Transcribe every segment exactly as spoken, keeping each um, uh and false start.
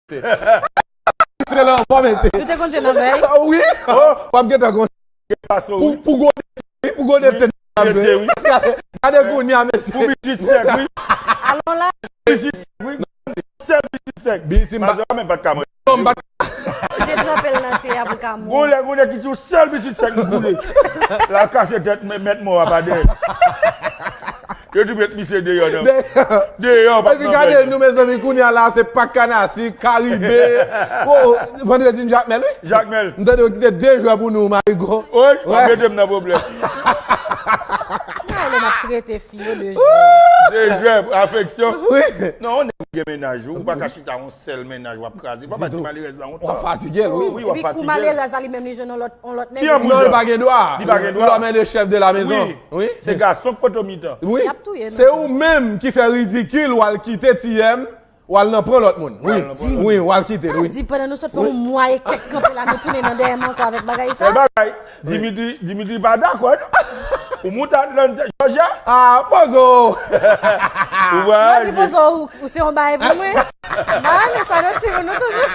Se la, pa mete. Nou te konn jwe nan vèy? Wi. W ap gentan konn. Pou, pou gode, wi, pou gode te nan vèy. Gade, gade kounye a, mesye. Pou bisit sèk, wi. Alon la. Bisit sèk, wi. Sèl bisit sèk. Bisit m pa. Mazora menm pa t ka manje. Non, m pa t. Te tranpe l nan te a pou l ka mouri. Gon lè, gon lè ki di yon sèl bisit sèk m koule. L al kase tèt mèt mò a pa dèyè. Yo tou met misye deyò nan. Deyò, pa. Epi gade nou, mezanmi, kounye a la, se Pak Kanasi, Karibe. O, o, Vandredi n Jakmèl, wi. Jakmèl. M tande yo kite de jwè pou nou, Marigo. Wi, w ap mete m nan pwoblèm. Gade lè m ap trete fi yo de jwè. De jwè, afeksyon. Wi. Non, yon nèg gen mennaj, ou pa ka chita yon sèl mennaj, w ap kraze. Papa ti malerèz la, yon tan. W ap fatige l, wi. Wi, w ap fatige l. Epi kou malerèz la, li menm, li jwenn yon lòt, yon lòt nèg. Non, li pa gen dwa. Li pa gen dwa. Lòm e le chèf de la mezon. Wi. Wi. Se gason k poto mitan. Wi. Y ap touye nou. Se ou menm ki fè ridikil, w al kite tiyèm, w al nan pran lòt moun. Wi. Wi, w al kite l, wi. Di pandan nou sot fè yon mwa e kèk kanpe la, nou tounen nan dèyè m ankò avèk bagay sa. Se bagay. Dimitri, Dimitri pa dakò, non. Ou moute Atlanta, Georgia? Ah, pozo! Ou va di pozo, ou, ou se yon bagay pou mwen. M pa renmen sa, non, timoun, nou toujou.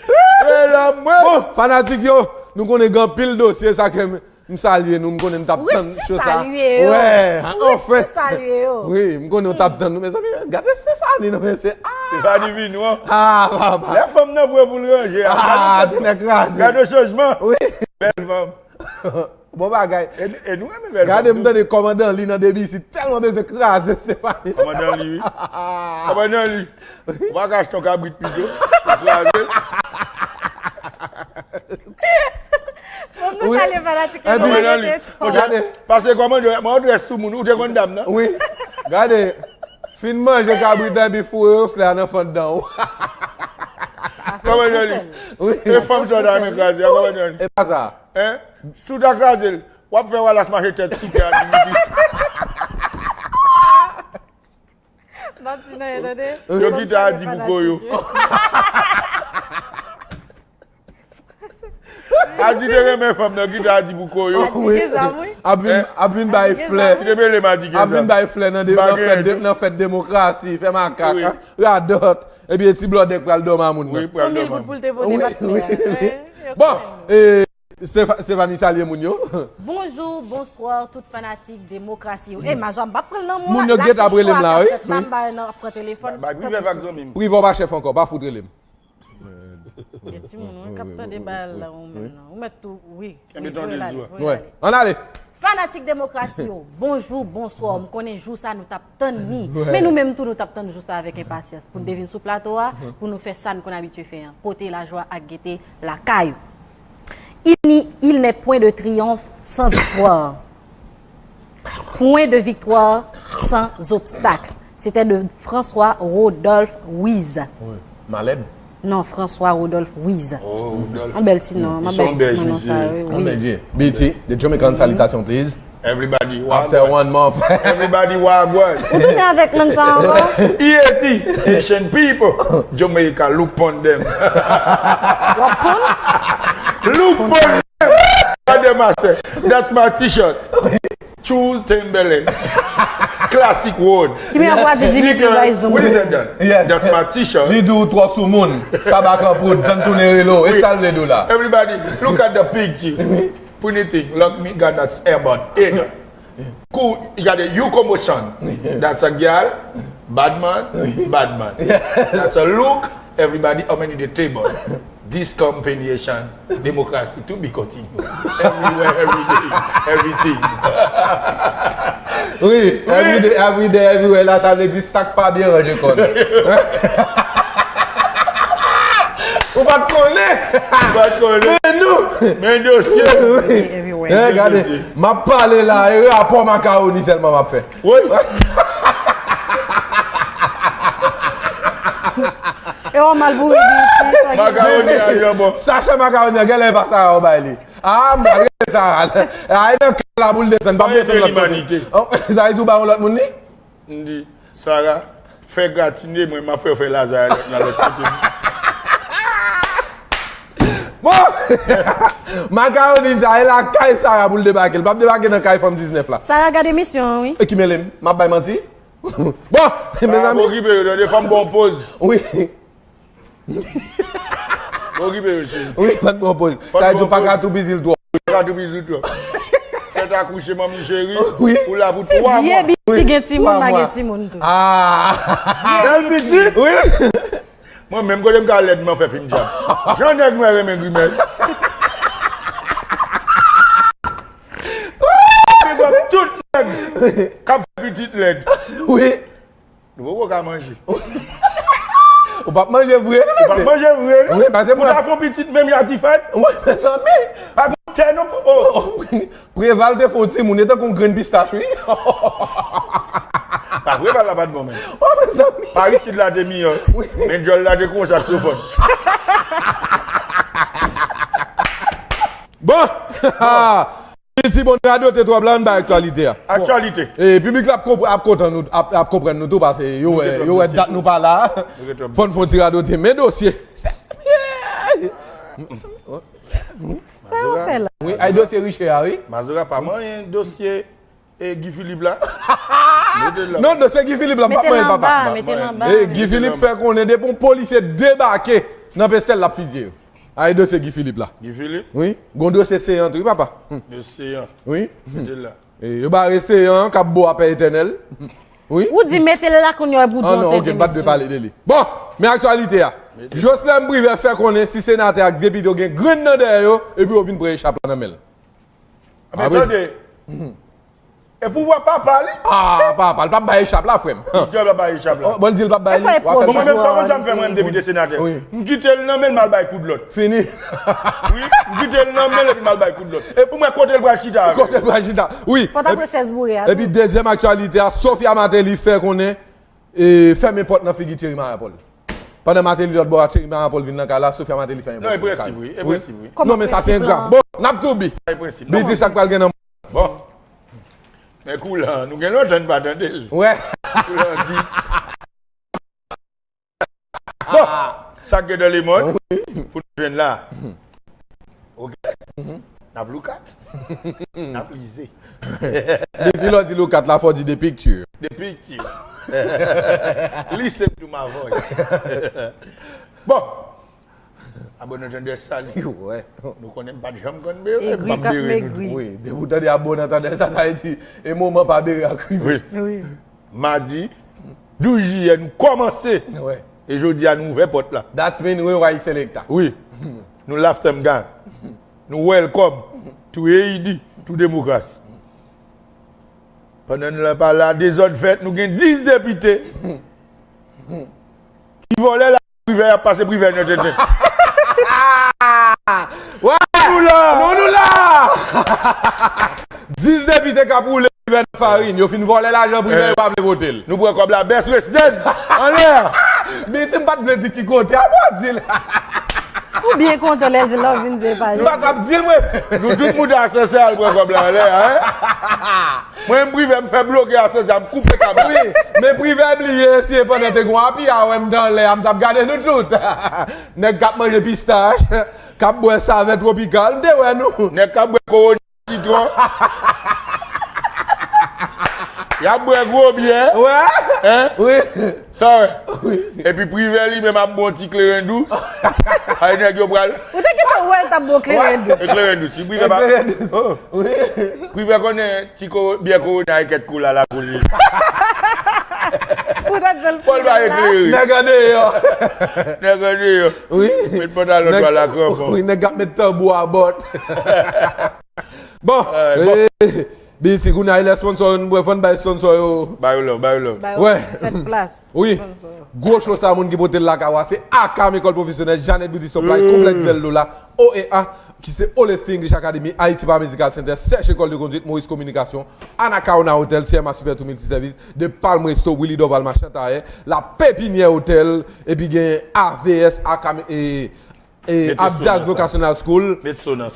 Se la, mwen. Bon, fanatik yo, nou konnen gen anpil dosye, sa ke m, m salye nou, m konnen nou t ap tann cho sa. Resi salye yo. Wè, anfen. Resi salye yo. Wi, m konnen nou t ap tann nou, mezanmi, gade Stephanie, non, men se, ah! Stephanie vin, wi. Ah, papa. Lè fanm nan prè pou l ranje. Ah, te nèg kraze. Gade chanjman. Wi. Bèl fanm. Bon bagay. E, e nou renmen bèl fanm. Gade, m tande kòmandan li nan debi isit, tèlman bezwen kraze Stephanie. Kòmandan li, wi. Kòmandan li. Ou pa ka achte yon kabrit pito, ou kraze l. Bon, nou salye fanatik yo. Kòmandan li. Monchè, pase kòmandan, mwen adrès sou moun, ou te konn dam nan? Wi. Gade, fin manje kabrit la, epi foure yon flè nan fanndan ou. Kòmandan li. Wi. E fanm sa w ta renmen kraze a, kòmandan li. E pa sa. Hein? Si w ta kraze l, w ap fè Wallace mache tèt sou tè a, Dimitri. M ap di nan, tande. Yo kite Adi pou ko yo. Adi te renmen fanm nan, kite Adi pou ko yo. Adi gen zam, wi. Ap vin, ap vin bay flè. Kite mele m Adi gen zam. Ap vin bay flè nan de-, nan fèt de-, nan fèt demokrasi, fè makak, radòt. Epi ti blòdè k pral dòmi a moun nan. Wi, pral dòmi a moun. Son mil goud pou l te pote pa t fè a. Bon, e, Stefa-, Stephanie salye moun yo. Bonjou, bonswa, tout fanatik demokrasi yo. E, Mazwa, m p ap pran l nan men w. Moun yo gentan ap rele m la, wi. La, m pa nan ap pran telefòn. Ba, ba, Prive pa k zanmi m. Prive w pa chèf ankò, pa fout rele m. Gen timoun, wi, k ap tande bagay la, ou menm nan. Ou mèt tou, wi. Kenbe tondezo a. Wi. Ann ale. Fanatik demokrasi yo, bonjou, bonswa. M konnen jou sa nou t ap tann li. Men nou menm tou, nou t ap tann jou sa avèk enpasyans pou n te vin sou plato a, pou nou fè sa n konn abitye fè an, pote lajwa ak gete lakay ou. Il n'y, il n'est point de triomphe sans victoire. Point de victoire sans obstacle. C'était de François Rodolphe Wiz. Wi. Malèb? Non, François Rodolphe Wiz. Oh, Rodolphe. Yon bèl ti non, yon bèl ti non sa, wi, Wiz. Yon bèl vye. B T, the Jamaican salutation, please. Everybody, after one month. Everybody, wagwan. Ou tounen avèk lang sa ankò? E A T, Haitian people, Jamaica, look pon dem. W ap pon? Look pon dem. Pon dem, I say. That's my t-shirt. Choose Timberland. Classic word. Ki men apwa di Dimitri bay zoom. What is that done? Yes. That's my t-shirt. Li di w twò sou moun. Tabak an poud, dan tounen relo. E sa l vle di w la. Everybody, look at the picture. Pretty thing. Look, me got that earbud. Hey. Cool. You got a U commotion. That's a girl. Bad man. Bad man. That's a look. Everybody, how many the table? Discombination, democracy to be continued. Everywhere, every day, everything. Wi, every day, every day, everywhere la, sa vle di sa k pa byen ranje kòn. Ou pa t konnen? Ou pa t konnen? Men nou! Men dosye! Wi. Everywhere. Gade, m ap pale la, e rapò makawoni sèlman m ap fè. Wi. E w mal boure di iti, sa gen. Makawoni a janbon. Sachè makawoni a, genlè e pa Sara ou bay li. Ah, m pa rele Sara. A, e nan kay la pou l desann, pa desann lòt kote. Sa vle di ou bay yon lòt moun li? M di, Sara, fè gratine mwen, m ap fè w fè lazay nan lòt kote. Bon! Makawoni sa, e la kay Sara pou l debake. L p ap debake nan kay fanm diznèf la. Sara gade emisyon an, wi. E ki mele m? M ap bay manti? Bon, mezanmi. Okipe yo, tande, fanm bon poz. Wi. Okipe yo, cheri. Wi, pa t pran pòz. Sa vle di w pa ka toupizi l twòp. Pa ka toupizi l twòp. Fèt akouche, manmi cheri. Wi. Ou la pou twa mwa. Ti vye biti gen timoun, pa gen timoun tou. Ah. Bèl pitit. Wi. Mwen menm kote m ka lèd, mwen fè fim djab. Jan nèg mwen renmen grimèl. Big up tout nèg k ap fè pitit lèd. Wi. Nou poko ka manje. Ou p ap manje vre, non, mesye? Ou p ap manje vre, non? Wi, pase pou ta fè yon pitit menm ya ti fèt. Wi, mezanmi. Pa gon tè, non? Oh. Preval te fè w timoun, e tankou yon grenn pistach, wi. Pa Preval la pa t bon, menm. Oh, mezanmi. Paris Sud la te miyò. Wi. Men djòl la te kou yon saksofòn. Bon! Bon. Ti bon radote twòp la, ann bay aktyalite a. Bon. Aktyalite. E piblik la ap konp-, ap kontan nou, ap, ap konprann nou tou, paske yo wè, yo wè dat nou pa la. Fò n fè yon ti radote. Men dosye. Sa yo fè la? Wi, ay dosye Richard, wi. Mazora pa manyen dosye, e, Guy Philippe la. Mete l la. Non, dosye Guy Philippe la, m p ap manyen l, papa. Mete l anba, mete l anba. E, Guy Philippe fè konnen depi yon polisye debake nan Pestèl, l ap fizye yo. Ay dosye Guy Philippe la. Guy Philippe? Wi, gon dosye Seyan tou, wi, papa. Hmm. Dosye Seyan. Wi. Mete l la. E, yo bare Seyan k ap bo a Pè Etènèl. Wi. Ou di mete l la kounye a pou di yon tenten, mesye. Ah non, ok, m pa t dwe pale de li. Bon, men aktyalite a. Mete. Joslèm Privè fè konnen si senatè ak depite yo gen grenn nan dèyè yo, epi yo vin pran echap la nan men l. A, men tande. E pouvwa papa li? Ah, papa, l p ap bay echap la, frè m. Li djòb la bay echap la. Oh, bon, di l p ap bay li. Bon, mwen menm sa, konn sa m fè, mwen menm depite senatè. Wi. M kite l nan men l, m al bay kout lòt. Fini. Wi, m kite l nan men l epi m al bay kout lòt. E pou mwen kote l pral chita avè yo. Kote l pral chita. Wi. Fò t ap pran chèz boure a tou. Epi dezyèm aktyalite a, Sophia Martelly fè konnen, e, fèmen pòt nan figi Thierry Marapol. Pandan Martelly lòt bò a, Thierry Marapol vin nan kay la, Sophia Martelly fèmen pòt nan kay. Non, e prensip, wi, e prensip, wi. Non, men sa se engra. Bon, n ap toubi. Sa e prensip. Bidi, sa k pral gen nan Bon. Men kou la, nou gen lontan n pa tande l. Wè. Kou la di. Bon, sa k gen nan lemond, wi, pou nou jwenn la. Ok. N ap loukat. N ap lize. Depi lè w di loukat la, fò w di de pikti. De pikti. Listen to my voice. Bon. Abonè tande sa li. Wi. Nou konnen m pa t janm konn bere, m p ap bere nou tou. Wi, depi w tande abonè tande sa, sa vle di, e moman pa bere ak rive. Wi. Wi. Madi douz jiyè, nou kòmanse. Wi. E jodi a, nou ouvè pòt la. That's mean we white selector. Wi. Nou Laftanm gang. Nou welcome to A E D, to demokrasi. Pandan nou la pa la, dezòd fèt, nou gen dis depite ki vòlè la Privè, y ap pase Privè nan tenten. Wè! Nou la! Nou, nou la! Dis depite k ap woule Privè nan farin. Yo fin vòlè lajan Privè, yo pa vle vote l. Nou pran kòb la, Best Western! Anlè! Biti, m pa t vle di ki kote, a bon di l. Ou byen kontan lè l di lè w vin di e pa li. M pa t ap di l, mwen. Nou tout moute asansè al pran kòb la anlè a, en? Mwen menm Privè, m fè bloke asansè a, m koupe kab la. Wi, men Privè bliye si e pandan te gon api a, wè m t anlè a, m t ap gade nou tout. Nèg k ap manje pistach, k ap bwè savè twopikal, m te wè nou. Nèg k ap bwè Corona sitwon. Y ap bwè gwo byè. Wè? En? Wi. Sa w wè? Wi. Epi Privè li menm ap bon ti kleren dous. Ay nèg yo pral. Ou te gentan wè l t ap bon kleren dous. E kleren dous, si Privè pa. E kleren dous. Oh. Wi. Privè konnen ti ko-, byè Corona e kèt kola lakou li. Ou ta jwenn Pòl ba eklere. Nèg andeyò. Nèg andeyò. Wi. Met pantalon dwal a kranpon. Wi, nèg ap met tanbou a bòt. Bon. Eh, bon. Eh, Biti, kounye a, e lè sponsò yo, nou fò n bay sponsò yo. Ba yo love, ba yo love. Ba yo fè plas. Wi. Sponsò yo. Gwo cho sa, moun ki pote l lakay ou a, se Akam École Professionnelle, Jeannette Beauty Supply, Complexe Belle Lola, O E A, ki se All English Academy, Haiti Paramédical Center, Sèche École de Conduite, Maurice Communication, Anacaona Hotel, C M A Super Tour Multiservice, The Palm Resto, Willy Dorval Machantaye, La Pépinière Hotel, epi gen A V S, Akam, e, e, Abdias Vocational School,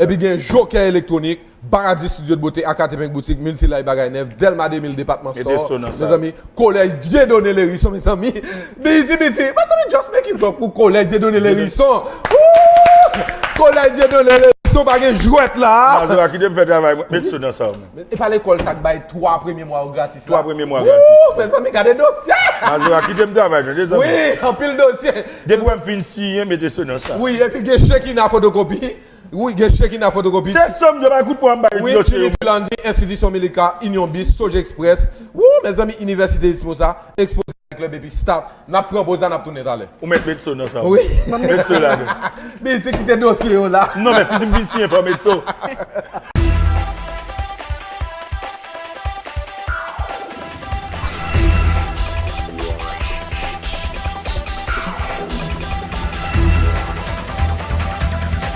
epi gen Joker Électronique, Paradis Studio de Beauté, A K T Pink Boutique, Multilay Bagay Nèf, Delma de mil Department Store, mezanmi, Collège Dieudonné Lhérisson, mezanmi. Biti, Biti, mezanmi, just make it up pou Collège Dieudonné Lhérisson. Woo! Collège Dieudonné Lhérisson. Son pa gen jwèt la. Mazora, kite m fè travay mwen. Met so nan sa w menm. E pa lekòl sa k bay twa premye mwa yo gratis la. Twa premye mwa gratis. Wou, mezanmi, gade dosye. Mazora, kite m travay non, mezanmi. Wi, anpil dosye. Depi w wè m fin siyen, mete so nan sa. Wi, epi gen chekina fotokopi. Wi, gen chekina fotokopi. Se sòm yo bay kout pwen bay. Wi, dosye yo. Philippe Landry, Institution Milika, Union Bis, Soja Express. Wou, mezanmi, Inivèsite Exposa, Exposa Club epi Start. N ap pran poz la, n ap tounen talè. Ou mèt met so nan sa. Wi. Met so ladan. Li te kite dosye yo la. Non, men fisi m vin siyen fò met so.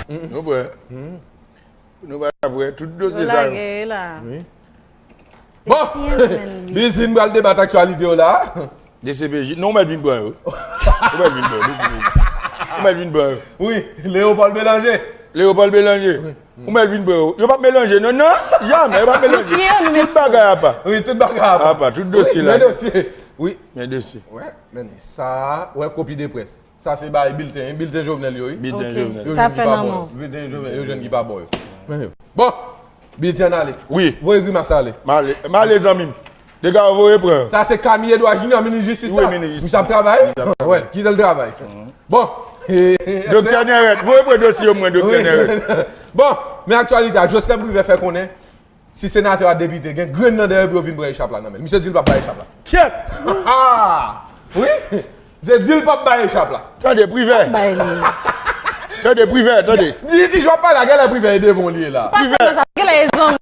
Nou prè. Nou pa prè. Tout dosye sa yo. Lage la. Wi. Bon, Bizin pral debat aktyalite yo la. D C P J, non, ou mèt vin pran yo. Ou mèt vin pran yo, D C P J. Ou mèt vin pran yo. Wi, Léopold Bélanger. Léopold Bélanger. Wi. Ou mèt vin pran yo. Yo p ap melanje, non, non, jamè, yo p ap melanje. Tout bagay apa. Wi, tout bagay apa. Apa, tout dosye la. Wi, men dosye. Wi. Men dosye. Wè, men sa, wè kopi de près. Sa se bay bilten, wi. Bilten Jovenel yo, wi. Bilten Jovenel. Sa fè nan men w. Bilten Jovenel, yo jwenn ki pa bon yo. Men yo. Bon, bilten an ale. Wi. Voye grimas la ale. M ale, m ale, zanmi m. Dega yo voye pran. Sa se Camille Edouard Junior, minis jistis la. Wi, minis jistis. Misye ap travay? Misye ap travay. Wè, kite l travay. Bon. Doktè Nèrèt, voye pran dosye yo mwen, Doktè Nèrèt. Bon, men aktyalite a, Joslin Privè fè konnen, si senatè a depite, gen grenn nan dèyè pou yo vin pran echap la nan men l. Misye di l p ap bay echap la. Kyèt! Ah! Wi! Misye di l p ap bay echap la. Tande, Privè. Bay li. Tande, Privè, tande. Li di, j ap pale a, genlè Privè e devan w li ye la. Privè. Genlè e zanmi.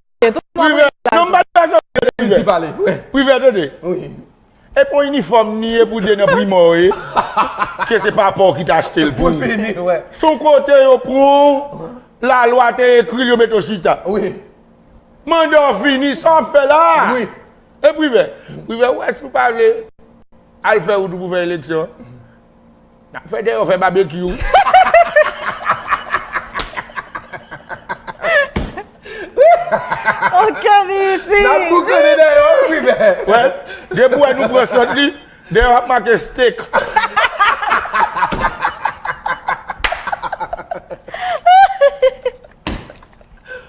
Privè. Non, m pa t bezwen Privè. Di pale, wi. Privè, tande. Wi. E pa yon inifòm ni ye pou di nan primò ye. Ke se papa w ki t achte l pou ou. Pou fini, wè. Se yon kote yo pran w, lalwa te ekri l, yo mete w chita. Wi. Manda w fini, sa w ap fè la? Wi. E Privè? Privè, ou wè si w pa vle al fè wout ou pou fè eleksyon, n ap fè dèyè w fè babekyou. Ok, Miti. N ap boukannen dèyè w, wi, men. Wè, depi w wè nou pran sant li, dèyè w ap make steak.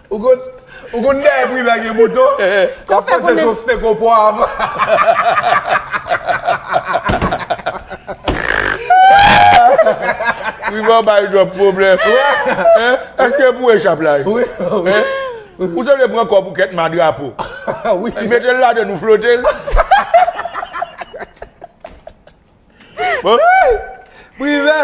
Ou konn, ou konn dèyè Privè gen mouton? K ap panse se yon steak o pwav. Privè bay twòp pwoblèm. Hein? Èske pou echap la? Wi, wi. Hein? Ou se vle pran kòb ou kèt ma drapo. Wi. Mete l ladan nou flote l. Bon. Privè,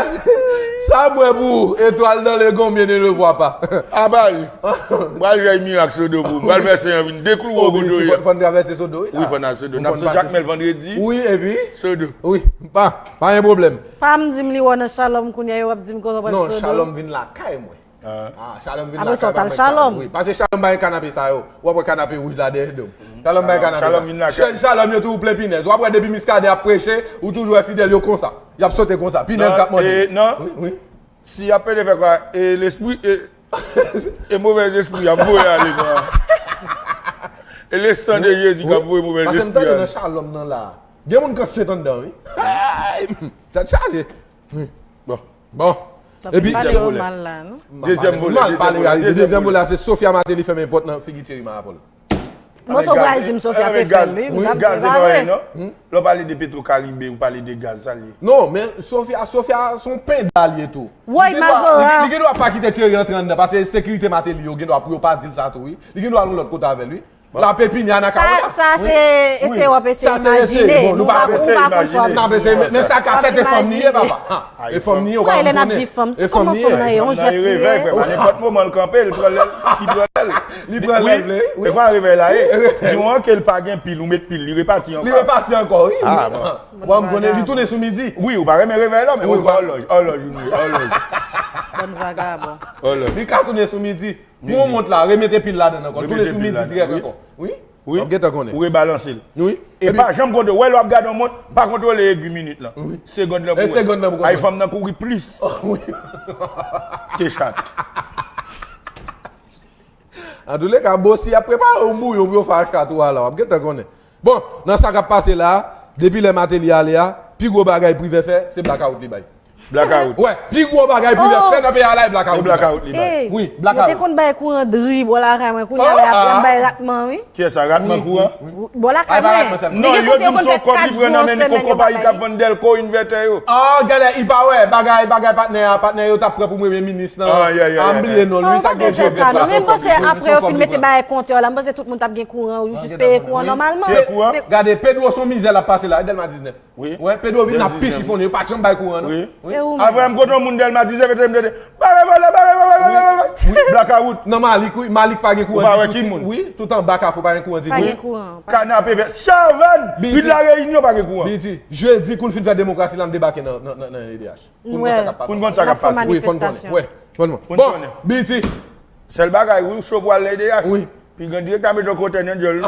sa mwen pou ou, étoile dans le gon bien ne le voit pas. Aba li. M pral fè mirak Sodo pou ou. M pral fè Sen an vin deklouwe w kote w ye. Fò n travèse Sodo, wi. Wi, fò n al Sodo. N ap sot Jakmèl vandredi. Wi, epi? Sodo. Wi, pa, pa gen pwoblèm. Pa m di m li wè w nan Shalom kounye a, yo ap di m konsa w pral Sodo. Non, Shalom vin lakay mwen. Ah, Shalom vin lakay. Apre sa, w t al Shalom. Wi, pase Shalom bay kanape sa yo. W ap wè kanape wouj la dèyè do m. Shalom bay kanape. Shalom vin lakay. Chèz Shalom yo toujou plen pinèz. W ap wè depi Miskaden ap preche, ou toujou wè fidèl yo konsa. Y ap sote konsa. Pinèz k ap manje. Non, e, non. Wi, wi. Si y ap pede fè kwa, e lespri, e, e movèzespri ap voye ale kwa. E le san de Jezi k ap voye movèzespri ale. Pase m tande nan Shalom nan la. Gen moun k ansent anndan, wi. Ay, tèt chaje. Wi. Bon. Bon. Epi pale yo mal la, non? Dezyèm volè, dezyèm volè, dezyèm volè, se Sophia Martelly fèmen pòt nan figi Thierry Marapol. Bon, sa w pral di m Sophia te fè l, wi, m t ap di pale. Non? Lè w pale de Petro Caribe, ou pale de gaz, sa l ye? Non, men Sophia, Sophia se yon penda l ye tou. Woy, Mazora. Li gen dwa pa kite Thierry antre anndan, paske sekirite Martelly yo gen dwa pou yo pa di l sa tou, wi. Li gen dwa al yon lòt kote avè l, wi. L ap epini a nan kay la. Sa, sa se eseye w ap eseye imajine. Bon, nou pa, ou pa konn sa w ap di. N ap eseye, men sa ka fèt, e fanm li ye, papa. E fanm li ye, ou pa konn konnen. E fanm li ye. Kòman fanm nan ye? Yon jwèt li ye. Nenpòt moman l kanpe, li pran lèl, li pran lèl. Li pran lèl, wi. E kwa revèy la ye? Di w ke l pa gen pil, ou met pil, li repati ankò. Li repati ankò, wi. Ah, bon. Bon, m konnen li tounen sou midi. Wi, ou pa renmen revèy la, men ou pran òlòj, òlòj, ou ni òlòj. Bann vagabon. Òlòj. Li ka tounen sou midi. Pran yon mont la, remete pil ladan l ankò. Tounen sou midi dirèk ankò. Wi. Wi. W ap gentan konnen. Ou rebalanse l. Wi. E pa janm kontwole. Wè lè w ap gade yon mont, pa kontwole egi minit lan. Wi. Segonn lan pou wè. E segonn lan pou kontwole. Ay, fanm nan kouri plis. Wi. Ke chat. Antouleka, Bossy ap prepare yon bouyon pou yo fè ak chat ou a la. W ap gentan konnen. Bon, nan sa k ap pase la, depi lè Martelly ale a, pi gwo bagay Privè fè, se blakawout li bay. Blakawout. Wè, pi gwo bagay pou yo fè nan peyi a la e blakawout. Se blakawout li bay. Wi, blakawout. Yo te konn bay kouran dri bò lakay mwen, kounye a la y ap bay ratman, wi. Kiyès sa, ratman kouran? Bò lakay mwen. Non, yo di m se yon kòb li pran nan men yon konpayi k ap vann dèlko, envètè yo. Ah, gade, i pa wè, bagay, bagay patnè a, patnè yo t ap pran pou premye minis nan. Ah, m bliye non l, wi, sa k gen jwèt la. Non, men m panse apre yo fin mete bagay kontè la, m panse tout moun t ap gen kouran, ou jis peye kouran nòmalman. Gade, Pedro se yon mizè l ap pase la, e Dèlma diznèf. Wi. Wè, Pedro vin ap pi chifonnen, yo pa t janm bay kouran, non? Wi. Wi. Avè m kote yon moun Dèlma diznèf, ete m tande, bagay vòlè, bagay vòlè, bagay vòlè. Wi, blakawout. Nan Malik, wi, Malik pa gen kouran ditou. Ou pa wè ki moun? Wi, tout anba Kafou pa gen kouran ditou. Pa gen kouran. Kanape vè, Chavàn, Vid La Reyinyon pa gen kouran. Biti, jedi, kou n fin fè demokrasi la, n debake nan, nan, nan, nan E D H. Pou n konn sa k ap pase. Pou n konn sa k ap pase. Wi, fò n konnen. Wè, fò n konnen. Bon, Biti. Sèl bagay, wi, ou cho pou al nan E D H. Wi. Pi gran direktè a mete yon kontènè nan dyòl.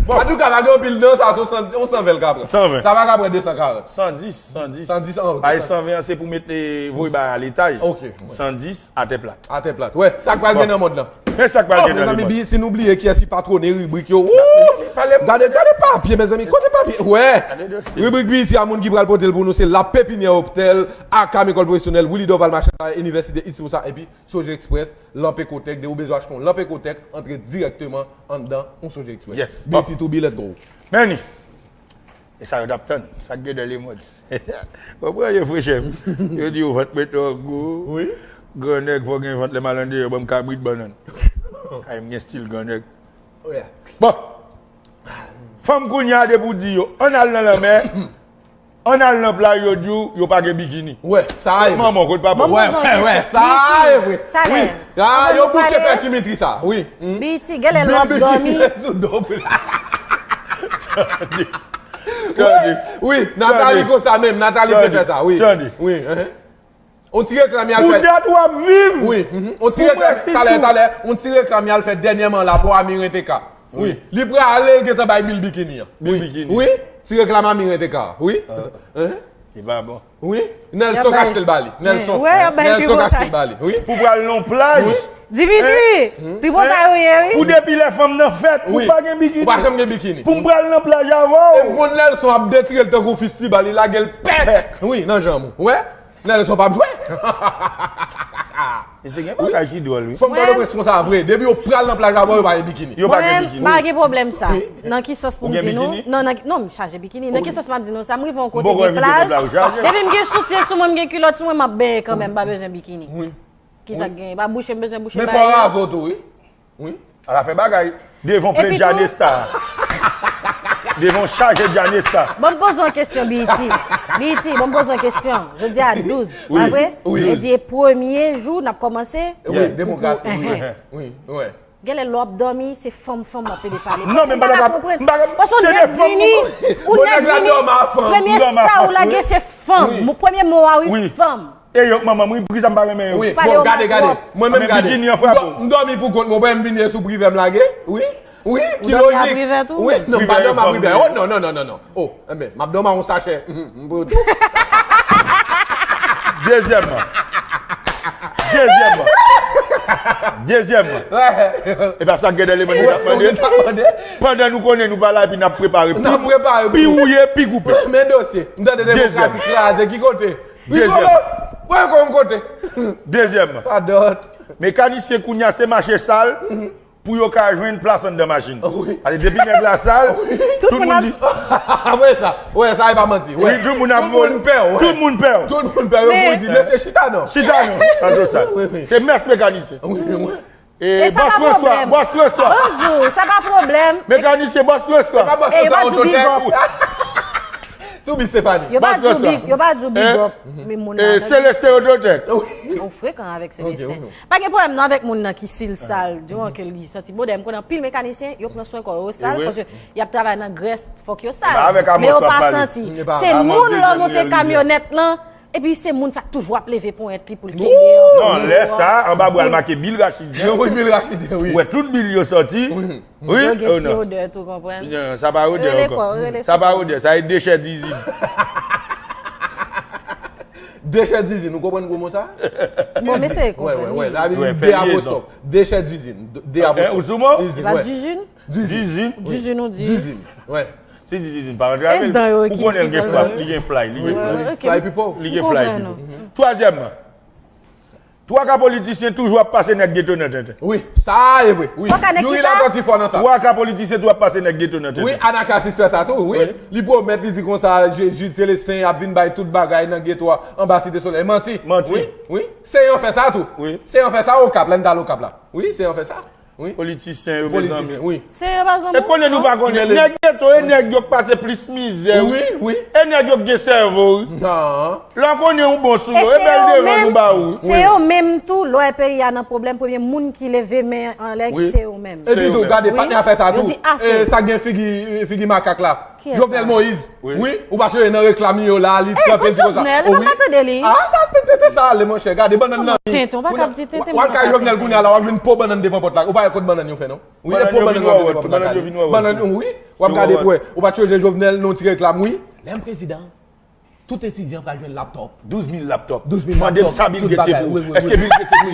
Bon. Antouka, pa gen anpil nan sa, se yon san, yon san ven l ka pran. San ven. Sa pa ka pran de san karant. San dis, san dis. San dis, an, ok. Bay san ven an, se pou mete voye bay a letaj. Ok. San dis, atè plat. Atè plat. Wè, sa k pral gen nan mond lan. Men sa k pral gen nan mond lan. Mezanmi, si nou bliye kiyès ki patwone ribrik yo. Wou! Gade, gade papye, mezanmi. Kote papye? Wè. Ribrik Biti a, moun ki pral pote l pou nou, se La Pépinière Optel, aka m Ecole Professionnelle, Willy Dorval, machin, Inivèsite It's Moussa, epi Soje Express, Lanp Ecotech, depi w bezwen achte yon Lanp Ecotech, antre dirèkteman anndan yon Soje Express. Yes. Bon. Biti to be, let's go. Meni, e sa yo t ap tann, sa k gen nan lemond. Konprann yo, frè chèf. Yo di yo vant mwen twò gwo. Wi. Grannèg fò gen vant lè m al andeyò, ban m kabrit bannann. Ay, m gen stil grannèg. Bon. Fanm kounye a depi w di yo, ann al nan lanmè, ann al nan plaj, yo di w, yo pa gen bikini. Wè, sa a ye vre. Manman, kote papa w? Wè, wè, wè, sa a ye vre. Wi. Ah, yo bouke fè Dimitri sa. Wi. Biti, genlè lè w ap dòmi. Sou do. Tande. Tande. Wi, Nathalie konsa menm, Nathalie te fè sa, wi. Tande. Wi, hein. On ti reklam y al fè. Pou dat w ap viv. Wi, mhm. On ti reklam, talè, talè, on ti reklam y al fè dènyèman la pou Amiren T K. Wi. Li prale, l gentan bay bil bikini an. Bil bikini. Wi, ti reklam Amiren T K. Wi. Hein? Li pa bon. Wi. Nelson k achte l ba li. Nelson. Nelson k achte l ba li. Wi. Pou pral nan plaj. Wi. Dimitri, tripotay ou ye, wi. Pou depi lè fanm nan fèt, ou pa gen bikini. Ou pa janm gen bikini. Pou m pral nan plaj avè w. E m konn Nelson ap detire l tankou fistibal, li lage l pèk. Wi, nan janm ou. Wè? Nelson p ap jwe. Mesye, gen bagay ki dwòl, wi. Fò m ba w presyon sa vre. Depi yo pral nan plaj avè w, yo pa gen bikini. Yo pa gen bikini. Mwen menm, m pa gen pwoblèm sa. Nan ki sans pou m di nou? Non, nan, non, m chaje bikini. Nan ki sans m ap di nou sa? M rive yon kote gen plaj. Depi m gen soutyen sou mwen, m gen kilòt sou mwen, m ap benyen kanmenm, m pa bezwen bikini. Wi. Kisa k genyen? Pa bouche m bezwen bouche m ba yo. Men fò w rave w tou, wi. Wi. Al fè bagay. Devan plen Djanesta. Devan chaje Djanesta. Bon, m poze yon kesyon, B E T. B E T, bon, m poze yon kesyon. Jodi a douz, pa vre? Wi. E di e premye jou n ap kòmanse? Wi, demokrasi, wi. Wi, wi. Genlè lè w ap dòmi, se fanm, fanm w ap pede pale. Non, men m pa ka konprann. Paske w nèk vini, ou nèk vini, premye sa ou lage se fanm. Premye mo a, wi, fanm. E yo, manman m, wi, poukisa m pa renmen yo? Wi, bon, gade, gade. Mwen menm, gade. M dòmi pou kont mwen, m vini e sou privè m lage. Wi, wi, ki lojik. Ou dòmi a privè tou? Wi, non, m pa dòmi a privè. Oh, non, non, non, non, non. Oh, enben, m ap dòmi a yon sachè. M pou di w. Dezyèmman. Dezyèmman. Dezyèmman. E pa sa k gen nan lemond, nou t ap mande. Pandan nou konnen nou pa la, epi n ap prepare. N ap prepare pou pi wouye, pi koupe. Men dosye. M tande demokrasi kraze. Ki kote? Dezyèm. Rigolo! Wè kò yon kote. Dezyèm. Padon. Mekanisyen kounye a se mache sal pou yo ka jwenn plas anndan machin. Wi. Paske depi nèg la sal, tout moun di. Wè sa. Wè sa, e pa manti. Wè. Tout moun ap vole. Tout moun pè w. Tout moun pè w. Tout moun pè w. Yo pou di, mesye, chita non. Chita non. Sa se sal. Wi, wi. Se mès mekanisyen. Wi, wi. E sa pa pwoblèm. Bòs François, bòs François. Bon, di w, sa pa pwoblèm. Mekanisyen, bòs François. E yo pa di w big up. Toubi Stéphanie. Yo pa di w big, yo pa di w big up. Men moun nan. Seleste Autotech. Ou frekan avèk Seleste. Pa gen pwoblèm non avèk moun nan ki si l sal, diwan ke li santi bòdè. M konnen anpil mekanisyen, yo pran swen kò yo sal, paske y ap travay nan grès, fòk yo sal. Men yo pa santi. Se moun lè w monte kamyonèt lan, epi se moun sa k toujou ap leve ponyèt li pou l kenbe an. Non, lè sa, anba bra l make Bil Rachidyen. Wi, Bil Rachidyen, wi. Ou wè tout bil yo sòti. Wi. Yo gen ti odè tou, konprann. Non, sa pa odè ankò. Sa pa odè, sa e dechè dizin. Dechè dizin, ou konprann gwo mo sa? Bon, mesye, konprann. Wè, wè, wè, sa vle di de apostwòf. Dechè dizin. De apostwòf. Ou sou mo? Dizin, wè. Dizin? Dizin. Dizin ou dizin? Dizin, wè. Si Didizin pa rantre avè l, ou konnen l gen frap, li gen fly, li gen fly. Fly people. Li gen fly people. Twazyèmman, twa ka politisyen toujou ap pase nèg geto nan tenten. Wi, sa e vre. Wi. Youri la sòti fò nan sa. Twa ka politisyen toujou ap pase nèg geto nan tenten. Wi, Anacasis fè sa tou, wi. Li pwomèt, li di konsa, Jude Celestin ap vin bay tout bagay nan geto a, anba Site Solèy. Manti. Manti. Wi, wi. Seyon fè sa tou. Wi. Seyon fè sa Okap, lè n t al Okap la. Wi, Seyon fè sa. Wi. Politisyen yo, mezanmi. Wi. Se yo pa zanmi. E konnen nou pa konnen. Nèg geto, e nèg yo k pase plis mizè, wi. Wi, wi. E nèg yo k gen sèvo, wi. Non. Lè w konnen yon bon sou yo, e bèl devan nou ba ou, wi. Se yo menm tou, lè w wè peyi a nan pwoblèm, premye moun ki leve men anlè, se yo menm. Epi tou, gade, patnè a fè sa tou. Yo di ase. E sa gen figi, figi makak la. Jovenel Moïse. Wi. Wi, ou pa sonje nan reklam li yo la, li kanpe di konsa. Jovenel, ou pa tande li. Ah, sa se tenten sa ale, monchè. Gade bannann nan. Tenten, ou pa kab di tenten. W al kay Jovenel kounye a la, w ap jwenn po bannann devan pòt la. Ou pa wè kot bannann yo fè non. Wi, e po bannann yo vin wè wòt, bannann yo vin wè wòt. Bannann, wi, w ap gade pou wè. Ou pa t sonje Jovenel, nan yon ti reklam, wi. Lè m prezidan, tout etidyan pral jwenn laptòp. Douz mil laptòp. Douz mil laptòp. Mande m sa Bill Gates se pou ou. Èske Bill Gates se pou ou?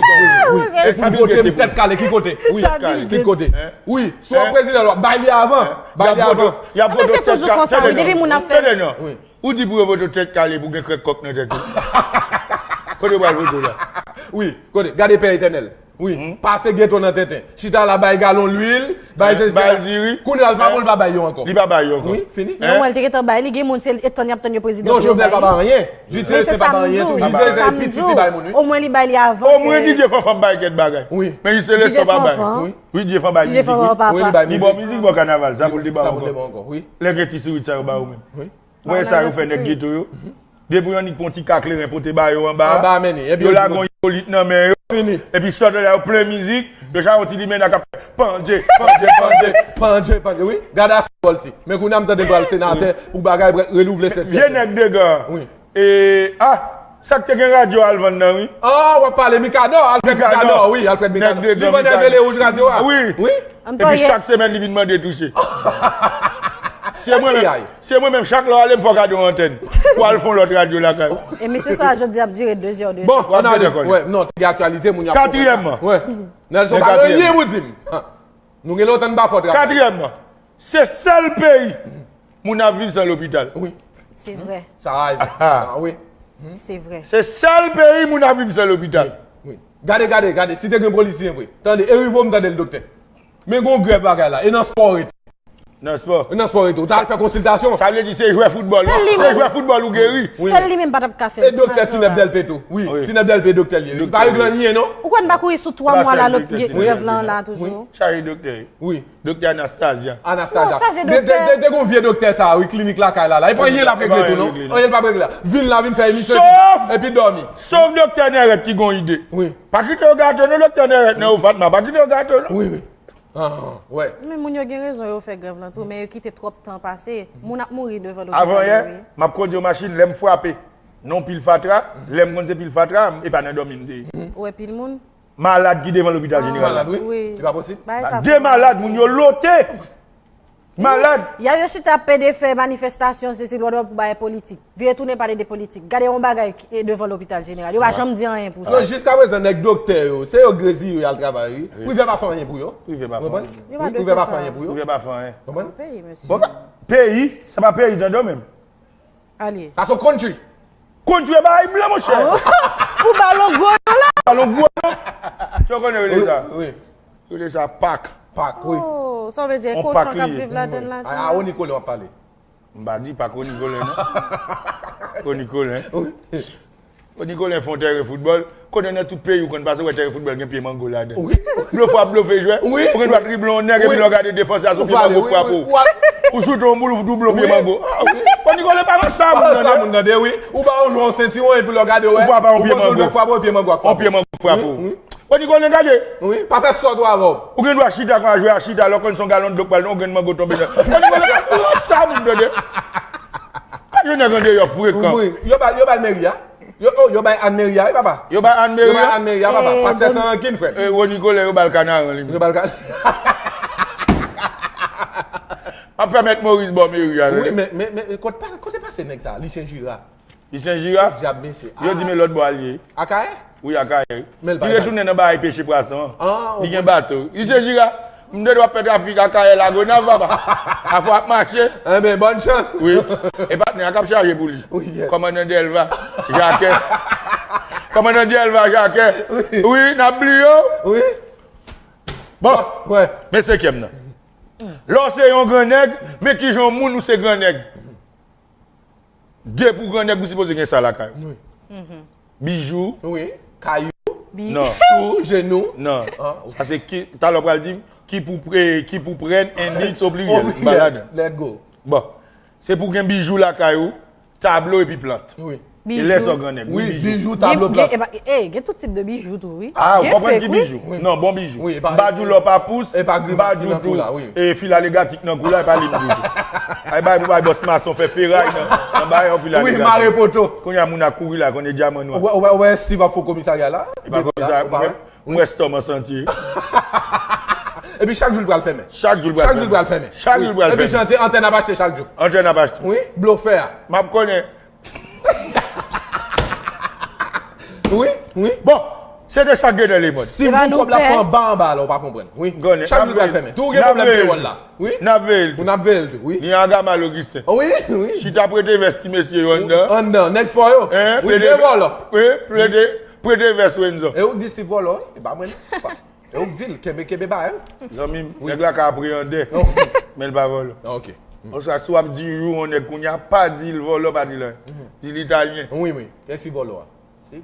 Wi, wi. Èske Bill Gates se pou ou? Tèt kale, ki kote? Wi, tèt kale. Ki kote? Wi, si w prezidan, w ap bay li avan. Bay li avan. Y ap vote w tèt kale. Tande non. Ou di pou yo vote w tèt kale pou gen krèk kòk nan tèt ou. Kote w pral vote w la? Wi, kote? Gade Pè Etènèl. Wi, pase geto nan tenten. Chita la bay galon lwil, bay sesi. Bay diri. Kounye a l pa bon, li pa bay yo ankò. Li pa bay yo ankò. Wi, fini. Yo wè l te gentan bay, li gen moun se tann y ap tann yo prezidan pou yo bay li. Non, Jovenel pa bay anyen. Jide Selestin pa bay anyen tou. Jide Selestin piti li bay moun, wi. Omwen li bay li avan. Omwen Didye Fanfan bay kèk bagay. Wi. Men Jide Selestin pa bay. Wi. Didye Fanfan bay mizik, wi. Li ba w mizik, ba w kanaval, sa pou l te ba w ankò. Lè gen ti sourit sa yo ba ou menm. Wi. Ou wè sa yo fè nèg geto yo? Depi w annik pran yon ti ka kleren pote ba yo anba a, yo lage yon ipolit nan men yo, epi sòt anlè yo plen mizik, yo chak yon ti limena k ap fè pandje, pandje, pandje. Pandje, pandje, wi. Gade ase bòl si. Men kounye a m tande pral senatè pou bagay renouvle sèt. Vye nèg degan an. Wi. E, a, sa k te gen radyo al vann nan, wi. A, w ap pale Mikadò, Alfred Mikadò, wi, Alfred Mikadò. Li vann Èvè Lewouj radyo a. Wi. Epi chak semèn li vin mande touche. Si e mwen menm, si e mwen menm, chak lè w ale, m fè w kado yon antèn pou w al fè yon lòt radyo lakay ou. Emisyon sa a jodi ap dire de zè, de zè. Bon, ann ale. Wè, non, te gen aktyalite, moun yo ap. Katriyèmman. Wè. Nelson pa gen anyen pou di m. Nou gen lontan n pa fè travay. Katriyèmman, se sèl peyi moun ap viv san lopital. Wi. Se vre. Sa rayv. Ah, wi. Se vre. Se sèl peyi moun ap viv san lopital. Wi. Gade, gade, gade, si te gen polisyen vre. Tande, e rive w m tande l doktè. Men gon grèv bagay la, e nan spò w rete. Nan spò. Nan spò w rete. Ou ta al fè konsiltasyon. Sa vle di se jwè foutbòl. Se jwè foutbòl ou geri. Sèl li menm pa t ap ka fè. E doktè Tinèb Dèlpe tou. Wi, Tinèb Dèlpe doktè l ye. Li pa regle anyen non. Ou kwè n pa kouri sou twa mwa la lòt grèv lan la toujou. Chaje doktè. Wi. Doktè Anastasia. Anastasia. Non, chaje doktè. Te gon vye doktè sa wi, klinik lakay la la. E pa anyen l ap regle tou non. Anyen l p ap regle la. Vin la, vin fè emisyon epi dòmi. Sof doktè Nèrèt ki gon ide. Wi. Pa kite yo gate w non, doktè Nèrèt nan ou Fatma. Pa kite yo gate w non. Wi, wi. Wè. Men moun yo gen rezon yo fè grèv lan tou, men yo kite twòp tan pase. Moun ap mouri devan lopitay yo wi. Avan yè, m ap kondui yon machin, lè m frape nan yon pil fatra, lè m konn se pil fatra, e pa nan dòmi m te ye. Ou wè pil moun? Malad ki devan lopital jeneral la. Malad wi. Li pa posib. De malad, moun yo lote. Malad. Y a yo chita pede fè manifestasyon, sesi lòdò pou bagay politik. Vire tounen pale de politik. Gade yon bagay ki devan lopital jeneral. Yo pa janm di anyen pou sa. Non, jiskaprezan nèg doktè yo, se yo grezi yo y al travay wi. Privè pa fè anyen pou yo. Privè pa fè anyen. Privè pa fè anyen pou yo. Privè pa fè anyen. Konprann? Peyi, mesye. Bon, peyi, se pa peyi tande w menm. Ale. Sa se yon country. Country e bagay blan monchè. Pou balon gwo non la. Balon gwo non. Sa w konnen rele sa? Wi. Rele sa pak. Pak, wi. Oh, sa vle di e kochon k ap viv ladann la tou. A, a Rony Colin w ap pale. M pa di pak Rony Colin non. Rony Colin. Wi. Rony Colin fè yon tèren foutbòl. Konnen nan tout peyi ou konn pase, ou wè tèren foutbòl gen pye mango ladan l. Blofè w ap blofe jwè. Ou gen dwa drible yon nèg epi lè w gade defansè a se yon pye mango k frape w. Ou choute yon boul, ou double yon pye mango. Rony Colin pa nan sa moun tande. Ou ba yon jwè yon sentiwon epi lè w gade w wè. Ou frape yon pye mango. Yon pye mango k frape w. Rony Colin gade. Wi, pa fè sòt ou avè w. Ou gen dwa chita kon a jwe a chita, lè w konn se yon galon dlo k pral nan yon grenn mango tonbe nan. Rony Colin pa nan sa moun tande. Pa jwe nèg andeyò frekan. Yo ba l meri a. Yo, oh, yo bay Ann Meri a, wi, papa. Yo bay Ann Meri a? Yo bay Ann Meri a, papa. Pastè san rankin, frè. E, Rony Colin, yo ba l kanaran li menm. Yo ba l kanaran. Ap fè mèt Moris bò meri a, tande. Wi, men, men, men, kote, kote pase nèg sa? Lucien Jura. Lucien Jura? Dyab, mesye. Yo di men lòt bò a l ye. Akayè? Wi, Akayè. Li retounen nan bagay peche pwason an. Li gen bato. Lucien Jura. M te dwe ap fè trafik Akayè Lagonav, papa. Afè w ap mache. Enben, bòn chans. Wi. E patnè a k ap chaje pou li. Wi, yeah. Kòmandan Delva, Jakè. Kòmandan Delva, Jakè. Wi. Wi, n ap bliye w. Wi. Bon. Wè. Men senkyèm nan. Lè w se yon gran nèg, men kijan yon moun ou se gran nèg. Depi w gran nèg, ou sipoze gen sa lakay ou. Wi. Bijou. Wi. Kay ou. Non. Chou, jenou. Non. Ah, ok. Sa se ki, talè w pral di m, ki pou pre, ki pou pran, endix, obliyèl. M pa ladan. Let go. Bon. Se pou gen bijou lakay ou, tablo epi plant. Wi. E lè sa w gran nèg, wi, bijou. Wi, bijou, tablo, plant. Gen, gen, e, ba, e, gen tout tip de bijou tou, wi. Ah, ou konprann ki bijou? Wi. Non, bon bijou. Wi, e pa, m pa di w lò pa pous, e pa grimas ki nan kou la, wi. E fil alegatik nan kou la, e pa li m di tou. Ay bay pou bay bòs mason fè feray nan, nan bay yon fil alegatik. Wi, mare poto. Kounye a moun ap kouri la, konnen dyaman nwa. Ou wè, ou wè, ou wè Steve ap fè komisarya la? E pa komisarya, ou pa wè? Mwen stòm an santye. Epi chak jou l pral fèmen. Chak jou l pral fèmen. Chak jou l pral fèmen. Chak jou l pral fèmen. Epi chante, antèn ap achte chak jou. Antèn ap achte. Wi, blofè a. M ap konnen. Wi, wi. Bon, se de sa k gen nan lemond. Si bon kòb la fè anba anba la, ou pa konprann. Wi. Chak jou l pral fèmen. Tou gen pwoblèm peyòl la. Wi. N ap veye l tou. N ap veye l tou, wi. Ni Agamal Augustin. Wi, wi. Chita prete vès ti mesye yo anndan. Anndan, nèg fò yo. Wi, de vòlò. Wi, prete, prete vès Wenzon. E ou k di Steve vòlò, wi? E pa mwen non. E ou k di l, kenbe, kenbe ba yo. Zanmi m, nèg la ka apreyande, men l pa vòlò. Ah, ok. Oswa si w ap di yon nèg kounye a, pa di l vòlò, pa di l anyen. Di l italyen. Wi, wi. Kiyès ki vòlò a? Si.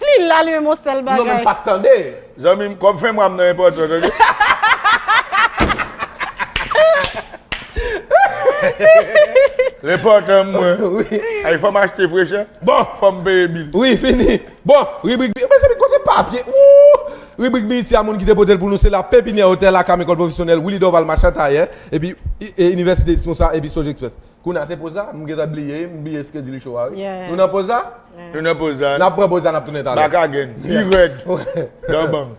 Li la, li menm yon sèl bagay. Non, men m pa t tande. Zanmi m, kòb fen mwa m nan enpòtan, tande. L enpòtan mwen. Wi. Ay, fò m achte frechè. Bon. Fò m peye bil. Wi, fini. Bon, ribrik bi-, mezanmi, kote papye? Wou! Ribrik biyiti a, moun ki te pote l pou nou, se La Pépinière Hôtel, Akam École Professionnelle, Willy Dorval, Machan Tayè, epi, e, Inivèsite Disponsa, epi Sojexpress. Kounye a se poz la, m gentan bliye, m bliye skredi li cho a, wi. Yeah. Nou nan poz la? Yeah. Nou nan poz la. N ap pran poz la, n ap tounen talè. Bakagen, pi rèd. Dan bang.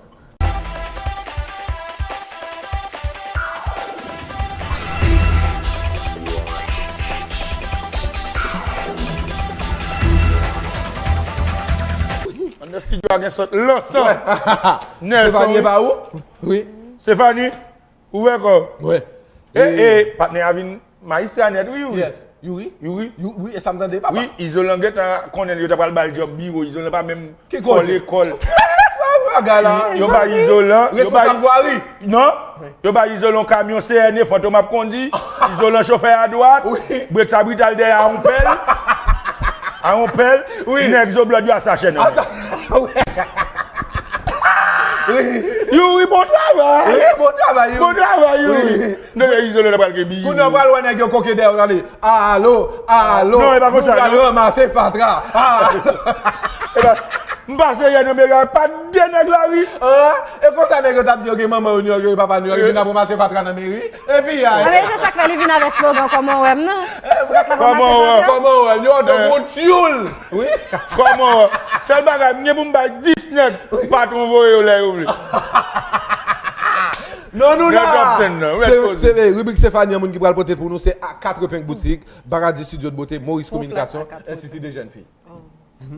Anndan estidyo a gen sòt lansan. Wè. Nelson. Stéphanie pa ou? Wi. Stéphanie, ouvè kò w. Wi. E, e, patnè a vin mayistra nèt, wi, wi. Yes. Youri? Youri? Wi, e sa m tande, papa. Wi, Izolan gentan konnen yo ta pral ba l djòb biwo. Izolan pa menm fò lekòl. Ki kote? Bagay la. Yo ba Izolan, yo ba... Responsab vwari. Non. Wi. Yo ba Izolan yon kamyon C N E, Fantom ap kondi. Izolan chofè a dwat. Wi. Brek sa brital dèyè a yon pèl. A yon pèl. Wi. Nèg zo blòd yo a sachè nan men. Wi. Youri, bon travay. Wi, bon travay, Youri. Bon travay, Youri. Wi. Non, men Izolan pral gen biwo. Kounye a pral wè nèg yo koke dèyè w, gade. Alo, alo. Non, e pa konsa, non. Nou pral ranmase fatra. Alo. E pa, m pase yè nan meri a, pa de nèg lari. Ah, e konsa nèg yo t ap di yo gen manman yo New York, yo gen papa New York, yo vin ap ranmase fatra nan meri. Epi, ay. Anben, se sa k fè li vin avèk slogan kòman w wè m nan. Kòman w wè m? Kòman w wè m? Yo, yo, yo, tyoul. Wi. Kòman w wè m? Sèl bagay, m gen pou m bay dis nèg, patwon voye yo lè yo vle. Non, nou la. Se, se ribrik Stéphanie, moun ki pral pote l pou nou, se A Quatre Peng Boutique, Baradi Studio de Beauté, Maurice Communication, Institut des Jeunes Filles.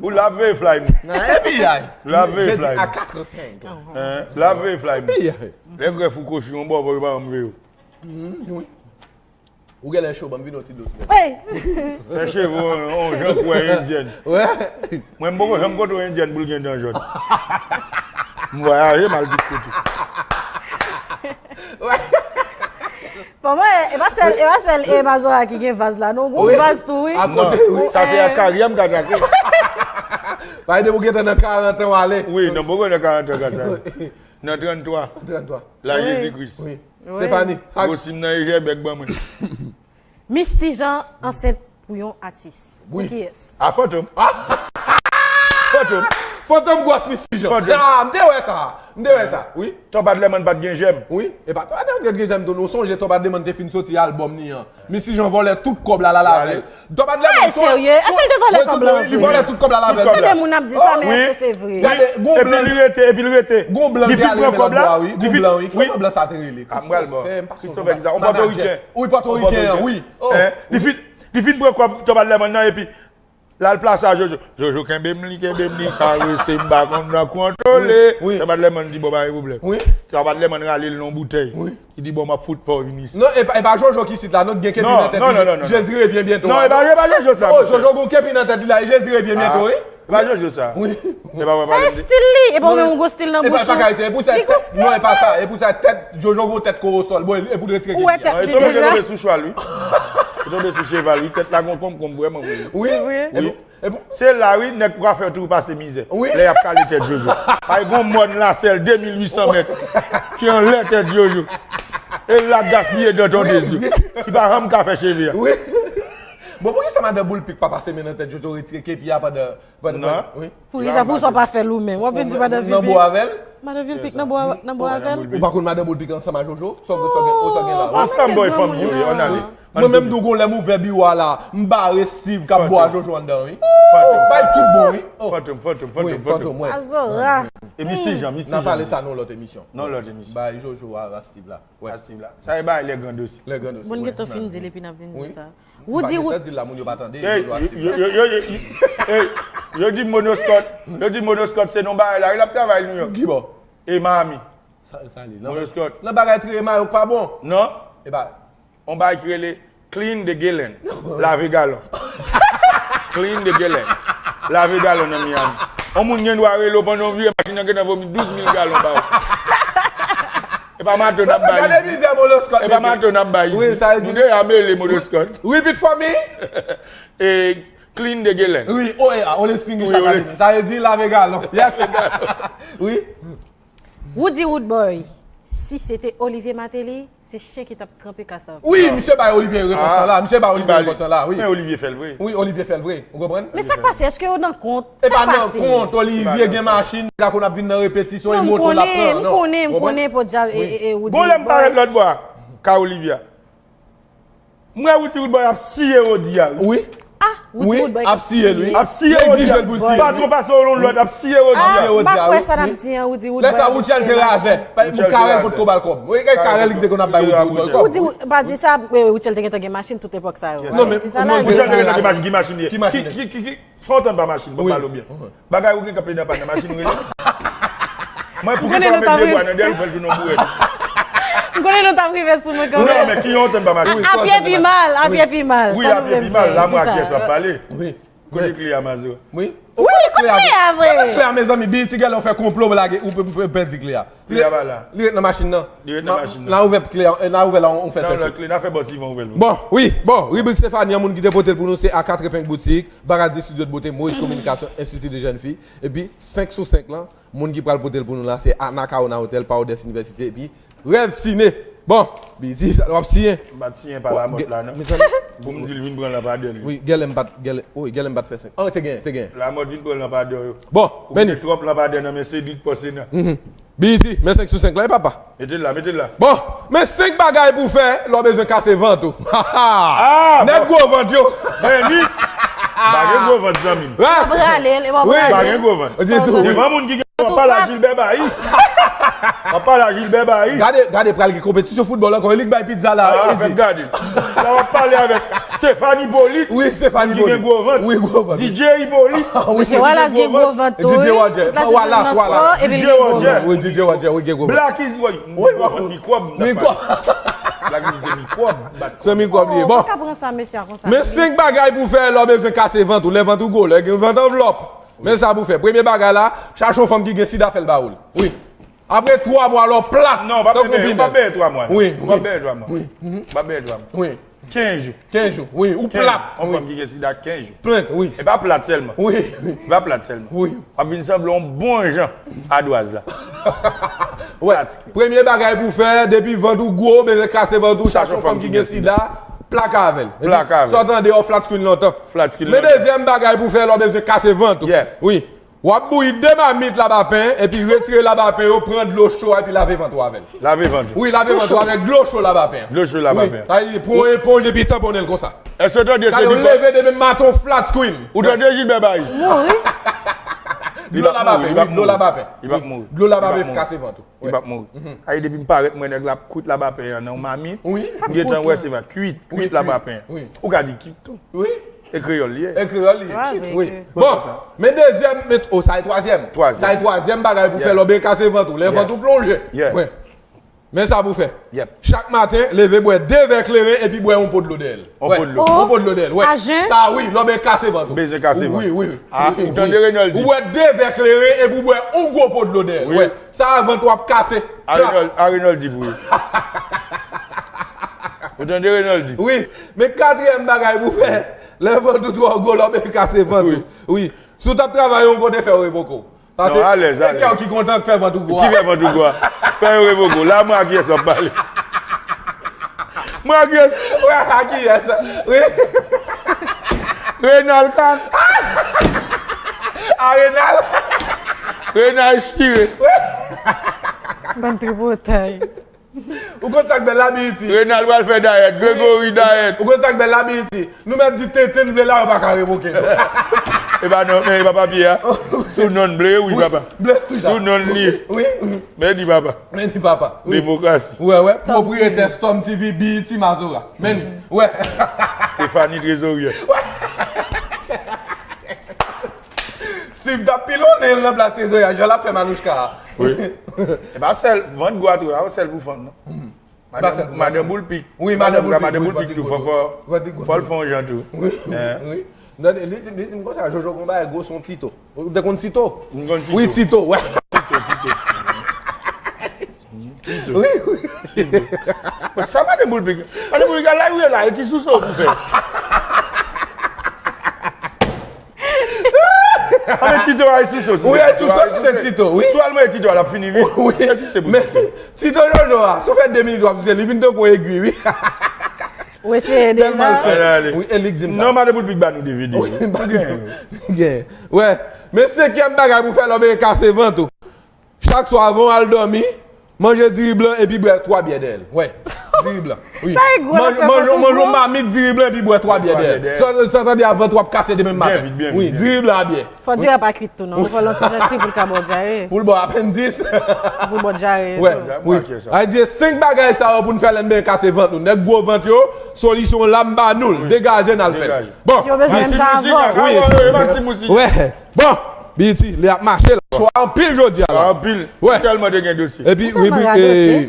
Ou la veye fly m. Nan, epi ay. La veye fly m. A Quatre Peng. Hein? La veye fly m. Epi ay. Lè grèf ou kochi yon bò, bò yo pa janm veye w. Wi. Ou genlè cho, ban m vide yon ti dlo sou tèt. Hey! Fè cheve w yon jan kou yon endyèn. Wè. Mwen, m poko janm kote yon endyèn pou l gen dan jòn. M vwayaje, m al tout kote. Wè. Bon, mwen, e pa sèl, e pa sèl, e, Mazora ki gen vaz la, non, gon vaz tou, wi. Akote, wi. Sa se a karyè m ka trake. Pa ede pou gentan nan karant an w ale. Wi, non, m poko nan karant an ka sa. Nan tranntwa. Tranntwa. La Jezi Kris. Wi. Wi. Stéphanie. Gwo sim nan Ejè bèk ban mwen. Misty Jean ansent pou yon atis. Wi. Pou kiyès? A Fantom. Fantom. Fantom gwòs Misty Jean. Fantom. Ah, m te wè sa. M te wè sa. Wi. Top Adlerman pa t gen jèm. Wi. E pa Top Adlerman te gen jèm tou. Nou sonje Top Adlerman te fin soti albòm ni an. Misty Jean vòlè tout kòb la, l al avè l. Top Adlerman. Serye? Èske l te vòlè kòb la vre? Li vòlè tout kòb la, l al avè l. Tout kòb la. Tande moun ap di sa, men èske se vre? Gade, gon blan. Epi li rete, epi li rete. Gon blan ki al renmen lòt bò a, wi. Gon blan, wi. Kòman blan sa te rele? Ah, m pral bon. Christopher, kisa? On pòtoriken. Wi, pòtoriken an, wi. Oh. Li fin, li fin pran kòb Top Adlerman nan, epi L al plase a Jojo. Jojo kenbe m li, kenbe m li, karese m, m pa konn nan kontwole. Wi, wi. Sa pa t lè man di bon, pa gen pwoblèm. Wi. Sa pa t lè man rale l nan bouteil. Wi. Li di bon, m ap fout pa w vin isi. Non, e pa, e pa Jojo ki sit la, non, gen kepi nan tèt li. Non, non, non, non. Jésus revient bientôt. Non, e pa, e pa Jojo sa, oh, monchè. Jojo gon kepi nan tèt li la, e Jésus revient bientôt, wi. E pa Jojo sa. Wi. E pa, pa, sa e stil li, e pa ou menm ou gon stil nan bouch ou. E pa, e pa, e pou sa tèt, non, e pa sa, e pou sa tèt, Jojo gon tèt korosòl, bon, e pou l retire kepi a. Ou wè tèt li deja. Li tonbe sou cheval, wi. Li tonbe sou cheval, wi. Tèt la gon konmkonm vrèman, wi. Wi, wi. E bon. Se la, wi, nèg kwafè tou pase mizè. Wi. Lè y ap kale tèt Jojo. Ay, gon mòn lasèl de mil uit san mèt ki anlè tèt Jojo. E l ap gaspiye dan ton dezi. Li pa janm ka fè cheve a. Wi. Bon, poukisa madan Boulpik pa pase men nan tèt Jojo, retire kepi a pandan, pandan, non. Wi. Poukisa pou sa w pa fè l ou menm? W ap vin di madan Boulpik. Nan bo avè l? Madan Boulpik nan bo, nan bo avè l? Ou pa konn madan Boulpik ansanm a Jojo? Sa w gen, sa w gen, sa w gen la? Ansanm, bòy, fanmi yo ye, ann ale. Mwen menm tou gon lè m ouvè biwo a la, m bare Steve k ap bo a Jojo anndan, wi. Bay tout bon, wi. Oh. Fantom, fantom, fantom, fantom. Azora. E Misty Jean, Misty Jean. N a pale sa nan lòt emisyon. Nan lòt emisyon. Bay Jojo a Steve la. Wè. A Steve la. Sa e bay lè gran dosi. Lè gran dosi. Bon, gentan fin di l epi n ap vin di sa. Woody, Woody. Di l la, moun yo pa tande. Ey, yo, yo, yo, yo, yo, ey, yo di Monoscot, yo di Monoscot se non bagay la, wi, l ap travay New York. Ki bò? E Miami. Sa, sa li. Monoscot. Nan bagay triye mayo pa bon. Non. E ba. On bagay ki rele clean the gallon. Lave galon. Clean the gallon. Lave galon nan Miami. On moun gen dwa rele w pandan w vire machin nan gentan vomi douz mil galon ba ou. E pa mato n ap bay isi. Gade mizè Monoscot. E pa mato n ap bay isi. Wi, sa vle di. Nou deja mele Monoscot. Repeat for me. E clean the gallon. Wi, oh yeah, on extinguish la. Sa vle di lave galon. Yes. Wi. Woody Woodboy, si se te Olivier Martelly, se chen ki t ap tranpe kasav. Wi, misye bay Olivier repons lan la. Misye bay Olivier repons lan la, wi. Men Olivier fè l vre. Wi, Olivier fè l vre. Ou konprann? Men sa k pase? Èske yo nan kont? E pa nan kont, Olivier gen machin, la konn ap vin nan repetisyon, e moto l ap pran. Non, m konnen, m konnen, podyab, e, e, e, Woody Woodboy. Gon lè m parèt lòt bò a, ka Olivier a. M wè Woody Woodboy ap siye Rodi a, wi. Wi. Ah, Woody Woodboy ap siye l, wi. Ap siye Rodi a. Patwon pase yon lòt, ap siye Rodi a. Ah, m pa kwè sa n ap di an, Woody Woodboy. Lè sa Woody te razè. Karèl potko ba l kòb. Wi, e Karèl ki te konn ap bay Woody Woodboy kòb. Woody, pa di sa, eh, Woody te gentan gen machin tout epòk sa yo. Non, men Woody te gentan gen machin, ki machin li ye? Ki machin li ye? Ki, ki, ki, Fò w tann pa machin, ban m pale w byen. Bagay ou gen k ap plede anpàn nan machin ou rele. Mwen, poukisa w ap met de bwa nan dèyè l, ou fè l tounen yon bourèt? M konnen nou t ap rive sou mwen kanmenm. Non, men ki yon tann pa machin. A pye pi mal, a pye pi mal. Wi, a pye pi mal. La mwen ak kiyès w ap pale. Kote kle a, Mazora? Wi. Wi, kote kle a vre? Kote kle a, mezanmi? Biyiti, gèlè, ou fè konplo, ou lage, ou pe-, pe-, pèdi kle a. Li ret, li ret nan machin nan. Li ret nan machin nan. N a ouvè kle a, n a ouvè la, on fè sèl. Nan lòt kle, n a fè bòs Ivan ouvè l. Bon, wi, bon, ribrik Stéphanie an, moun ki te pote l pou nou, se A Quatre Épingles Boutique, Baradi Studio de Beauté, Moïse Communication, Institut de Jeunes Filles, epi senk sou senk lan, moun ki pral pote l pou nou la, se Anacaona Hotel, Paodes Université, epi Rêve Ciné. Bon, Biyiti, sa w ap siyen? M pa t siyen pa Lamòt la, non. Pou m di l vin pran lanpadè l. Wi, gèlè m pa t, gèlè, wi, gèlè m pa t fè senk. An, te genyen, te genyen. Lamòt vin pran lanpadè yo. Bon, ou kite twòp lanpadè nan men Cédric Pòsena. Biyiti, men senk sou senk la, e papa. Mete l la, mete l la. Bon, men senk bagay pou fè lè w bezwen kase vant ou. Ah, nèg gwo vant yo. Men li, pa gen gwo vant, zanmi m. Pa gen gwo vant. Devan moun ki gen, w ap pale a Gilbert Bayi. W ap pale a Gilbert Bayi. Gade, gade, pral gen konpetisyon foutbòl ankò. E li k bay pizza la. Ah, fè m gade. La, w ap pale avèk Stéphane Hyppolite. Wi, Stéphane Hyppolite. Ki gen gwo vant. Wi, gwo vant. D J Hyppolite. Wi, D J Hyppolite. Wi, Wallace, Wallace. D J Hyppolite. Wi, D J Hyppolite, wi, gen gwo vant. Black is, wi, mikwòb. Mikwòb. Black is se mikwòb. Se mikwòb li ye. Bon. Men senk bagay pou fè lè w bezwen kase vant ou, lè vant ou gwo, lè gen vant anvlòp. Men sa pou fè. Premye bagay la, chache yon fanm ki gen sida, fè l ba ou l. Wi. Apre twa mwa, lè w plat. Non, w p ap benyen, w p ap benyen twa mwa, non. Wi, wi. W p ap benyen twa mwa. Wi. W p ap benyen twa mwa. Wi. Kenz jou. Kenz jou, wi. Ou plat. Yon fanm ki gen sida, kenz jou. Plat, wi. E pa plat sèlman. Wi. E pa plat sèlman. Wi. W ap vin sanble yon bon jan adwaz la. Wè. Premye bagay pou fè, depi vant ou gwo, bezwen kase vant ou, chache yon fanm ki gen sida, plake avè l. Plake avè l. Sa w tande, yon flat screen lontan. Flat screen lontan. Men dezyèm bagay pou fè, lè w bezwen kase vant ou. Yeah. Wi. W ap bouyi de mamit labapen, epi retire labapen yo, pran dlo cho a, epi lave vant ou avè l. Lave vant ou. Wi, lave vant ou avèk dlo cho labapen an. Dlo cho labapen an. Wi, sa vle di, pran yon eponj epi tanponnen l konsa. Èske w tande se li leve de menm maten, flat screen. Ou tande Gilbert Bayi? Mouri. Dlo labapen, wi, dlo labapen. Li p ap mouri. Dlo labapen kase vant ou. Li p ap mouri. Ay, depi m parèt, m wè nèg la ap kwit labapen an nan yon mamit. Wi. M gentan wè se vre, kwit, kwit labapen an. Wi. Ou ka di kwit tou. Wi. E kreyòl li ye. E kreyòl li ye. Wi. Bon, men dezyèm, men, oh, sa e twazyèm. Twazyèm. Sa e twazyèm bagay pou fè lè w byen kase vant ou. Lè vant ou plonje. Wi. Men sa pou fè. Chak maten, leve bwè de vè kleren epi bwè yon po dlo dèyè l. Yon po dlo. Yon po dlo dèyè l, wi. A jen? Sa wi, lè w byen kase vant ou. Bezwen kase vant. Wi, wi. Ah, ou tande Renald di. Ou bwè de vè kleren epi ou bwè yon gwo po dlo dèyè l. Wi. Sa vant ou ap kase. A Renald, a Renald di pou wi. Ou tande Renald di. Wi, men katriyèm bagay pou fè. Lè vant ou twò gwo, lè w byen kase vant ou. Wi. Si w t ap travay yon kote, fè yo revoke w. Non, alèz, alèz. E kè w ki kontan k fè vant ou gwo a. Ki fè vant ou gwo a? Fè yo revoke w. La mwen ak kiyès w ap pale. Mwen ak kiyès? Mwen ak kiyès? Wi. Renald Kan. A Renald. Renald chire. Bann tripotay. Ou konn sa k bèl la, Biyiti? Renald pral fè dayèt, Gregory dayèt. Ou konn sa k bèl la, Biyiti? Nou mèt di tenten n vle la, yo pa ka revoke nou. E pa non, men e pa papye a. Sou non n ble, wi, papa. Sou non n li. Wi, wi. Men di papa. Men di papa. Wi. Demokrasi. Wè, wè. Pwopriyetè Storm T V, Biyiti, Mazora. Men, wè. Stéphanie Trésorier. Wè. Steve t ap pilonnen l nan plas trezorye a, jan l ap fè Manouchka a. Wi. E pa sèl, vant gwo a tou, e pa sèl pou fanm, non. Madan, madan Boulpik. Wi, madan Boulpik, madan Boulpik tou, fò, fò, fò l fè yon jan tou. Wi, wi. Tande, li, li, li di m konsa, Jojo gon bagay gwo, se yon Tito. Ou te konn Tito? M konn Tito. Wi, Tito, wè. Tito, Tito. Tito. Wi, wi. Tito. Bon, sa madan Boulpik. Madan Boulpik, la, wi, la, e ti souse ou pou fè. Anben Tito a sou sos. Wi, a sou sos, se Tito, wi. Sou al mwen Tito a, l ap fini vit. Wi. E si se pou men Tito. Tito Jojo a, si w fè de minit w ap souse, li vin tankou egwi, wi. Ou eseye deja? Tèlman l fè. Wi, e li k di m sa. Non, madan Boulpik ba nou de videyo. Wi, ba nou. Gen. Wè. Men senkyèm bagay pou fè lè w byen kase vant ou. Chak swa, avan w al dòmi, manje diri blan epi bwè twa byè dèyè l. Wè, diri blan. Wi. Sa e gwo nan fè vant ou gwo. Manje, manje yon mamit diri blan epi bwè twa byè dèyè l. Sa, sa, sa vle di a vant w ap kase demen maten. Byen vit, byen vit. Wi, diri blan a byè. Fò diri a pa kwit tou, non. Fò l yon ti jan kri pou l ka ba w dyare. Pou l ba w apendis. Pou l ba w dyare tou. Wè, wi. Sa vle di senk bagay sa yo pou n fè lè n byen kase vant nou. Nèg gwo vant yo, solisyon la m ba nou l. Degaje n al fè l. Bon. Si yo bezwen m sa avan. Wi. Wè. Bon, Biyiti, li ap mache la. Cho anpil jodi a la. Anpil. Wè. Tèlman te gen dosye. Epi, wi, wi, e,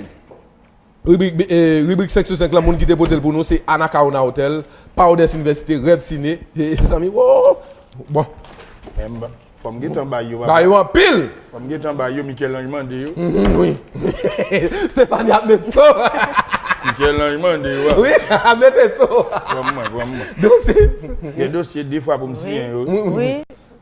ribrik, e, ribrik senk sou senk lan, moun ki te pote l pou nou, se Anacaona Hotel, Paodes Université, Rêve Ciné, e, zanmi, wo, bon. Men, fò m gentan ba yo, papa. Ba yo anpil. Fò m gentan ba yo, Michel-Ange mande yo. Mhm, wi. Stéphanie ap met so. Michel-Ange mande yo, papa. Wi, ap mete so. Pran mwen, pran mwen. Dosye. Gen dosye de fwa pou m siyen yo. Wi, wi. Wi.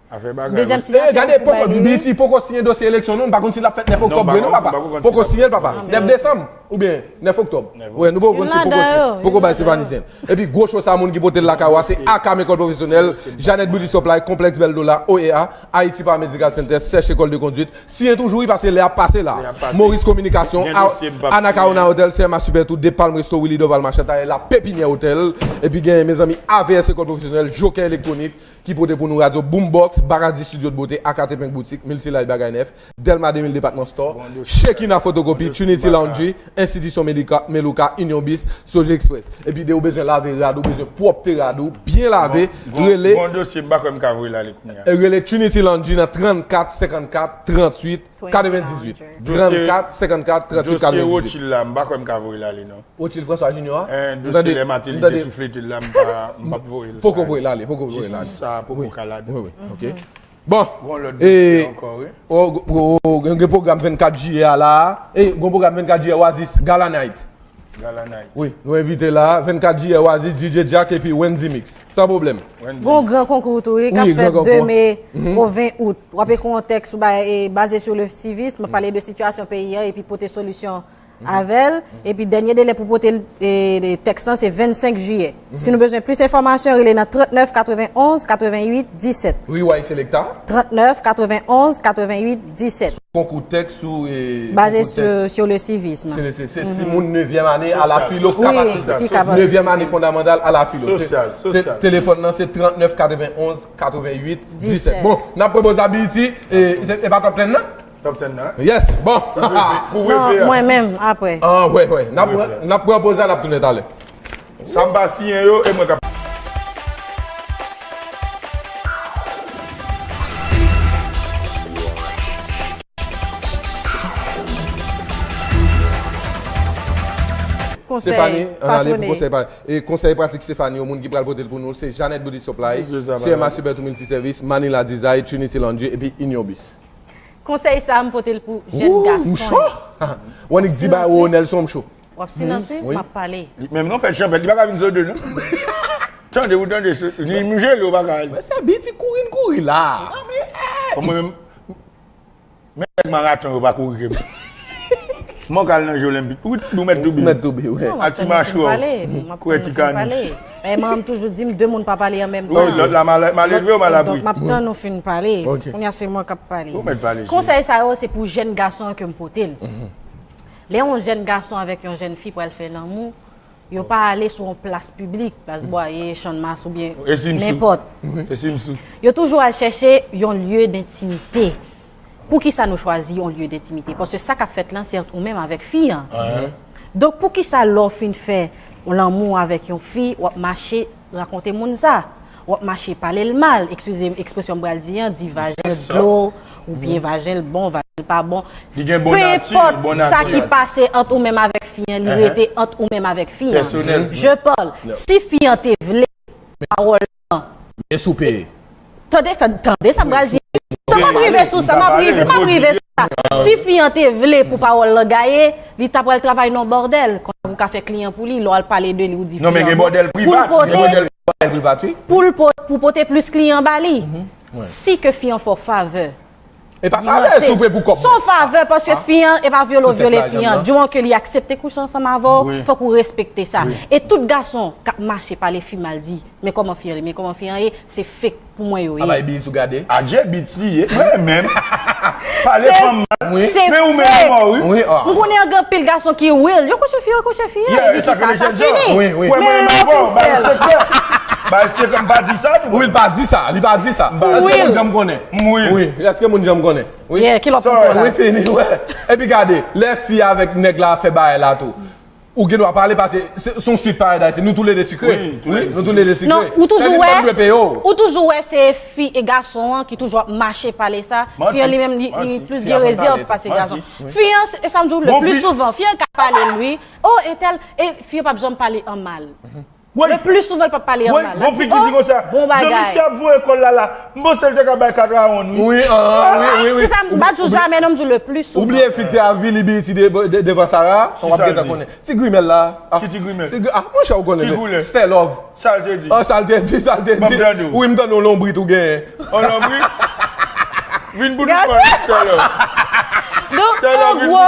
Afè bagay. Dezyèm sinyati. Eh, gade, poko, Biyiti poko siyen dosye eleksyon, non, m pa konn si l ap fèt nèf oktòb vre, non, papa. Poko siyen l, papa. Nèf desanm oubyen nèf oktòb. Wè, nou poko konn si poko siyen, poko bay Stéphanie siyen. Epi gwo cho sa, moun ki pote l lakay ou a, se Akam Ekòl Pwofesyonèl, Jeannette Beauty Supply, Konplèks Bèl Dola, O E A, Haiti Paramedical Center, Sèch École de Conduite. Siyen toujou, wi, paske lè ap pase la. Maurice Communication, Anacaona Hotel, C M A Super Tour, De Palm Resto, Willy Dorval Marchand, Tayè La Pépinière Hotel, epi gen, mezanmi, A V S Ekòl Pwofesyonèl, Joker Elektwonik, ki pote pou nou radyo Boombox, Baradis Studio de Beauté, Akate Pink Boutique, Multilife Bagay Nèf, Delma de mil Department Store, Shekina Fotokopi, Trinity Laundry, Enstitisyon Medika, Melouka, Union Bis, Soje Express. Epi de ou bezwen lave rad ou, bezwen pwòpte rad ou, byen lave, rele. Bon dosye, m pa kwè m ka voye l ale kounye a. E rele Trinity Laundry nan trannkat senkannkat tranntuit katrevendizuit. Trannkat senkannkat tranntuit katrevendizuit. Dosye Rothschild la, m pa kwè m ka voye l ale non. Rothschild François Junior a? Eh, dosye lè Martelly te souflete l la, m pa, m p ap voye l. Poko voye l ale, poko voye l ale. Jistis sa poko ka ladan. Wi, wi, ok. Bon. Gon lòt dosye ankò, wi. Gen pwogram vennkat jiyè a la. E, gon pwogram vennkat jiyè Oasis Gala Night. Gala Night. Wi, nou envite la. Vennkat jiyè Oasis, D J Jack epi Wendy Mix. San pwoblèm. Gon gran konkou tou, wi, k ap fèt de me o ven out. W ap ekri yon tèks ou bay, e, basé sur le civisme, pale de sitiyasyon peyi a epi pote solisyon avè l. Epi dènye delè pou pote, e, tèks lan se vennsenk jiyè. Si nou bezwen plis enfòmasyon, rele nan trannèf katrevenonz katrevenuit disèt. Wi, Way Selecta. Trannèf katrevenonz katrevenuit disèt. Konkou tèks ou, e, baze sur, sur le civisme. Se, se, se timoun nevyèm ane a la filo, Kapatris. Nevyèm ane fondamantal a la filo. Sosyal, sosyal. Telefòn nan se trannèf katrevenonz katrevenuit disèt. Bon, n ap pran poz la, Biyiti, e, e pa top ten nan? Top ten nan? Yes, bon. Non, mwen menm, apre. Ah, wè, wè. N ap pran, n ap pran poz la, n ap tounen talè. Sa m pa siyen yo, e mwen k ap Stephanie, ann ale pou konsèy pa, e konsèy pratik Stephanie, yon moun ki pral pote l pou nou, se Jeannette Boutique Supply, C M A Super Two Multiservice, Manila Design, Trinity Laundry, epi Inyo Bus. Konsèy sa a, m pote l pou jèn gason yo. Ou cho? Ou annik di ba Ronel son m cho. W ap silans, wi, m ap pale. Li menm non, fè chanpèt, li pa ka vin sou de, non. Tande, ou tande, se- li m jele, ou pa ka. Mwen se biti kouri n kouri la. Mwen menm, men nèg maraton yo pa kouri ke m. Mwen k al nan je olenpik. Ou, ou mèt toubi. Ou mèt toubi, wi. Non, m ap tann nou fin pale. M ap tann nou fin pale. E manman m toujou di m, de moun pa pale an menm tan. Wi, lòt la mal, mal elve ou mal abri. Donk, m ap tann nou fin pale. Ok. Kounye a, se mwen k ap pale. Ou mèt pale, cheri. Konsèy sa yo, se pou jèn gason an ke m pote l. Lè yon jèn gason avèk yon jèn fi pral fè lanmou, yo pa ale sou yon plas piblik, plas Bwaye, Channmas oubyen nenpòt. Yo toujou al chèche yon lye dentimite. Poukisa nou chwazi yon lye dentimite? Paske sa k ap fèt lan, se ant ou menm avèk fi an. Donk, poukisa lè w fin fè lanmou avèk yon fi, w ap mache rakonte moun sa? W ap mache pale l mal, eskize m, ekspresyon m pral di an, di vajen l dlo, oubyen vajen l bon, vajen l pa bon. Li gen bon nati, bon nati. Peu importe sa ki pase ant ou menm avèk fi an, li rete ant ou menm avèk fi an. Pèsonèl. Je parle. Si fi an te vle pawòl lan. Men si w peye. Tande, tande, tande sa m pral di. M ap rive sou sa, m ap rive, m ap rive sou sa. Si fi an te vle pou pawòl lan gaye, li ta pral travay nan bòdèl. Konsa pou ka fè kliyan pou li, lè w al pale de li, ou di fi an. Non, men gen bòdèl privat. Gen bòdèl privat, wi. Pou l po-, pou pote plis kliyan ba li. Si ke fi an fè w favè. E pa favè, si w vle pou kòb mwen. Se yon favè, paske fi an, e pa vyole w vyole fi an. Di moman ke li aksepte kouche ansanm avè w, fòk ou respekte sa. E tout gason k ap mache pale fi mal di, men kòman fi an ye, men kòman fi an ye, se fake pou mwen yo ye. Aba, e Biti ou gade? Adje, Biti ye, mwen menm. Pale fanm mal. Men ou menm ou mò, wi. M konnen gen anpil gason ki real. Yo kouche fi, yo kouche fi. Yeah, e sa ke sa fini. Wi, wi. Men lè w fin fè l. Bay sekrè. Bay sekrè, m pa di sa tou. Wi, l pa di sa, li pa di sa. Èske moun janm konnen? Wi. Wi, èske moun janm konnen? Wi. Yeah, ki lòt pwoblèm la? Wi, fini, wè. Epi gade, lè fi avèk nèg la fè bagay la tou. Ou gen dwa pale paske se, se yon swit parèy dayise. Nou toulede sikre. Wi, nou toulede sikre. Non, ou toujou wè, ou toujou wè se fi e gason an ki toujou ap mache pale sa. Fi an li menm, li, li plis gen rezèv pase gason. Fi an, e sa m di w, le pli souvan, fi an ka pale l, wi. Oh, entèl, e fi an p ap janm pale an mal. Le pli souvan, l p ap pale an mal. Gon fi ki di konsa, jan misye ap voye kò l la la, m panse l te ka bay kat rawonn, wi. Wi, ah, wi, wi, wi. Se sa, m pa di w jamè, non, m di w le pli souvan. Ou bliye fi k te avili Biti de, de, devan Sara, w ap gentan konnen. Ti grimèl la. Ki ti grimèl? Ti gri-, ah, monchè, ou konnen. Ki koulè? Stè Love. Sa l te di? Ah, sa l te di, sa l te di. Ban m tande w. Wi, m tande w lonbrit ou genyen. On lonbrit? Vin pou nou pran Stè Love. Donk, an gwo,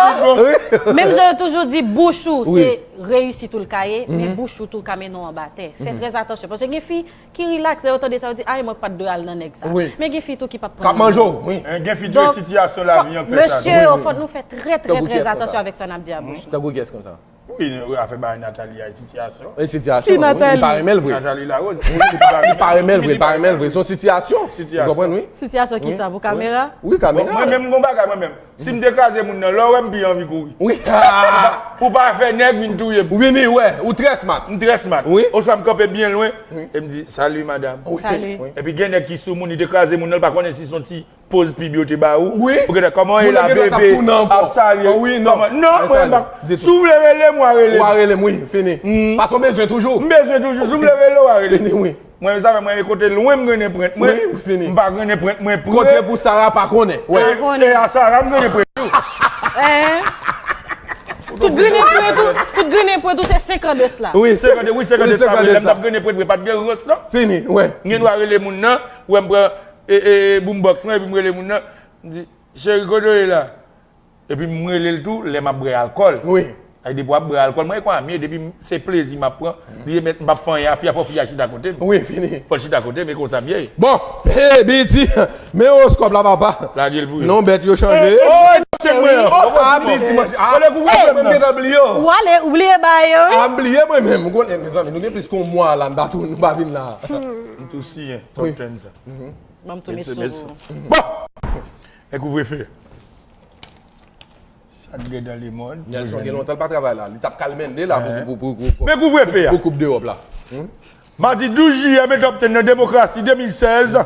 menm jan yo toujou di, bouch ou, se reyisit ou l ka ye, men bouch ou tou ka mennen w anba tè. Fè trè atansyon. Paske gen fi ki rilaks, lè yo tande sa, yo di, ay, mwen pa t dwe al nan nèg sa. Men gen fi tou ki p ap pran. K ap manje w, wi. Gen fi tou, e sitiyasyon lavi an k fè sa. Mesye yo, fòk nou fè trè, trè, trè atansyon avèk sa n ap di a bouch nou. Tankou kiyès konsa? Wi, afè bagay Nathalie a, e sitiyasyon. E sitiyasyon, wi. Li pa renmen l vre. Nathalie Larose. Li pa renmen l vre, li pa renmen l vre. Se yon sitiyasyon. Ou konprann, wi. Sitiyasyon ki sa, pou kamera? Wi, kamera. Mwen menm, gon bagay, mwen menm. Si m te kraze moun nan, lè w wè m pi anvi kouri. Wi. Pou pa fè nèg vin touye m. Ou vini, wè, ou trè smart. M trè smart. Wi. Oswa m kanpe byen lwen, e m di, "Salut, madame." Wi. Salut. Epi gen nèg ki sou moun, li te kraze moun nan, li pa konnen si se yon ti poz pib yo te ba ou. Wi. Ou gentan, "Kòman w ye la, bebe?" Ap salye. Non, mwen pa. Si w vle rele m, w a rele m. W a rele m, wi, fini. Paske w bezwen toujou. M bezwen toujou. Si w vle rele, w a rele m. Fini, wi. Mwen, sa fè mwen, kote lwen m grennen pwent mwen. Wi, fini. M pa grennen pwent mwen pre. Kote pou Sara pa konnen. Wè. E a Sara m grennen pwent tou. Tout grennen pwent ou, tout grennen pwent ou, se senkant de sla. Wi. Senkant, wi, senkant de sla. Lè m t ap grennen pwent mwen, pa t gen rans, non. Fini, wè. M gen dwa rele moun nan, wè m pran, e, e, boombox mwen, epi m rele moun nan, m di, "Cheri, kote w ye la?" Epi m rele l tou lè m ap bwè alkòl. Wi. Ay, depi w ap bwè alkòl, mwen e konsa m ye, depi m, se plezi m ap pran, li mèt m p ap fè anyen a fi a, fò fi a chita kote m. Wi, fini. Fò l chita kote m, e konsa m ye. Bon, hey, Biti, men owoskòp la, papa. Lage l pou yo. Non, bèt yo chanje. Oh, se mwen an. Oh, ah, Biti, manje. Ah, mwen m gentan bliye w. Ou ale, ou bliye bagay yo, wi. Ah, m bliye mwen menm. Ou konnen, mezanmi, nou gen plis ke yon mwa la, nou pa tou, nou pa vin la. M tou siyen, top ten sa. Ban m tou met sou. Bon! E kouvrefe. Sa k gen nan lemond. Nelson gen lontan l pa travay la. Li t ap kalmende la pou, pou, pou, pou, pou, men kouvrefe a, pou koup de wòb la. Madi douz jiyè, men top ten nan Demokrasi de mil sèz.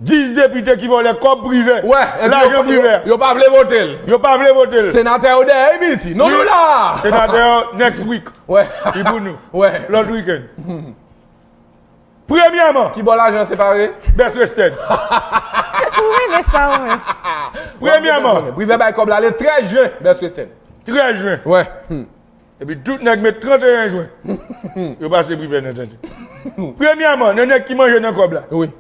Dis depite ki vòlè kòb Privè. Wè, epi yo, Lajan Privè. Yo pa vle vote l. Yo pa vle vote l. Senatè yo dèyè wi piti. Non nou la. Senatè yo next week. Wè. Li pou nou. Wè. Lòt wikenn. Premyèman. Ki bò lajan separe? Best Western. Ou renmen sa ou menm. Premyèman. Privè bay kòb la le trèz jen. Best Western. Trèz jen. Wè. Epi tout nèg met trannteyen jen. Yo pase Privè nan tenten. Premyèman, nan nèg ki manje nan kòb la. Wi.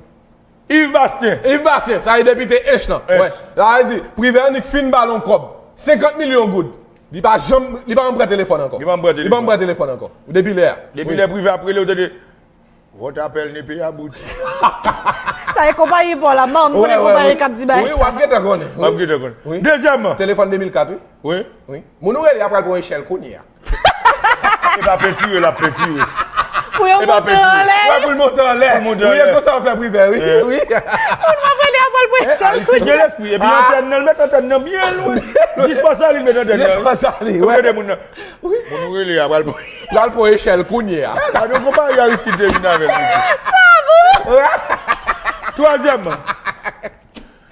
Yves Bastien. Yves Bastien, sa e depite H lan. Wè. Sa vle di, Privè annik fin ba l yon kòb. Senkant milyon goud. Li pa janm, li pa janm pran telefòn ankò. Li pa janm pran telefòn. Li pa janm pran telefòn ankò. Depi lè a. Depi lè Privè ap rele, ou tande. Votre appel n'est pas abouti. Sa e konpayi pa w la, man, m konnen konpayi k ap di bagay sa. Wi, w ap gentan konnen. W ap gentan konnen. Dezyèmman. Telefòn de mil kat, wi. Wi. Wi. Moun ou rele a pral pran echèl kounye a. E pa pentire l ap pentire. Pou yo monte anlè. Wè, pou l monte anlè. Wi, e konsa w fè Privè, wi. Wi. Moun w ap rele a pral pran echèl kounye a. Gen lespri. Epi antèn nan, l met antèn nan byen lwen. Jis pa sali, l met antèn nan. Jis pa sali, wè. Gade moun nan. Moun ou rele a pral pran. Pral pran echèl kounye a. Gade yon konpayi Aristide te vin avè l, mesye. Sa bon! Twazyèmman.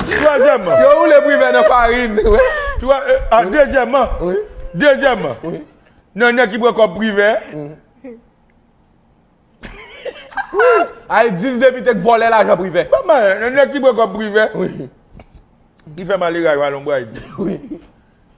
Twazyèmman. Yo woule Privè nan farin. Twa, eh, ah, dezyèmman. Dezyèmman. Nan nèg ki pran kòb Privè. Ay, dis depite k vòlè lajan Privè. Bon, man, nan nèg ki pran kòb Privè. Ki fè malere a yo a lonbray. Wi.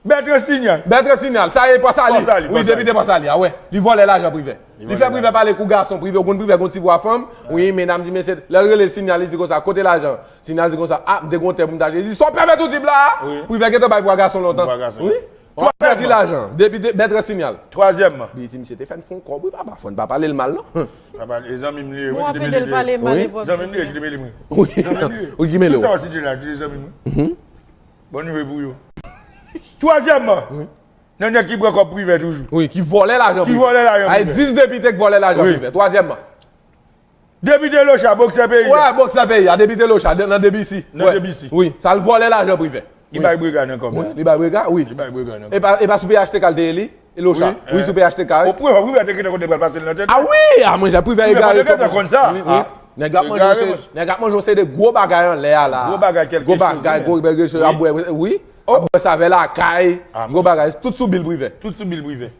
Bèt Resinyal. Bèt Resinyal, sa e Pòsali. Pòsali, wi, depite Pòsali a, wè. Li vòlè lajan Privè. Li fè Privè pale kou gason. Privè, ou konn Privè gon ti vwa fanm. Wi, medam di mesye, lè l rele Sinyal, li di konsa, kote lajan? Sinyal di konsa, a, m te gon tè pou m ta achte. Li di, sa w pèmèt ou di m la a? Privè gentan bay vwa gason lontan. Wi. Pòsali lajan. Depite, Bèt Resinyal. Twazyèmman. Li di misye te fè n fon kòb, wi, papa. Fò n pa pale l mal, non. Papa, e zanmi m li ye, wi, ki te mele de. Zanmi m li ye, ki te mele mwen. Zanmi m li ye. Wi, ki mele w. Tout sa w site la, ki te zanmi mwen. Bon nivo pou yo. Twazyèmman, nan nèg ki pran kòb Privè toujou. Wi, ki vòlè lajan Privè. Ki vòlè lajan Privè. Ay, dis depite k vòlè lajan Privè. Twazyèmman. Depite Locha, boksè peyi a. Wè, boksè peyi a, depite Locha, nan D B C. Nan D B C. Wi, sa l vòlè lajan Privè. Li bay brega nan kòb la. Wi, li bay brega, wi. Li bay brega nan kòb la. E pa, e pa sou P H T K l te ye li? E Locha. Wi, sou P H T K, wi. O Privè, Privè te gentan konn te pral pase l nan tèt. A wi, a mwen, Privè egare. Privè te gentan konn sa. Wi, wi. Nèg la ap manje yon se, nèg la ap manje yon se de gwo bagay anlè a la. Gwo bagay, kèlke gwo bagay, gwo bagay, ap bwè, wi. Ap bwè sa vè lakay, gwo bagay, tout sou bil Privè. Tout sou bil Privè.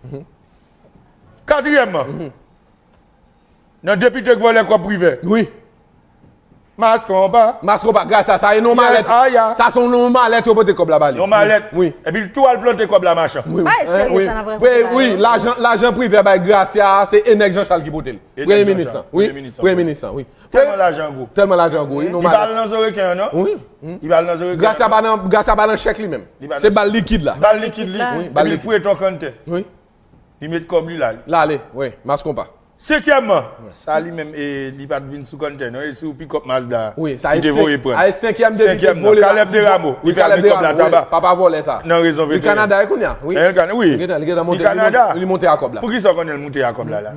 Katriyèmman, nan depite k vòlè kòb Privè. Wi. Maskonpa. Maskonpa, gras a sa, e nan yon malèt. Sa se yon malèt yo pote kòb la ba li. Yon malèt. Wi. Epi l tou al plante kòb la machan. Wi, wi. Wi, lajan, lajan Privè bay Gracia a, se e nèg Jean Charles ki pote l. Premye minis lan. Wi. Premye minis lan, wi. Tèlman lajan gwo. Tèlman lajan gwo, wi. Li pa al nan zo reken an, non? Wi. Li pa al nan zo reken an. Gracia pa nan, Gracia pa nan chèk li menm. Se bal likid la. Bal likid li. Wi, bal likid. Epi l fouye ton kanntè. Wi. Li met kòb li l ale. L ale, wi, maskonpa. Senkyèmman, sa li menm, e, li pa t vin sou kanntè non, e sou pikòp Mazda a li te voye pran. Ay, senkyèm depite k vole la. Kalèb Deramo, li fè al met kòb la taba. Papa vòlè sa. Nan rezon venteyen. Li Kanada wi kounye a, wi. Li gentan, li gentan monte, li monte a kòb la. Poukisa w konnen l monte a kòb la la?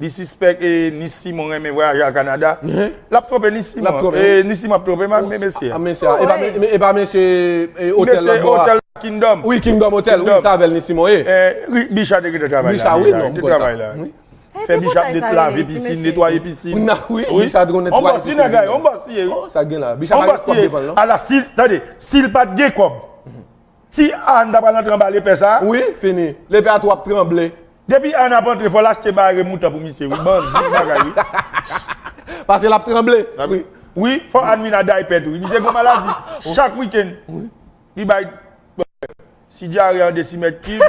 Li sispèk, e, Nis Simon renmen vwayaje a Kanada. L ap twonpe Nis Simon. Nis Simon ap twonpe m, men mesye a. Mesye a, e pa mesye, e, otèl la bò a. Kingdom. Wi, Kingdom Hotel, wi, se avè l Nis Simon ye. Bicha te gentan travay la deja. Li te travay la. Fè Bicha lave pisin, netwaye pisin. Wi, Bicha te konn netwaye pisin. On bòs li nèg la, on bòs li ye. Sa gen la. Bicha pa gen kòb devan l non. Ala, si, tande, si l pa t gen kòb, ti Ann ta pral antre anba lepè sa. Wi, fini. Lepè a tou ap tranble. Depi Ann ap antre, fò l achte bare mouton pou misye, wi. Bandi bagay, wi. Paske l ap tranble. Wi, fò Ann vin a daypè tou, wi. Misye gon maladi. Chak wikenn, li bay, si dyare an de simèt kib,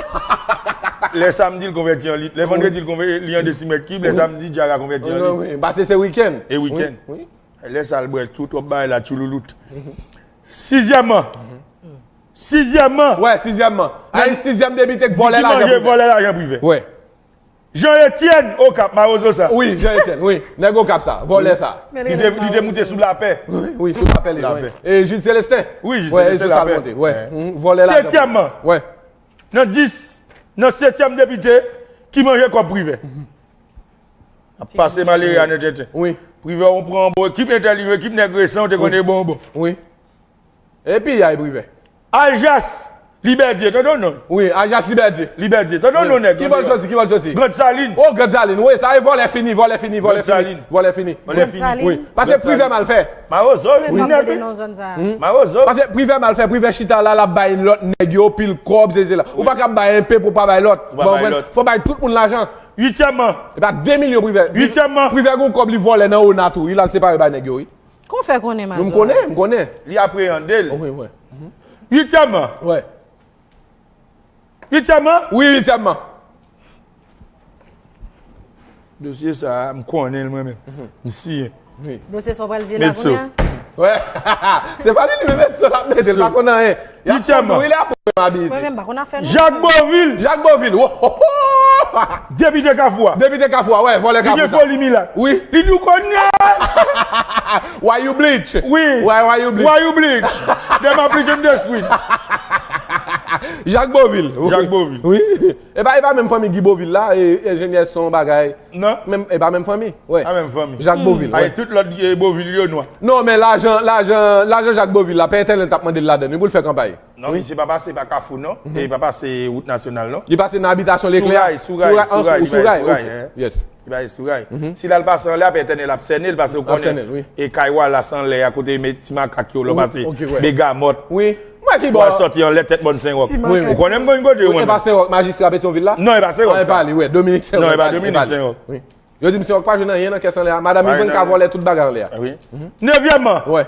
lè samdi, l konvèti an lit. Lè vandredi, l konvè-, li an de simèt kib, lè samdi, dyare a konvèti an lit. Wi, paske se wikenn. E wikenn. Lè sa, l bwè tou twòp bagay la, tchouloulout. Sizyèmman, Sizyèmman. Wè, sizyèmman. Ay, sizyèm depite k vòlè lajan Privè. Vòlè lajan Privè. Wè. Jean Etienne Okap, mawozo sa. Wi, Jean Etienne, wi. Nèg Okap sa, vòlè sa. Li te, li te moute sou lapè. Wi, sou lapè li, wi. E Jude Célestin. Wi, Jude Célestin lapè. Wè. Vòlè lajan. Setyèmman. Wè. Nan dis, nan setyèm depite ki manje kòb Privè. Ap pase malere a nan tenten. Wi. Privè, ou pran yon bon ekip entèlijan, ekip nèg resan, ou te konnen bon bon. Wi. Epi y a Privè. Aljas, Libèdye, tande yon non. Wi, Ajas Libèdye. Libèdye, tande yon non nèg. Ki bò l soti, ki bò l soti? Grand Salin. Oh, Grand Salin, wi, sa e vòlè fini, vòlè fini, vòlè fini. Vòlè fini. Vòlè fini. Wi. Paske Privè mal fè. Mawozo, wi. Mawozo. Paske Privè mal fè, Privè chita la, l ap bay lòt nèg yo pil kòb, se, se la. Ou pa ka bay enpe pou pa bay lòt. Ou pa bay lòt. Fò bay tout moun lajan. Uityèmman. E pa de milyon Privè. Uityèmman. Privè gon kòb li vòlè nan Ona tou, wi, l al separe bay nèg yo, wi. Kon fè konnen, Mazo? M konnen, m konnen. Li apreyande l. Wi, wi. Uityèmman. Wi. Uityèmman? Wi, uityèmman. Dosye sa a, m konnen l mwen menm. M siyen. Wi. Dosye sa w pral di la kounye a? Wi. Se pa li li menm, se l ap mete, l pa konn anyen. Uityèmman. Wi, li ap mwen menm, Abiti. Mwen menm, m pa konn afè non. Jak Bovil. Jak Bovil. Wo, ho, ho. Depite Kafou a. Depite Kafou a, wi, vòlè Kafou sa. Li gen foli milat. Wi. Li di w konnen. Why you bleach? Wi. Why, why you bleach? Why you bleach? Dem a bleach in the screen. Jak Bovil. Jak Bovil. Wi. E pa, e pa menm fanmi Guy Bovil la, e, enjenyè son bagay. Non. Menm, e pa menm fanmi. Wi. Pa menm fanmi. Jak Bovil, wi. Ay, tout lòt, e, Bovil yo nwa. Non, men lajan, lajan, lajan Jak Bovil la, Pè Etènèl t ap mande l ladann, wi, pou l fè kanpay. Non, misye pa pase pa Kafou, non. E li pa pase wout nasyonal, non. Li pase nan abitasyon Leklè. Sou ray, sou ray, sou ray, sou ray, ok. Yes. Li pase sou ray. Si l al pase anlè a, Pè Etènèl ap sènen l, paske ou konnen. Ap sènen l, wi. E kay Wallace anlè a, kote met ti makak yo, lè w pase Begamòt. Wi. Mwen ki bò. W al sòti anlè tèt mòn Senwòk. Ou konnen m konn kote ou. E pa Senwòk, majistra Petyonvil la? Non, e pa Senwòk sa. E pa li, wi, Dominik Senwòk. Non, e pa Dominik Senwòk. Wi. Yo di m Senwòk pa jwenn anyen nan kès anlè a. Madanm li konn ka vòlè tout bagay anlè a. Wi. Nevyèmman. Wi.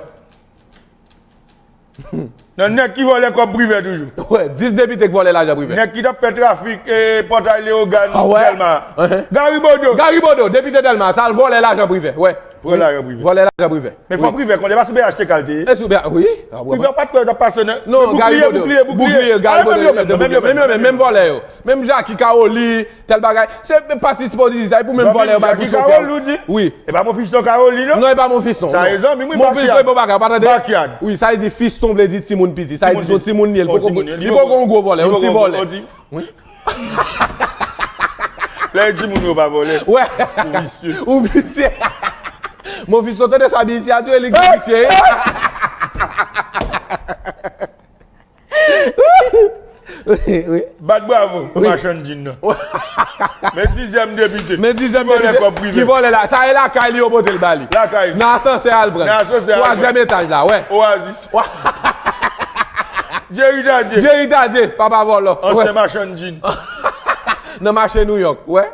Nan nèg ki vòlè kòb Privè toujou. Wi, dis depite k vòlè lajan Privè. Nèg ki t ap fè trafik, e, Pòtay Leyogàn, Dèlma. Gary Bodeau. Gary Bodeau, depite Dèlma, sa al vòlè lajan Privè. Wi. Vòlè lajan Privè. Vòlè lajan Privè. Men fò Privè konnen, pa sou B H T K l te ye. E sou B H T K, wi. Privè pa t kwè yo t ap pase nan. Non, Gary Bodeau. Bouclier, bouclier. Gary Bodeau, menm yo menm, menm vòlè yo. Menm Jacky Caroli, tèl bagay. Se patisipè w di sa, e pou menm vòlè yo bay pou chofè. Jacky Caroli, ou di? Wi. E pa Mofiston Caroli, non? Non, e pa Mofiston. Sa e zanmi m, wi, Mofiston e bon bagay, ou pa tande? Backyard. Wi, sa e di fiston vle di timoun piti. Sa e di se yon timoun li ye, li poko, li poko yon gwo vòlè, yon ti vòlè. Wi. Lè e timoun yo pa vòlè. Wi. Ou visye. Ou visye. Mofiston tande sa, Abiti a tou, e li ki visye. Wi, wi. Bat bravo pou machann djin nan. Men dizyèm depite. Men dizyèm depite ki vòlè la. Sa e lakay li yo pote l ba li. Lakay li. Nan asansè al pran. Nan asansè al pran. Twazyèm etaj la, wi. Oasis. Jerry Tardieu. Jerry Tardieu, papa vòlò. Ansyen machann djin. Nan mache New York, wi.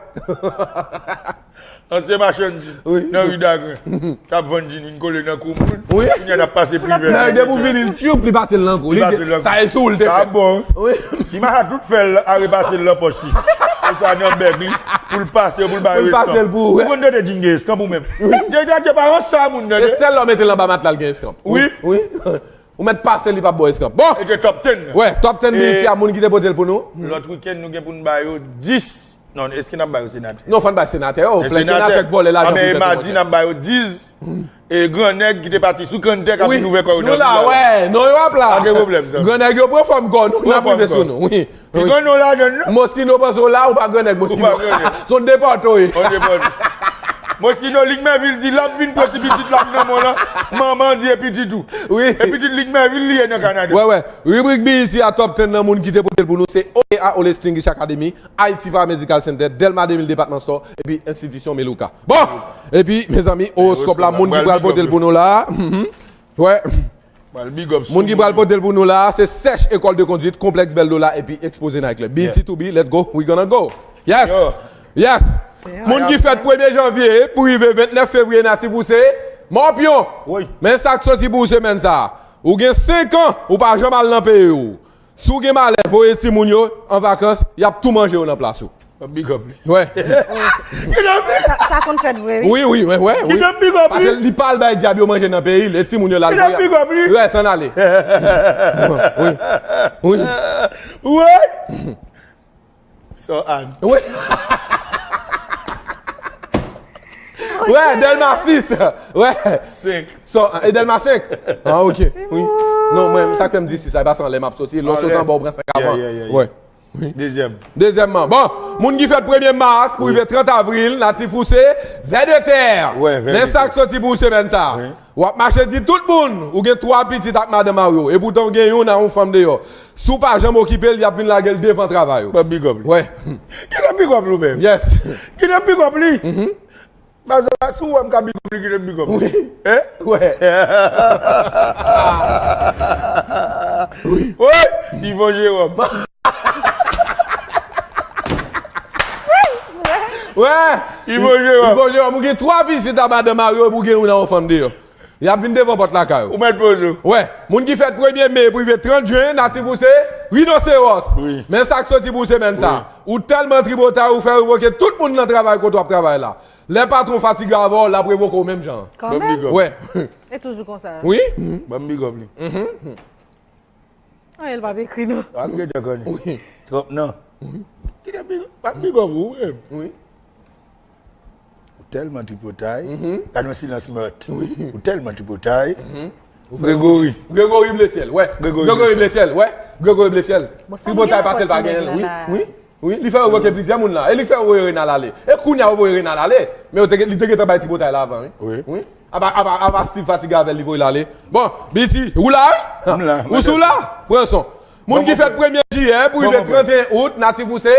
Ansyen machann djin nan ri Dagren. T ap vann djin, vin kole nan kou moun. Wi. Kounye a n ap pase Privè. Nan ide pou vini l tchoup, li pase l nan kou. Li pase l nan kou. Sa e sou l te fèt. Sa bon. Wi. Li mache tout fè l a repase l nan pòch li. E sa nan bèg li, pou l pase, pou l bay restan. Pou l pase l pou, wi. Ou konn tande djin gen eskanp ou menm. Wi. Degade pa yon sa moun nan. E sèl lè w mete l anba matla l gen eskanp. Wi. Wi. Ou mèt pase li p ap ba w eskanp. Bon. E te top ten. Wi, top ten Biyiti a, moun ki te pote l pou nou. Lòt wikenn, nou gen pou n ba yo dis. Non, èske n ap ba yo senatè? Non, fò n bay senatè yo. Plè senatè k vòlè lajan Privè. Madi, n ap ba yo dis. E grannèg ki te pati sou kanntè k ap vin ouvè kò yo nan vil la. Wi, non, yo ap la. Pa gen pwoblèm, sa. Grannèg yo pran fòm kò nou, n ap rive sou nou. Wi. Pi gran non ladan l, non. Moschino panse w la, ou pa grannèg Moschino. Ou pa grannèg. Se yon depòte w ye. Yon depòte. Moschino, Luc Mervil di l ap vin pran ti pitit l ap nan men w lan. Manman di e pitit ou. Wi. E pitit Luc Mervil li ye nan Kanada. Wè, wè. Ribrik Biyiti a top ten nan moun ki te pote l pou nou, se O T A All Extinguish Academy, Haiti Paramedical Center, Delma de mil Department Store, epi Enstitisyon Melouka. Bon! Epi, mezanmi, owoskòp la, moun ki pral pote l pou nou la. Wè. Moun ki pral pote l pou nou la, se Sèch École de Conduite, Konplèks Bèl Dola epi Exposé Night Club. B T two B, let's go, we gonna go. Yes. Yes. Moun ki fèt premye janvye pou rive vennèf fevriye natif ou se Mòpyon. Men sa k soti pou ou semèn sa a. Ou gen senk an, ou pa janm al nan peyi w. Si w gen malè, voye timoun yo an vakans, y ap tou manje yo nan plas ou. Big up li. Wè. Sa, sa konn fèt vre, wi. Wi, wi, wè, wè, wi. Paske li pa al bay dyab yo manje nan peyi l, e timoun yo la l voye. Big up li. Wè, san ale. Wi. Wi. Wi. So, Ann. Wi. Wè, Delma sis. Wè. Senk. So, e Delma senk. Ah, ok. Wi. Non, mwen, sa k fè m di sis, sa, e paske anlè m ap soti. Lè w soti anba, ou pran senk avan. Wè. Dezyèm. Dezyèmman. Bon, moun ki fèt premye mas pou rive trant avril, natif ou se vè de tè. Men sa k soti pou ou semèn sa. W ap mache di tout moun ou gen twa pitit ak madan mari w. Epoutan w gen youn a yon fanm deyò. Si w pa janm okipe l, y ap vin lage l devan travay ou. Ban m big up li. Wè. Ki nan big up li ou menm? Yes. Ki nan big up li? Bazala, si w wè m ka big up li, ki nan big up li? Wi. Hein? Wè. Wi. Wi. Yvon Jérôme. Wè. Yvon Jérôme. Yvon Jérôme, ou gen twa pitit a madan mari w, epi ou gen youn a yon fanm deyò. Y ap vin devan pòt lakay ou. Ou mèt poze w. Wè, moun ki fèt premye me pou rive trant jen, natif ou se rinoseros. Wi. Men sa k soti pou ou semèn sa. Wi. Ou tèlman tripotay, ou fè revoke tout moun nan travay kote w ap travay la. Lè patwon fatige avè w, l ap revoke w menm jan. Kanmenm. Wè. E toujou konsa. Wi. Ban m big up li. Anyen l p ap ekri non. Ap gentan konnen. Wi. Twòp non. Wi. Ki nan big, ap big up ou menm? Wi. Ou tèlman tripotay. Gade yon silans mòt. Wi. Ou tèlman tripotay. Gregory. Gregory Blesyèl, wè. Gregory Blesyèl, wè. Gregory Blesyèl. Tripotay pase l pa genyen l, wi. Wi. Wi, li fè yo voye plizyè moun la. E li k fè yo voye Renal ale. E kounye a yo voye Renal ale. Men yo te, li te gentan bay tripotay la avan, wi. Wi. Wi. Apa, apa, apa Steve fatige avè l, li voye l ale. Bon, B T, ou la, wi? M la, m la. Ou sou la? Pran son. Moun ki fèt premye jiyè pou rive trant et un out, natif ou se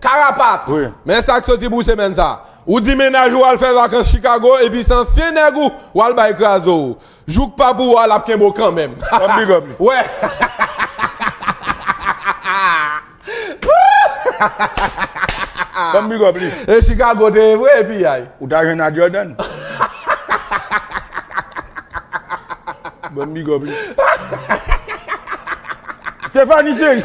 karapat. Wi. Men sa k soti pou semèn sa. Ou di mennaj ou al fè vakans Chicago, epi se ansyen nèg ou, w al bay kraze w. Jouk pa pou w, l ap kenbe w kanmenm. Ban m big up li. Wè. Ban m big up li. E Chicago te ye vre, epi ay. Ou ta jwenn a Jordan. Ban m big up li. Stephanie cheri.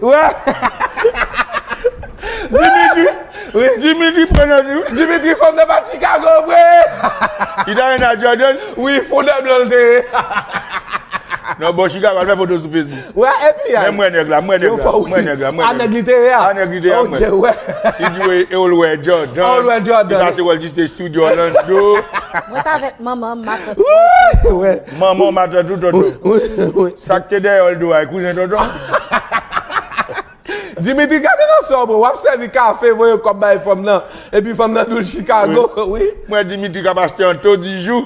Wè. Dimitri. Wi. Dimitri pran nan nou. Dimitri fanm nan pa Chicago vre. Li ta jwenn a Jordan. Wi, fondè blan l te ye. Non, bon, Chicago, al fè foto sou Facebook. Wè, epi ay. Men mwen nèg la, mwen nèg la, mwen nèg la, mwen nèg la. A nèg li te ye a? A nèg li te ye a, mwen. Ok, wè. Li di, wi, e ou l wè Jordan. Ou l wè Jordan. Li pase wè l jis te Studio Orlando. Mwen t avèk manman m, matant. Wi, wè. Manman, matant ou, tonton. Wi, wi, wi. Sa k te dèyè w, l di w ay kouzen tonton. Dimitri, gade nan sa w pran. W ap sèvi kafe, voye kòb bay fanm nan. Epi fanm nan di w l Chicago, wi. Mwen Dimitri k ap achte anto dijou.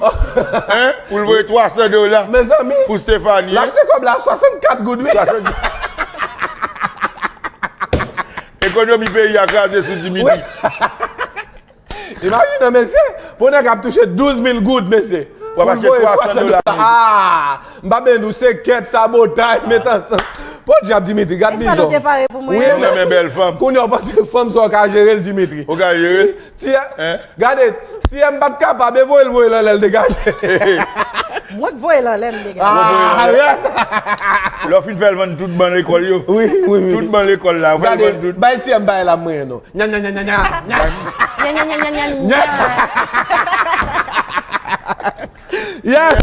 Hein? Pou l voye twa san dola. Mezanmi. Pou Stephanie. L achte kòb la swasannkat goud, wi. Swasannkat. Ekonomi peyi a kraze sou Dimitri. Wi. Imajine, mesye, pou nèg ap touche douz mil goud, mesye. W ap achte twa san dola. Ah, m pa bezwen di w se kèt, sabotay, met ansanm. Podyab, Dimitri, gad mizè w. E sa nou te pare pou mwen? Wi, ou renmen bèl fanm. Kounye a w panse fanm sa w ka jere l, Dimitri. Ou ka jere l? Ti, gade, si m pa t kapab, e voye l, voye l anlè l degaje. Mwen k voye l anlè m degaje. Ah, yes. Lè w fin fè l vann tout ban lekòl yo. Wi, wi, wi. Tout ban lekòl la, ou fè l vann tout. Bay ti M bay la mwen non. Nya, nya, nya, nya, nya. Nya, nya, nya, nya, nya, nya. Yes!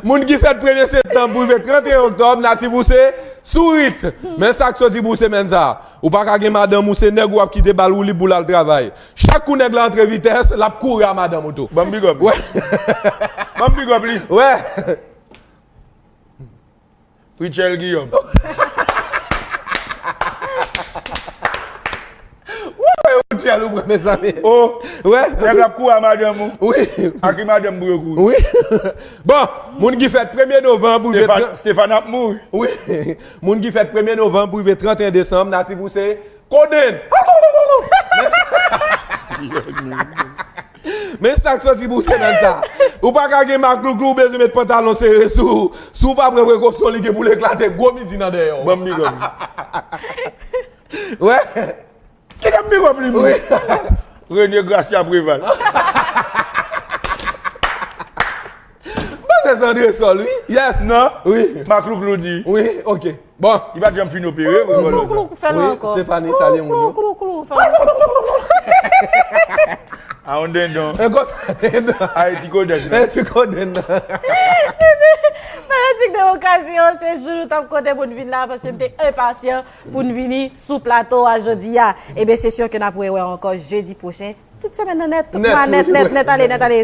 Moun ki fèt premye septanm pou rive trant et un oktòb, natif ou se sourit. Men sa k soti pou semèn sa. Ou pa ka gen madanm ou, se nèg ou ap kite bal woulib pou l al travay. Chak kou nèg la antre vitès, l ap kouri a madanm ou tou. Ban m big up li. Wè. Ban m big up li. Wè. Richel Guillaume. Wè, wè, Richel, ou pran, mezanmi. Oh, wè. Nèg ap kouri a madanm ou. Wi. A ki madanm pou yo kouri? Wi. Bon, moun ki fèt premye novanm pou Stéphane, Stéphane ap mouri. Wi. Moun ki fèt premye novanm pou rive trant et un desanm, natif ou se kodenn. Men sa k soti pou semèn sa. Ou pa ka gen maklouklou, ou bezwen met pantalon sere sou ou. Si w pa pran prekosyon, li gen pou l eklate gwo midi nan dèyè w. Ban m big up. Wè. Ki nan big up li, mwen? Wi. René Gracia Préval. M panse se André Sol, wi. Yes. Non? Wi. Maklouklou di. Wi, ok. Bon. Li pa t janm fin opere, vre, vòlò sa. Klou, klou, klou, fè l ankò. Wi, Stéphanie, salye moun yo. Klou, klou, klou, fè l ankò. A yon dendon. E konsa dendon. A, e ti kodenn. E ti kodenn. Fanatik Demokrasi, se jou nou t ap konte pou n vin la, paske n te enpasyan pou n vini sou plato a jodi a. Ebyen, se si ke n ap rewè ankò jedi pwochen. Tout semèn nan nèt, tout mwa nèt, nèt, nèt ale, nèt ale.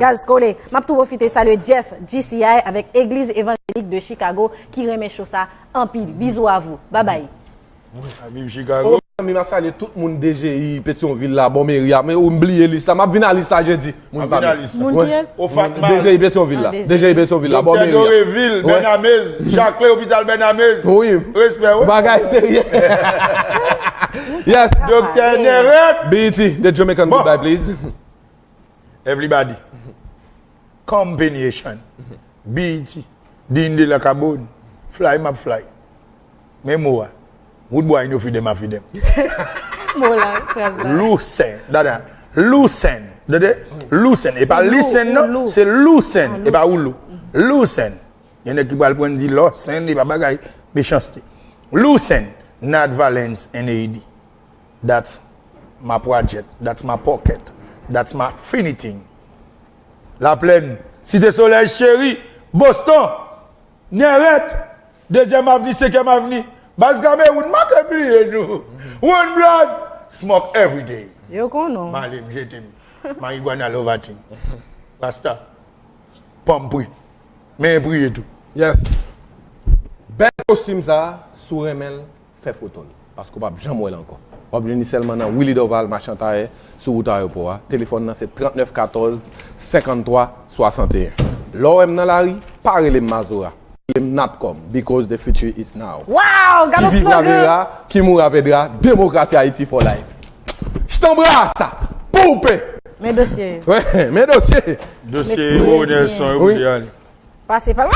Gaz kole. M ap tou pwofite salye Jeff, G C I, avèk Egliz Evanjelik de Chicago ki renmen show sa anpil. Bisous à vous. Bye bye. Viv Chicago. Oh, mezanmi, m ap salye tout moun D G I Petyonvil la, bò meri a. Men ou m bliye lis la. M ap vin a lis la jedi. Moun pa vin. Moun kiyès? Ofat Mal. D G I Petyonvil la. D G I Petyonvil la, bò meri a. Doktè Dorévil, Bernamez, Jacquelin, Lopital Bernamez. Wi. Respè, wi. Bagay serye. Yes. Doktè Neret. B E T, the Jamaican goodbye, please. Everybody. Combination. B E T. Din de la kabon. Fly m ap fly. Men mo a. Wood boy no feed them, I feed them. Mo la, fraz la. Loosen. Dada. Loosen. Dede? Loosen. E pa listen non. Se loosen. E pa ou lou. Loosen. Gen nèg ki pral pran di loosen. E pa bagay mechanste. Loosen. Not violence and A D. That's my project. That's my pocket. That's my finiting. Laplèn, Site Solèy Cheri, Boston, Nèrèt, Dezyèm Avni, Senkyèm Avni, Baz Kamewoun, m pa ka bliye nou. One Blood, smoke every day. Yo konnen w. M ale, m jete m. Marigwana love a thing. Rasta, pòm pri. Men priye tou. Yes. Bèl kostim sa, si w renmen l, fè foto l. Paske w p ap janm wè l ankò. W ap jwenn li sèlman nan Willy Dorval, machann tayè, sou wout ayewopò a. Telefòn nan se trannèf katòz, senkanntwa, swasanteyen. Lè w wè m nan lari, pa rele m Mazora. Rele m Natcom, because the future is now. Wow, gade slogan! Ki viv la vera, ki mouri a vedra, demokrasi Ayiti for life. Jtanbrasa, poupe! Men dosye yo. Men dosye. Dosye Hero Nelson yo pou te ale. Pase pa.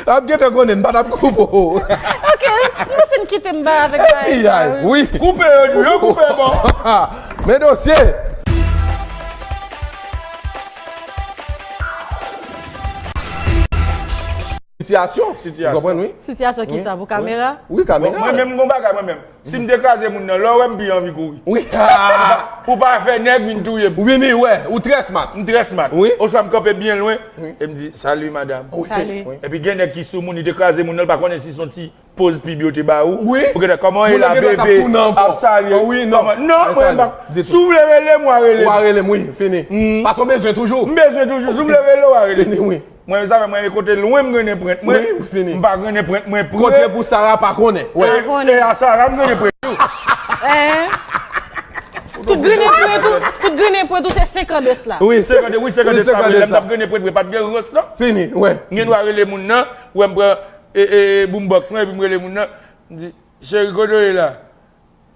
W ap gentan konnen, m pa t ap koupe w. Ok, m panse n kite m ba avèk bagay sa. Wi. Koupe yo, di yo koupe bon. Men dosye. Sitiyasyon. Sitiyasyon. Ou konprann, wi? Sitiyasyon ki sa, pou kamera? Wi, kamera. Mwen menm, m gon bagay mwen menm. Si m te kraze moun nan, lè w wè m pi anvi kouri. Wi. Pou pa fè nèg vin touye m. Ou vini, wè, ou trè smart. M trè smart. Wi. Oswa m kanpe byen lwen, e m di, salut madame. Salut. Epi gen nèg ki sou moun, li te kraze moun nan, li pa konnen si se yon ti poz pib yo te ba ou. Wi. Pou gentan, kòman w ye la, bebe? Ap salye. Wi, non. Non, mwen pa. Si w vle rele m, w a rele m. W a rele m, wi, fini. Paske w bezwen toujou. M bezwen toujou. Si w vle rele, w a rele m. Fini, wi. Mwen, sa fè mwen e kote lwen m grennen prent mwen. M pa grennen prent mwen pre. Kote pou Sara pa konnen. E a Sara m grennen prent tou. Tout grennen prent ou, tout grennen prent ou se senkant de sla. Wi, senkant de, wi, senkant de sla. Lè m t ap grennen prent mwen, pa t gen rans non. Fini, wi. M gen dwa rele moun nan, wè m pran e, e, e, boombox mwen, epi m rele moun nan, m di, cheri, kote w ye la?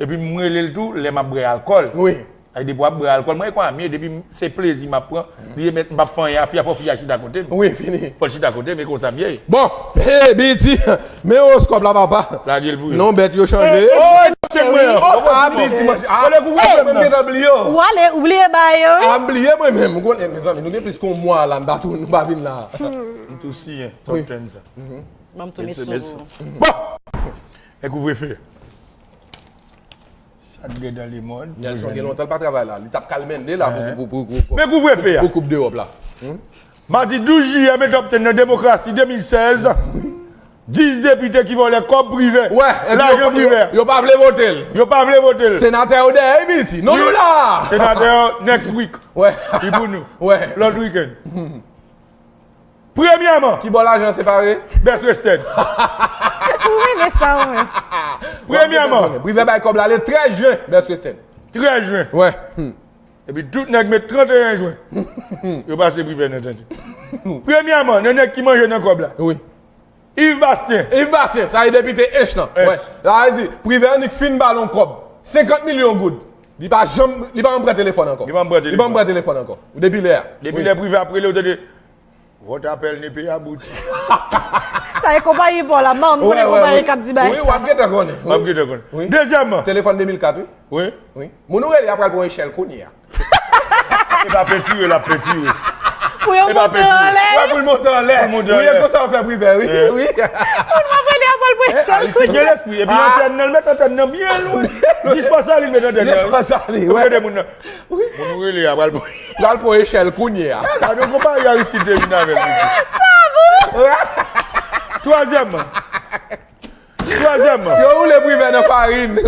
Epi m rele l tou lè m ap bwè alkòl. Wi. Ay depi w ap bwè alkòl, mwen e konn amye, depi se plezi m ap pran, li remèt m p ap fè anyen a fi a, fò fi a chita kote m. Wi, fini. Fò l chita kote m, e konsa m ye. Bon, hey, B E T, men owoskòp la, papa. Lage l pou yo. Non, bèt yo chanje. Oh, se mwen an. Oh, ah, B E T, manche. Ah, mwen m gentan bliye w. Ou ale, ou bliye bagay yo, wi. Ah, m bliye mwen menm. Ou konnen, mezanmi, nou gen plis ke yon mwa la, nou pa tou, nou pa vin la. M tou siyen, top ten sa. Ban m tou met sou ou. Bon! E kouvrefe. Sa t gen nan lemond. Nelson gen lontan l pa travay la. Li t ap kalmende la pou pou pou pou. Men kouvrefe a. Pou koup dewòp la. Madi douz jiyè, men top ten nan demokrasi de mil sèz. Dis depite ki vòlè kòb Privè. Wè, epi yo, yo, yo pa vle vote l. Yo pa vle vote l. Senatè yo dèyè wi, Biti. Non, nou la. Senatè yo next week. Wè. Li pou nou. Wè. Lòt wikenn. Premyèman. Ki bò lajan separe? Best Western. Ou renmen sa ou menm. Premyèman. Privè bay kòb la le trèz jen, Best Western. Trèz jen. Wè. Epi tout nèg met tranteyen jen. Yo pase Privè nan tande. Premyèman, nan nèg ki manje nan kòb la. Wi. Yves Bastien. Yves Bastien, sa e depite Ench lan. Wè. Sa vle di, Privè annik fin ba l yon kòb. Senkant milyon goud. Li pa janm, li pa janm pran telefòn ankò. Li pa janm pran telefòn. Li pa janm pran telefòn ankò. Depi lè a. Depi lè Privè ap rele w tande. Votre appel n'est pas abouti. Sa e konpayi pa w la, man, m konnen konpayi k ap di bagay sa. Wi, w ap gentan konnen. W ap gentan konnen. Dezyèmman. Telefòn de mil kat, wi. Wi. Wi. Moun ou rele a pral pran echèl kounye a. E pa pentire l ap pentire. Pou yo monte anlè. Wè, pou l monte anlè. Pou l monte anlè. Wi, e konsa yo fè Privè, wi. Wi. Moun w ap rele a pral pran echèl kounye a. Gen lespri. Epi antèn nan, l met antèn nan byen lwen. Jis pa sa li met antèn nan. Jis pa sa li, wè. Pou gade moun nan. Wi. Moun ou rele a pral pran. Pral pran echèl kounye a. Gade yon konpayi Aristide te vin avè l, mesye. Sa bon! Twazyèmman. Twazyèmman. Yo woule Privè nan farin.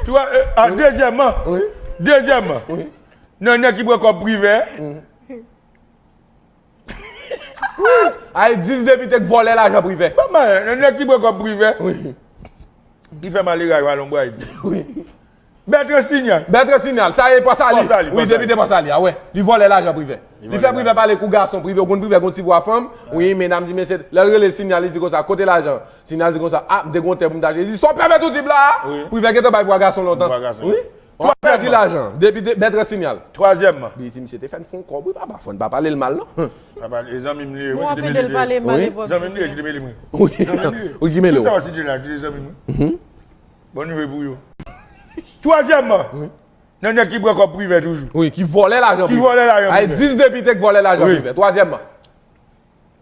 Twa, e, a, dezyèmman. Wi. Dezyèmman. Wi. Nan nèg ki pran kòb Privè. Ay, dis depite k vòlè lajan Privè. Ban m, nan nèg ki pran kòb Privè. Wi. Ki fè malere a yo a lonbray. Wi. Bertrand Signal. Bertrand Signal, sa e pa Sali. Pa Sali, wi, pa Sali. Depite pa Sali a, wè. Li vòlè lajan Privè. Li fè Privè pale kou gason, Privè, ou konn Privè gon ti vwa fanm. Wi, medam di, mesye, lè l rele Signal, li di konsa, kote lajan? Signal di konsa, a, m te gon tè pou m ta achte. Li di, sa w pèmèt ou di m la a? Wi. Privè gentan bay vwa gason lontan. Vwa gason. Wi. W ap pèdi lajan. Depite Bertrand Signal. Twazyèmman. Bi, ti misye te fè n fon kòb, wi, papa. Fò n pa pale l mal, non. Papa, e zanmi m li ye, wi, ki te mele. Zanmi m li ye, ki te mele, wi. Wi. Zanmi m li ye. Wi, ki mele. Tout sa w site la, ki te zanmi m, wi. Bon nivo pou yo. Twazyèmman, nan nèg ki pran kòb Privè toujou. Wi, ki vòlè lajan Privè. Ki vòlè lajan Privè. Ay, dis depite k vòlè lajan Privè. Twazyèmman.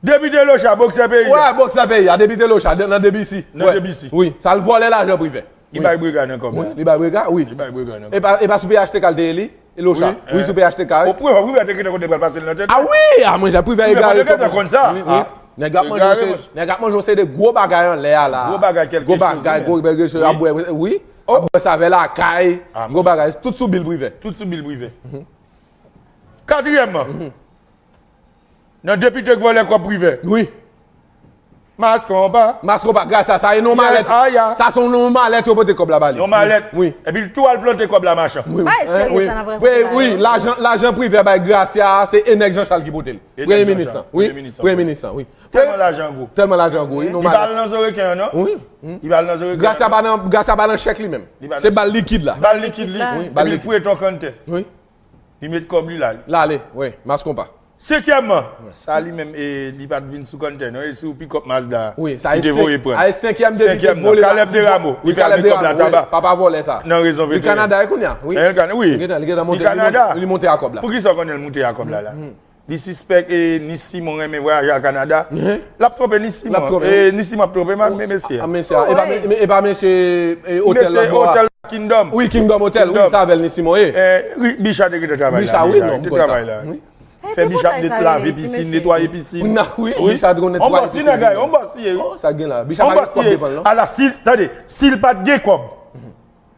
Depite Locha, boksè peyi a. Wè, boksè peyi a, depite Locha, nan D B C. Nan D B C. Wi, sa l vòlè lajan Privè. Li bay Brega nan kòb la. Wi, li bay Brega, wi. Li bay Brega nan kòb la. E pa, e pa sou P H T K l te ye li? E Locha. Wi, sou P H T K, wi. O Privè, Privè te gentan konn pral pase l nan tèt. A wi, a mwen, Privè egare. Privè te gentan konn sa. Wi, wi. Nèg ap manje yon se, nèg ap manje yon se de gwo bagay anlè a la. Gwo bagay, kèlke chòz, gwo bagay, gwo bagay, ap bwè, wi. Ap bwè savè lakay, gwo bagay, tout sou bil Privè. Tout sou bil Privè. Katriyèmman, nan depite k vòlè kòb Privè. Wi. Maskonpa. Maskonpa, gras a sa, e non malèt. Sa se yon non malèt yo pote kòb la ba li. Non malèt. Wi. Epi l tou al plante kòb la machan. Wi, wi. Wi, lajan, lajan Privè bay Gracia a, se e nèg Jean Charles ki pote l. Premye minis lan. Wi, premye minis lan, wi. Tèlman lajan gwo. Tèlman lajan gwo, wi. Li pa al nan zo reken an, non. Wi. Li pa al nan zo reken an. Gracia pa nan, Gracia pa nan chèk li menm. Se bal likid la. Bal likid li. Wi, bal likid. Epi l fouye ton kanntè. Wi. Li met kòb li la. L ale, wi, Maskonpa. Senkyèmman, sa li menm, e, li pa t vin sou kanntè, non, e sou pikòp Mazda a. Wi, sa li te voye pran. Senkyèm nan, Caleb Desrameaux, li te al met kòb la taba. Papa vòlè sa. Nan rezon ventreyen. Li Kanada, e kounye a, wi. Li Kanada. Li monte a kòb la. Poukisa w konnen l monte a kòb la, la? Li sispèk, e, Nis Simon renmen vwayaje al Kanada. L ap twonpe Nis Simon. E, Nis Simon ap twonpe, men mesye a. E pa mesye, e, otèl la, Kingdom. Wi, Kingdom Hotel, wi, sa avè l Nis Simon ye. E, Bicha te gentan travay la. Bicha, wi, non, m konn sa. Fè Bicha lave pisin, netwaye pisin. Wi, Bicha te konn netwaye pisin. On bòs li, nèg la, on bòs li ye, wi. Sa gen la. Bicha pa gen kòb devan l, non. Ala, si, tande, si l pa t gen kòb,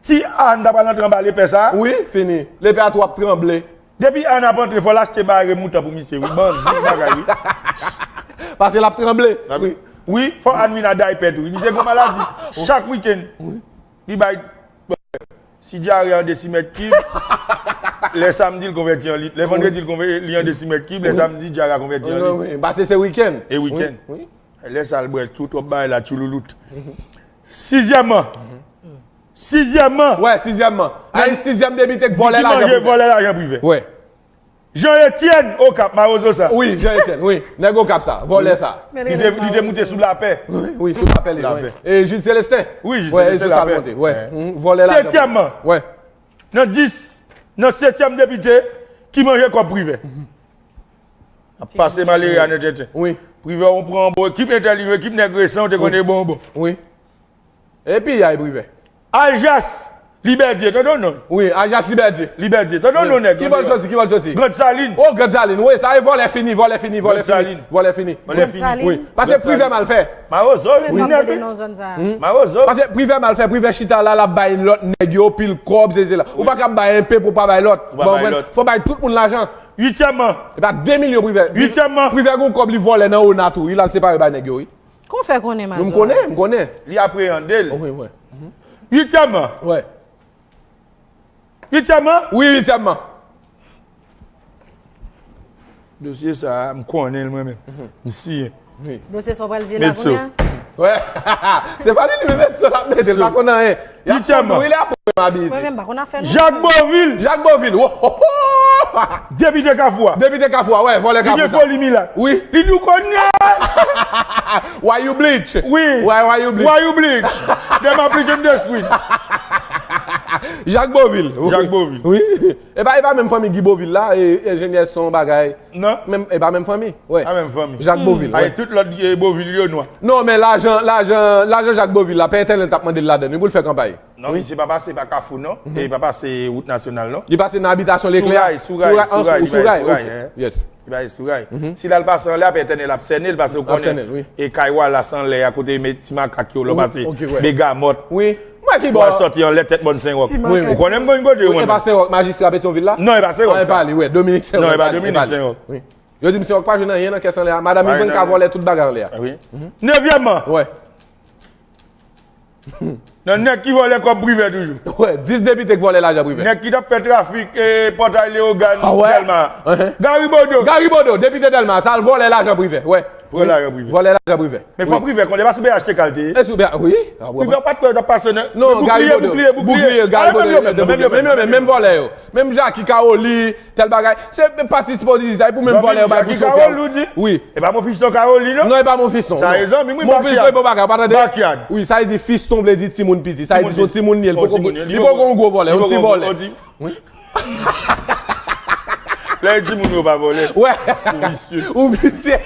ti Ann ta pral antre anba lepè sa. Wi, fini. Lepè a tou ap tranble. Depi Ann ap antre, fò l achte bay remoutan pou misye, wi. Bandi bagay, wi. Paske l ap tranble. Wi, fò Ann vin a daypè tou. Misye gen maladi. Chak wikenn. Li bay Si dyare an de simèt kib, lè samdi l konvèti an lit. Lè vandredi l konvè-, li an de simèt kib, lè samdi dyare a konvèti an lit. Wi, wi, wi. Pase se wikenn. E wikenn. Wi, wi. Lè sa l bwè tou twòp bagay la tchouloulout. Sizyèmman. Sizyèmman. Wè, sizyèmman. Ay, sizyèm depite k vòlè lajan Privè. Vòlè lajan Privè. Wè. Jean Etienne Okap, mawozo sa. Wi, Jean Etienne, wi. Nèg Okap sa, vòlè sa. Li te, li te moute sou lapè. Wi, wi, sou lapè li, wi. E Jude Célestin. Wi, Jude Célestin lapè. Wè, e sou sa l monte, wè. Vòlè la. Setyèmman. Wè. Nan dis, nan setyèm depite ki manje kòb Privè. Ap pase malere a nan tenten. Wi. Privè, ou pran bon ekip entèlijan, ekip nèg resan, ou te konnen bon bon. Wi. Epi, ay Privè. Aljas Libèdye, tande yon non. Wi, Aljas Libèdye. Libèdye, tande yon non nèg. Ki bò l soti, ki bò l soti? Grand Saline. Oh, Grand Saline, wi, sa e vòlè fini, vòlè fini, vòlè fini. Vòlè fini. Vòlè fini. Wi. Pase Privè mal fè. Mawozo, wi, nèg. Mawozo. Pase Privè mal fè, Privè chita la, l ap bay lòt nèg yo pil kòb, se, se la. Ou pa ka bay enpe pou pa bay lòt. Ou pa bay lòt. Fò bay tout moun lajan. Uityèmman. E pa de milyon Privè. Uityèmman. Privè gon kòb li vòlè nan Ona tou, wi, l al separe bay nèg yo, wi. Kòman w fè konnen, Mazo? M konnen, m konnen. Li apreyande l. Wi, wi. Uityèmman. Wi. Uityèmman? Wi, uityèmman. Dosye sa a, m konnen l mwen menm. M siyen. Wi. Dosye sa w pral di la kounye a? Wi. Se pa li li menm, se l ap mete, l pa konn anyen. Y ap konn tou, wi, lè apre m abite. Mwen menm, m pa konn afè non. Jacques Beauvil. Jacques Beauvil. Wo, ho, ho! Depite Kafou a. Depite Kafou a, wè, vòlè Kafou sa. Li gen foli milat. Wi. Li di w konnen. Why you bleach? Wi. Why, why you bleach? Why you bleach? Dem a bleach in the screen. Jacques Beauvil. Jacques Beauvil. Wi. E pa, e pa menm fanmi Guy Beauvil la, e, enjenyè son bagay. Non. Menm, e pa menm fanmi. Wè. Pa menm fanmi. Jacques Beauvil, wè. Ay, tout lòt, e, Beauvil yo nwa. Non, men lajan, lajan, lajan Jacques Beauvil la, Pè Etènèl t ap mande l ladann, wi, pou l fè kanpay. Non, misye pa pase pa Kafou, non. E pa pase wout nasyonal, non. Li pase nan abitasyon Leklè. Sou ray, sou ray, sou ray, li bay sou ray, hein. Yes. Li bay sou ray. Si l al pase anlè a, Pè Etènèl ap sènen l, pase ou konnen. Ap sènen l, wi. E kay Wallace anlè a, kote met ti makak yo, lò pase Begamòt. Wi. Mwen ki bò. Pou al sòti anlè tèt mòn Senwòk. Ou konnen m konn kote yo, mwen. E pa Senwòk, majistra Petyonvil la? Non, e pa Senwòk sa. E pa li, wi, Dominik Senwòk. Non, e pa Dominik Senwòk. Wi. Yo di misye pa jwenn anyen nan kès anlè a. Madanm li vin ka vòlè tout bagay anlè a. Nevyèmman, Wè. Nan nèg ki vòlè kòb privè toujou. Wè, dis depite k vòlè lajan privè. Nèg ki t ap fè trafik e pòtay Leyogàn, Dèlma. Gary Bodeau. Gary Bodeau, depite Dèlma, sa al vòlè lajan privè. Wè. Vòlè lajan privè. Vòlè lajan privè. Men fò privè konnen pa sou B H T K l te ye. E sou B H T K, wi. Privè pa t kwè yo t ap pase nan. Non, Gary Bodeau. Boukliye, Gary Bodeau. Menm yo menm, menm vòlè yo. Menm Jacky, Kaoli, tèl bagay. Se pati sipòtizay pou menm vòlè yo bay pou sofè. Wi. E pa mon fiston Kaoli non. Non, e pa mon fiston. Sa e zanmi mwen. Mon fiston e bon bagay, pa tande. Wi, sa e di fiston vle di timoun piti. Sa e di son timoun li ye, li poko yon gwo vòlè, yon ti vòlè. Wi. Lè e timoun yo pa vòlè. Wè. Ou visye. Ou visye.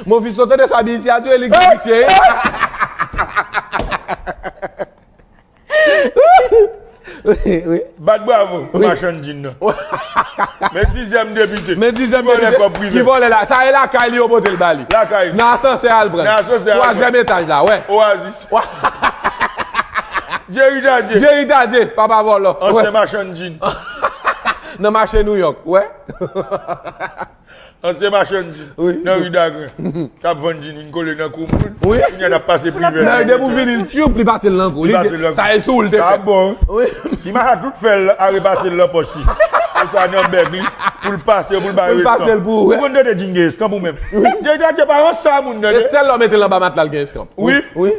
Mon fiston tande sa Bilti a di, e li ki visye. Bat bravo pou machann djin nan. Men dizyèm depite. Men dizyèm depite. Ki vòlè la. Sa e lakay li yo pote l ba li. Lakay. Nan asansè al pran. Nan asansè al pran. Twazyèm etaj la, wè. Oasis. Jerry Tardieu. Jerry Tardieu, papa vòlò. Ansyen machann djin. Nan mache New York, wè. Ansyen machann djin nan ri Dagren. T ap vann djin, vin kole nan kou moun. Kounye a n ap pase privè. Nan ide pou vini l tchoup, li pase l nan kou. Li pase l nan kou. Sa e sou l te fè. Sa bon. Li mache tout fè l a repase l nan pòch li. Konsa nan bèg li pou l pase pou l bay restan. Ou konn tande djin gen eskanp ou menm. Djin djin pa yon sa moun nan. E sèl lè w mete l anba matla l gen eskanp. Wi. Wi.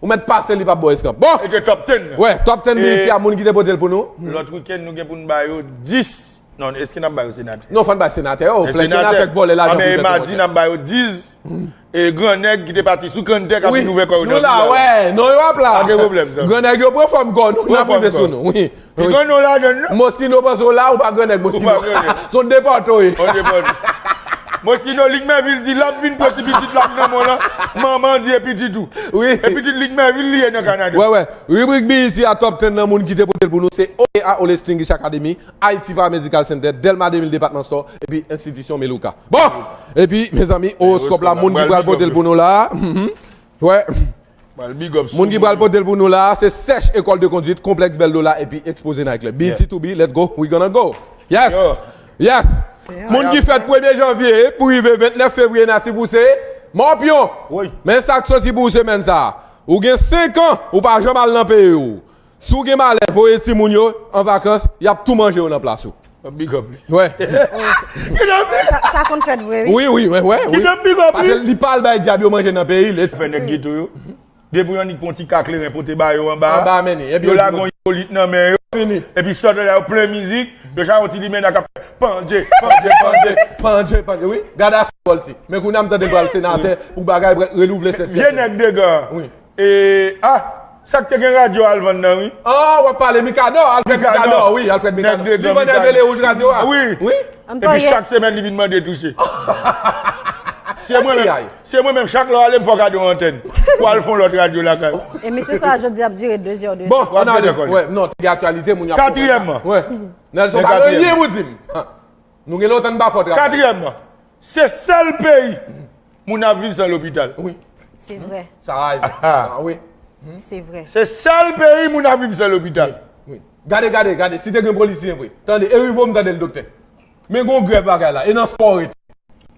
Ou mèt pase li p ap ba w eskanp. Bon. E te top ten nan. Wè, top ten Bilti a moun ki te pote l pou nou. Lòt wikenn nou gen pou n ba yo dis. Non, èske n ap ba yo senatè? Non, fò n bay senatè yo. Plè senatè k vòlè lajan pou tèt yo. Anben e madi n ap ba yo dis. E grannèg ki te pati sou kanntè k ap vin ouvè kò yo nan vil la. Nou la, wè, non yo ap la. Pa gen pwoblèm sa. Grannèg yo pran fòm kò nou, n ap rive sou nou. Wi. Ki gran non ladan l non? Moskino panse w la, ou pa grannèg Moskino. Ou pa grannèg. Se yon depòte w ye. Yon depòte. Moskino, Lig Mèvil di l ap vin pran ti pitit l ap nan men w lan. Manman di e pitit ou. Wi. E pitit Lig Mèvil li ye nan Kanada. Wè, wè. Ribrik B E T a top ten nan moun ki te pote l pou nou se O E A All Extinguish Academy, Haiti Paramedical Center, Delma de mil Department Store, epi Enstitisyon Melouka. Bon! Epi, mezanmi, owoskòp la, moun ki pral pote l pou nou la. Wè. Moun ki pral pote l pou nou la, se Sèch École de Conduite, Konplèks Belle Dola epi Exposé Night Club. B E T to be, let's go, we gonna go. Yes! Yes! Moun ki fèt premye janvye pou rive vennèf fevriye natif ou se Mòpyon! Men sa k soti pou ou semèn sa a. Ou gen senk an, ou pa janm al nan peyi w. Si w gen malè, voye timoun yo an vakans, y ap tou manje yo nan plas ou. Big up li. Wè. Sa konn fèt vre wi. Wi, wi, wè, wè. Paske li pa al bay dyab yo manje nan peyi l. Fè nèg geto yo. Depi yon nèg pran ti ka kleren pote ba yo anba a, yo lage yon ipolit nan men yo, epi sòt la yo plen mizik, yo chak yon ti limena k ap fè pandje, pandje, pandje. Pandje, pandje, wi. Gade a foutbòl si. Men kounye a m tande l pral senatè pou bagay renouvle sèt. Vye nèg degan an. Wi. E, a, sa k te gen radyo al vann nan wi. A, w ap pale Mikadò, Alfrèd Mikadò, wi, Alfrèd Mikadò. Li vann avè Lewouj radyo a. Wi. Wi. Epi chak semèn li vin mande touche. Se mwen menm, se mwen menm, chak lè w ale m fè w kado yon antèn. Pou al fè yon lòt radyo lakay ou. Emisyon sa a jodi ap dire de zè de tan. Bon, ann ale. Wè, non, te gen aktyalite, moun yo ap konprann sa. Katriyèmman. Wè. Nèlson pa gen anyen pou di m. Nou gen lontan n pa fè w travay. Katriyèmman, se sèl peyi moun ap viv san lopital. Wi. Se vre. Sa rayv. Ah, wi. Se vre. Se sèl peyi moun ap viv san lopital. Wi. Gade, gade, gade. Si te gen polisye vre. Tande, e rive w m tande l doktè. Men gon grèv bagay la. E nan spò w rete.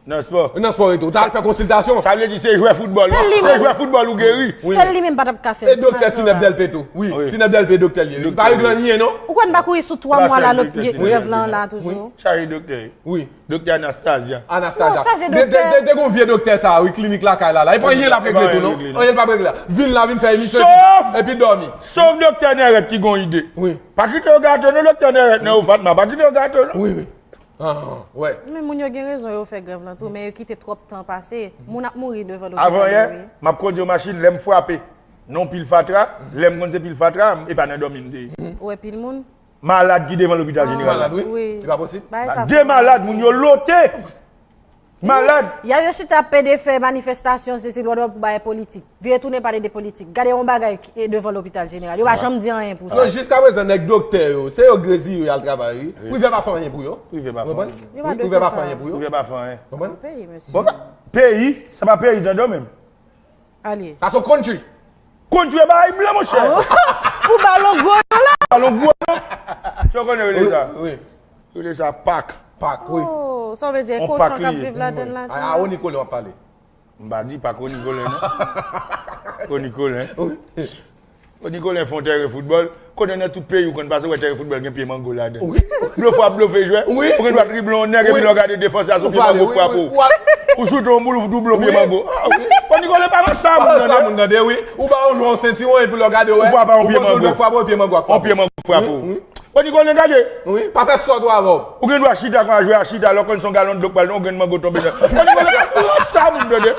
Nan spò. Nan spò w rete. Ou ta al fè konsiltasyon. Sa vle di se jwè foutbòl. Se jwè foutbòl ou geri. Sèl li menm pa t ap ka fè l. E doktè Tinèp Dèlpe tou. Wi. Tinèp Dèlpe doktè l ye. Li pa regle anyen non. Ou kwè n pa kouri sou twa mwa la lòt grèv lan la toujou. Chaje doktè. Wi. Doktè Anastasia. Anastasia. Te gon vye doktè sa wi, klinik lakay la la. E pa anyen l ap regle tou non. Anyen l p ap regle la. Vin la vin fè emisyon epi dòmi. Sof doktè Nèrèt ki gon ide. Wi. Pa kite yo gate w non doktè Nèrèt nan ou Fatma. Pa kite yo gate w non. Wi wi. Wè. Men moun yo gen rezon yo fè grèv lan tou, men yo kite twòp tan pase. Moun ap mouri devan lopital yo wi. Avanyè, m ap kondui yon machin, lè m frape nan yon pil fatra, lè m konn se pil fatra, e pa nan dòmi m te ye. Ou wè pil moun? Malad ki devan lopital jeneral la. Malad wi. Li pa posib. De malad, moun yo lote. Malad. Y a yo chita pede fè manifestasyon, sesi lòt pou bagay politik. Vire tounen pale de politik. Gade yon bagay ki devan lopital jeneral. Yo pa janm di anyen pou sa. Non, jiskaprezan nèg doktè yo, se yo grezi yo y al travay wi. Privè pa fè anyen pou yo. Privè pa fè anyen. Privè pa fè anyen pou yo. Privè pa fè anyen. Bon, peyi, sa pa peyi tande w menm. Alye. Sa se yon country. Country e bagay blan monchè. Pou balon gwo non la. Balon gwo non. Sa w konnen rele sa? Wi. Rele sa pak. Pak, wi. Ou sa w vle di e kochon k ap viv ladan l la tou? A, a Rony Colin w ap pale. M pa di pa Rony Colin, non. Rony Colin. Rony Colin fè yon tèren foutbòl. Konnen nan tout peyi ou konn pase, ou wè tèren foutbòl gen pye mango ladan l. Blofe w ap blofe jwè. Ou gen dwa drible yon nèg epi lè w gade defans la se yon pye mango k frape w. Ou choute yon boul, ou double yon pye mango. Rony Colin pa nan sa moun nan, tande. Ou ba yon jwè yon sentiwon epi lè w gade, ou wè, ou frape yon pye mango. Yon pye mango k frape w. Rony Colin, gade. Wi, pa fè sòt ou avè w. Ou gen dwa chita kon a jwe a chita, lè w konn se yon galon dlo k pral nan yon grenn mango tonbe nan. Rony Colin, pa nan sa moun, tande.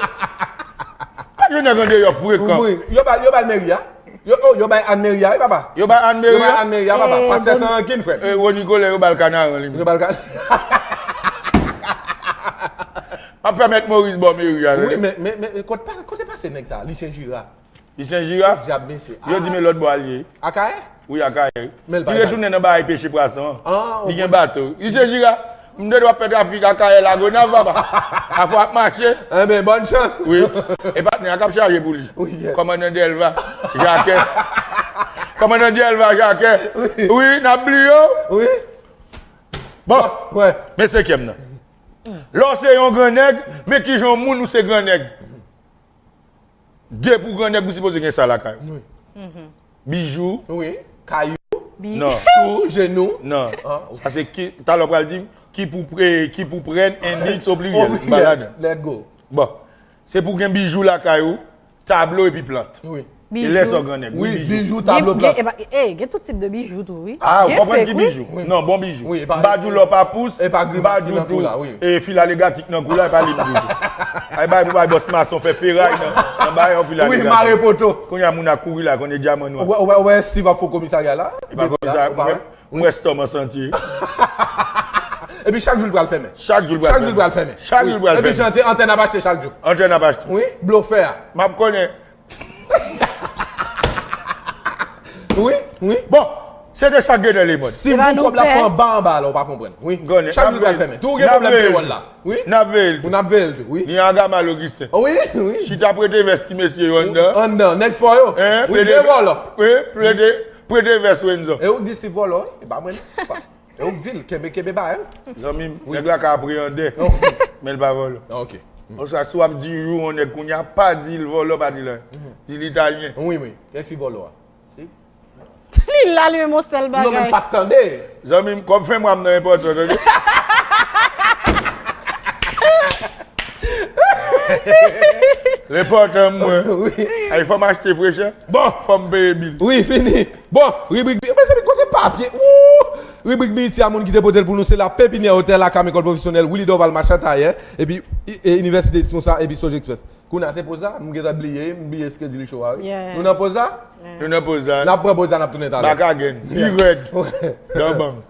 Pa jwe nèg andeyò frekan. Wi, yo ba, yo ba l meri a. Yo, oh, yo bay Ann Meri a, wi, papa. Yo bay Ann Meri a? Yo bay Ann Meri a, papa. Pastè San Rankin, frè m. Rony Colin, yo ba l Kanaran, li menm. Yo ba l Kanaran. M ap fè Mèt Moris bò meri a, tande. Wi, men, men, men, men, kote pa, kote pase nèg sa? Lisyen Jira. Lisyen Jira? Dyab, mesye. Yo di men lòt bò a l ye. Akayè? Wi, Akayè. Li retounen nan bagay peche pwason an. Li gen bato. Lisyen Jira, m te dwe ap fè trafik Akayè Lagonav, papa. Afè w ap mache. Enben, bòn chans. Wi. E patnè a k ap chaje pou li. Kòmandan Dèlva, Jakè. Kòmandan Dèlva, Jakè. Wi, n ap bliye w. Bon, men senkyèm nan. Lè w se yon grannèg, men kijan yon moun ou se grannèg. Depi w grannèg, ou sipoze gen sa lakay ou. Wi. Bijou. Wi. Kay ou. Non. Chou, jenou. Non. Sa se ki, talè w pral di m, ki pou pre, ki pou pren, endix, obliyèl. M pa ladan. Let go. Bon. Se pou gen bijou lakay ou, tablo epi plant. Wi. E lè sa w grannèg, wi, bijou. Bijou, tablo, plant. Gen, gen, e, gen tout tip de bijou tou, wi. A, ou konprann ki bijou? Non, bon bijou. M pa di w lò papous, m pa di w tou, e, fil alegatik nan kou la, e pa li m toujou. Ay bay pou bay bòs mason fè feray nan, nan bay yon fil alegatik. Wi, mare poto. Kounye a moun ap kouri la, konnen dyaman nwa. Ou wè, ou wè, ou wè Steve ap fè komisarya la? E pa komisarya, ou wè, ou wè Storm an santye. Epi chak jou l pral fèmen. Chak jou l pral fèmen. Chak jou l pral fèmen. Epi chantye antèn ap achte chak jou. Antèn ap achte. Wi, blofè a. M ap konnen. Wi, wi. Bon, se de sa k gen nan lemond. Si yon kòb la fè anba anba la, ou pa konprann. Wi. Chak jou l pral fèmen. Tou ou gen pwoblèm peyòl la. Wi. N ap veye l tou. N ap veye l tou, wi. Gen Agamal Augustin. Wi, wi. Chita prete vès ti mesye yo anndan. Anndan, nèg fò yo. Wi, de vòlò. Wi, prete, prete vès Wenzo. E ou di Steve vòlò, wi. E pa mwen, non. E ou k di l, kenbe, kenbe bagay ou. Zanmi m, nèg la ka apreyande, men l pa vòlò. Ok. Oswa si w ap di yon nèg kounye a, pa di l vòlò, pa di l anyen. Di l italyen. Wi, wi. Kiyès ki vòlò a? Li la, li menm yon sèl bagay. Non, men m pa t tande. Zanmi m, kòb fen mwa m nan enpòtan, tande. L enpòtan mwen. Wi. Ay, fò m achte frechè. Bon. Fò m peye bil. Wi, fini. Bon, ribrik bi-, mezanmi, kote papye? Wou! Ribrik B E T a, moun ki te pote l pou nou, se La Pépinière Hôtel, Akam École Professionnelle, Willy Dorval, Machan Tayè, epi, e, Inivèsite Ismousa, epi Sojexpress. Kounye a, se poz la, m gentan bliye, m bliye kredi li cho a, wi. Nou nan poz la? Nou nan poz la. N ap pran poz la, n ap tounen talè. Back again. Pi rèd. Dan bang.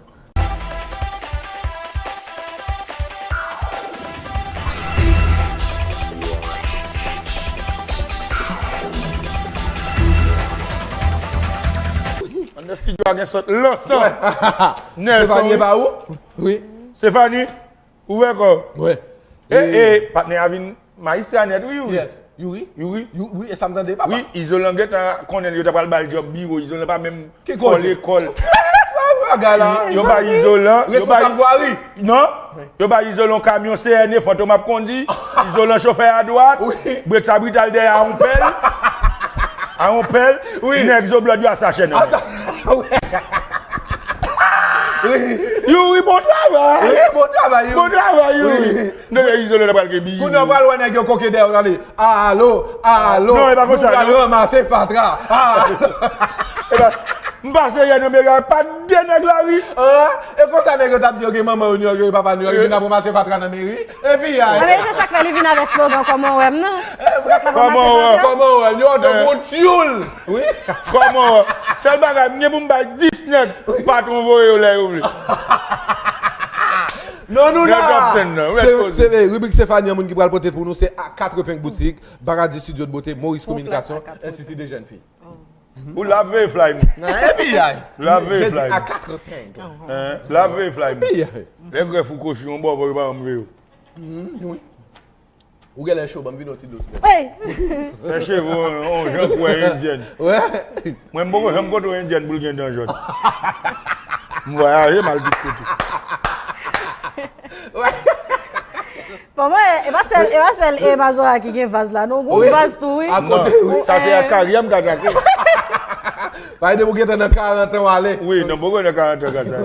Anndan estidyo a gen sòt lansan. Nelson. Stefani, e pa ou? Wi. Stefani, ouvè kò w. Wi. E, e, patnè a vin majistra nèt, wi, Youri. Kiyès? Youri? Youri. Wi, e sa m tande, papa. Wi, Izolan gentan konnen yo ta pral ba l djòb biwo. Izolan pa menm fò lekòl. Yo bay Izolan, yo bay, non, yo bay Izolan yon kamyon C N E Fantom ap kondi. Izolan chofè a dwat, brek sa brital dèyè a yon pèl. A yon pèl, nèg zo blòd yo a sachè nan men. Youri, bon travay. Wi, bon travay, Youri. Bon travay, Youri. Wi. Nèg Izolan pral gen biwo. Kounye a pral wè nèg yo koke dèyè w, gade. Alo, alo. Non, e pa konsa, nou pral ranmase fatra. Alo. E pa, m pase yè nan meri a, pa de nèg lari. Ah, e konsa nèg yo t ap di yo gen manman yo New York, yo gen papa New York, yo vin ap ranmase fatra nan meri. Epi, ay. Ebyen, se sa k fè li vin avèk slogan kòman w wè m nan. Kòman w wè m? Kòman w wè m? Yo, de gwo tyoul. Wi. Kòman w wè m? Sèl bagay, m gen pou m bay dis nèg, patwon voye yo lè yo vle. Non, nou la. Se, se ribrik Stefani an, moun ki pral pote l pou nou, se A Quatre Peng Boutique, Paradis Studio de Beauté, Maurice Communication, Institut des Jeunes Filles. Ou la veye fly m. Nan, epi ay. La veye fly m. A Quatre Peng. Hein? La veye fly m. Epi ay. Lè grèf ou kochi yon bò, bò yo pa janm veye w. Wi. Ou genlè cho, ban m vide yon ti dlo sou tèt. Fè cheve w, w jan kou endyèn. Mwen, m poko janm kote yon endyèn pou l gen dan jòn. M vwayaje, m al tout kote. Wè. Bon, mwen, e pa sèl, e pa sèl e Mazora ki gen vaz la, non, gon vaz tou, wi. Akote, wi. Sa se Akari a m ka trake. Pale de pou gentan nan karant an w ale. Wi, non, poko nan karant an ka sa.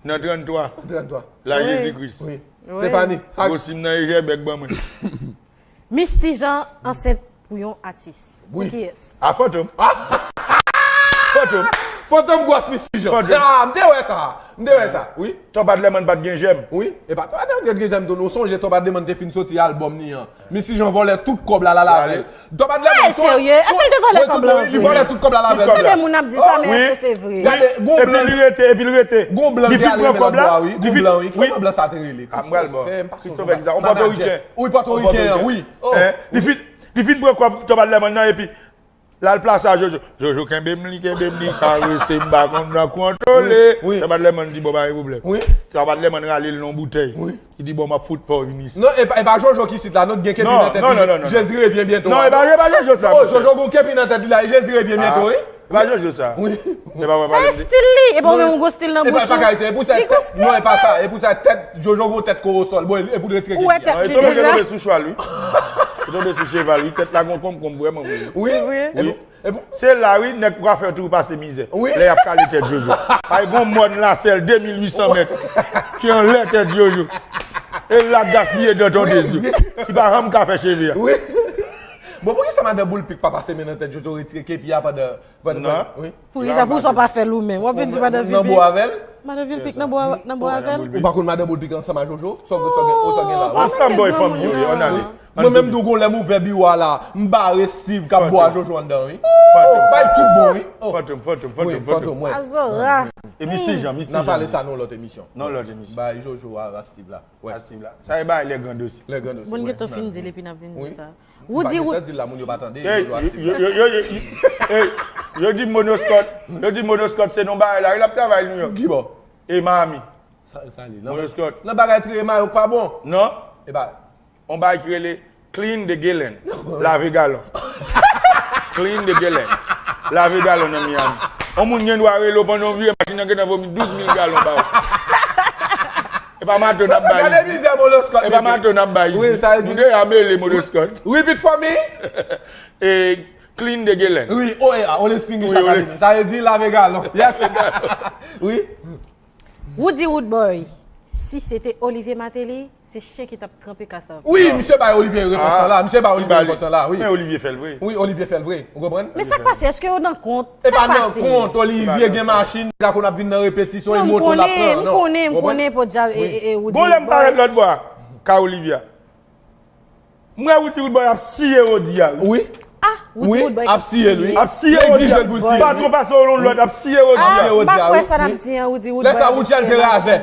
Nan tranntwa. Tranntwa. La Jezi Kris. Wi. Stefani. Gwo sim nan Ejè bèk ban mwen. Misty Jean ansent pou yon atis. Pou kiyès? A Fantom. Fantom. Fantom gwòs Misty Jean. Fantom. Ah, m te wè sa. M te wè sa. Wi. Top Adlerman pa t gen jèm. Wi. E pa Top Adlerman gen jèm tou. Nou sonje Top Adlerman te fin soti albòm ni an. Misty Jean vòlè tout kòb la, l al avè l. Top Adlerman. Serye? Èske l te vòlè kòb la? Li vòlè tout kòb la, l al avè l. Tande moun ap di sa, men èske se vre? Gade, gon blan. Epi li rete, epi li rete. Gon blan ki al remèt lòt bò a, wi. Gon blan, wi. Kòman blan sa te rele? Ah, m pral bon. Christopher Gisa, yon pòtoriken. Wi, pòtoriken an, wi. Li fin, li fin pran kòb Top Adlerman nan, epi l al plase a Jojo. Jojo kenbe m li, kenbe m li, karese m, m pa konn nan kontwole. Wi, wi. Top Adlerman di, "Bon, pa gen pwoblèm." Wi. Top Adlerman rale l nan yon boutèy. Wi. Li di, "Bon, m ap fout pa w vin isit." Non, e pa, e pa Jojo ki sit la, non, gen kepi nan tèt li. Non, non, non, non. Jésus revient bientôt. Non, e pa, e pa Jojo sa, oh, monchè. Jojo gon kepi nan tèt li la, e Jésus revient bientôt, wi. E pa Jojo sa. Wi. E pa mwen pale de. Sa e stil li, e pa w menm ou gon stil nan bouch ou. E pa, e pa ka, e pou sa, non, e pa sa, e pou sa, tèt, Jojo gon tèt korosòl, bon, e pou l retire kepi a. Ou wè tèt li deja. Li tonbe sou chwal, wi. Li tonbe sou cheval, wi. Tèt la gon konmkonm vrèman, wi. Wi. Wi. E bon? Se la, wi, nèg kwafè toujou pase mizè. Wi. Lè y ap kale tèt Jojo. Ay, gon mòn lasèl de mil uit san mèt ki anlè tèt Jojo. E l ap gaspiye dan ton dezi. Li pa janm ka fè cheve a. Wi. Bon, poukisa madan Boulpik pa pase men nan tèt Jojo, retire kepi a pandan, pandan, wi. Poukisa pou sa w pa fè l ou menm? W ap vin di madan Pipi. Nan bò avè l? Madan Vilpik nan bò, nan bò avè l? Ou pa konn madan Boulpik ansanm a Jojo? Sa w gen, sa w gen, sa w gen la, wi. Ansanm, bòy, fanmi yo ye, ann ale. Mwen menm tou gon lè m ouvè biwo a la, m bare Steve k ap bò a Jojo anndan, wi. Bay tout bon, wi. Fantom, Fantom, Fantom, Fantom. Azora. E Misty Jean, Misty Jean. N a pale sa nan lòt emisyon. Nan lòt emisyon. Bay Jojo a Steve la. Wè. A Steve la. Sa e bay lè gran dosye. Lè gran dosye. Bon, gentan fin di l epi n ap vin di sa. Ou di ou. Di l la, moun yo pa tande. Ey, yo, yo, yo, yo, yo, ey, yo di Monoscot, yo di Monoscot se non bagay la, wi, l ap travay New York. Ki bò? E Miami. Sa, sa li. Monoscot. Nan bagay tire mayo k pa bon. Non. E ba. On bagay ki rele Clean the Gallon. Lave galon. Clean the Gallon. Lave galon nan Miami. On moun gen dwa rele w pandan w vire machin nan gentan vomi douz mil galon ba ou. E pa mato n ap bay isi. Gade mizè Monoscot. E pa mato n ap bay isi. Wi, sa e di. Nou deja mele Monoscot. Repeat for me. E Clean the Gallon. Wi, o, e, a, Ole Spingi chak ane. Sa e di lave galon. Yes. Wi. Woody Woodboy, si se te Olivier Martelly, se chen ki t ap tranpe kasav. Wi, misye bay Olivier repons lan la. Misye bay Olivier repons lan la, wi. Men Olivier fè l vre. Wi, Olivier fè l vre. Ou konprann? Men sa k pase? Èske yo nan kont? Sa k pase? E pa nan kont, Olivier gen machin, la konn ap vin nan repetisyon, e moto l ap pran, non. M konnen, m konnen, m konnen, podyab, e, e, e, Woody Woodboy. Gon lè m parèt lòt bò a, ka Olivier a. M wè Woody Woodboy ap siye Rodi a, wi. Wi. Ah, Woody Woodboy ap siye l, wi. Ap siye Rodi a. Patwon pase w yon lòd, ap siye Rodi a. Ah, m pa kwè sa n ap di an, Woody Woodboy ap siye machin. Lè sa Woody te razè.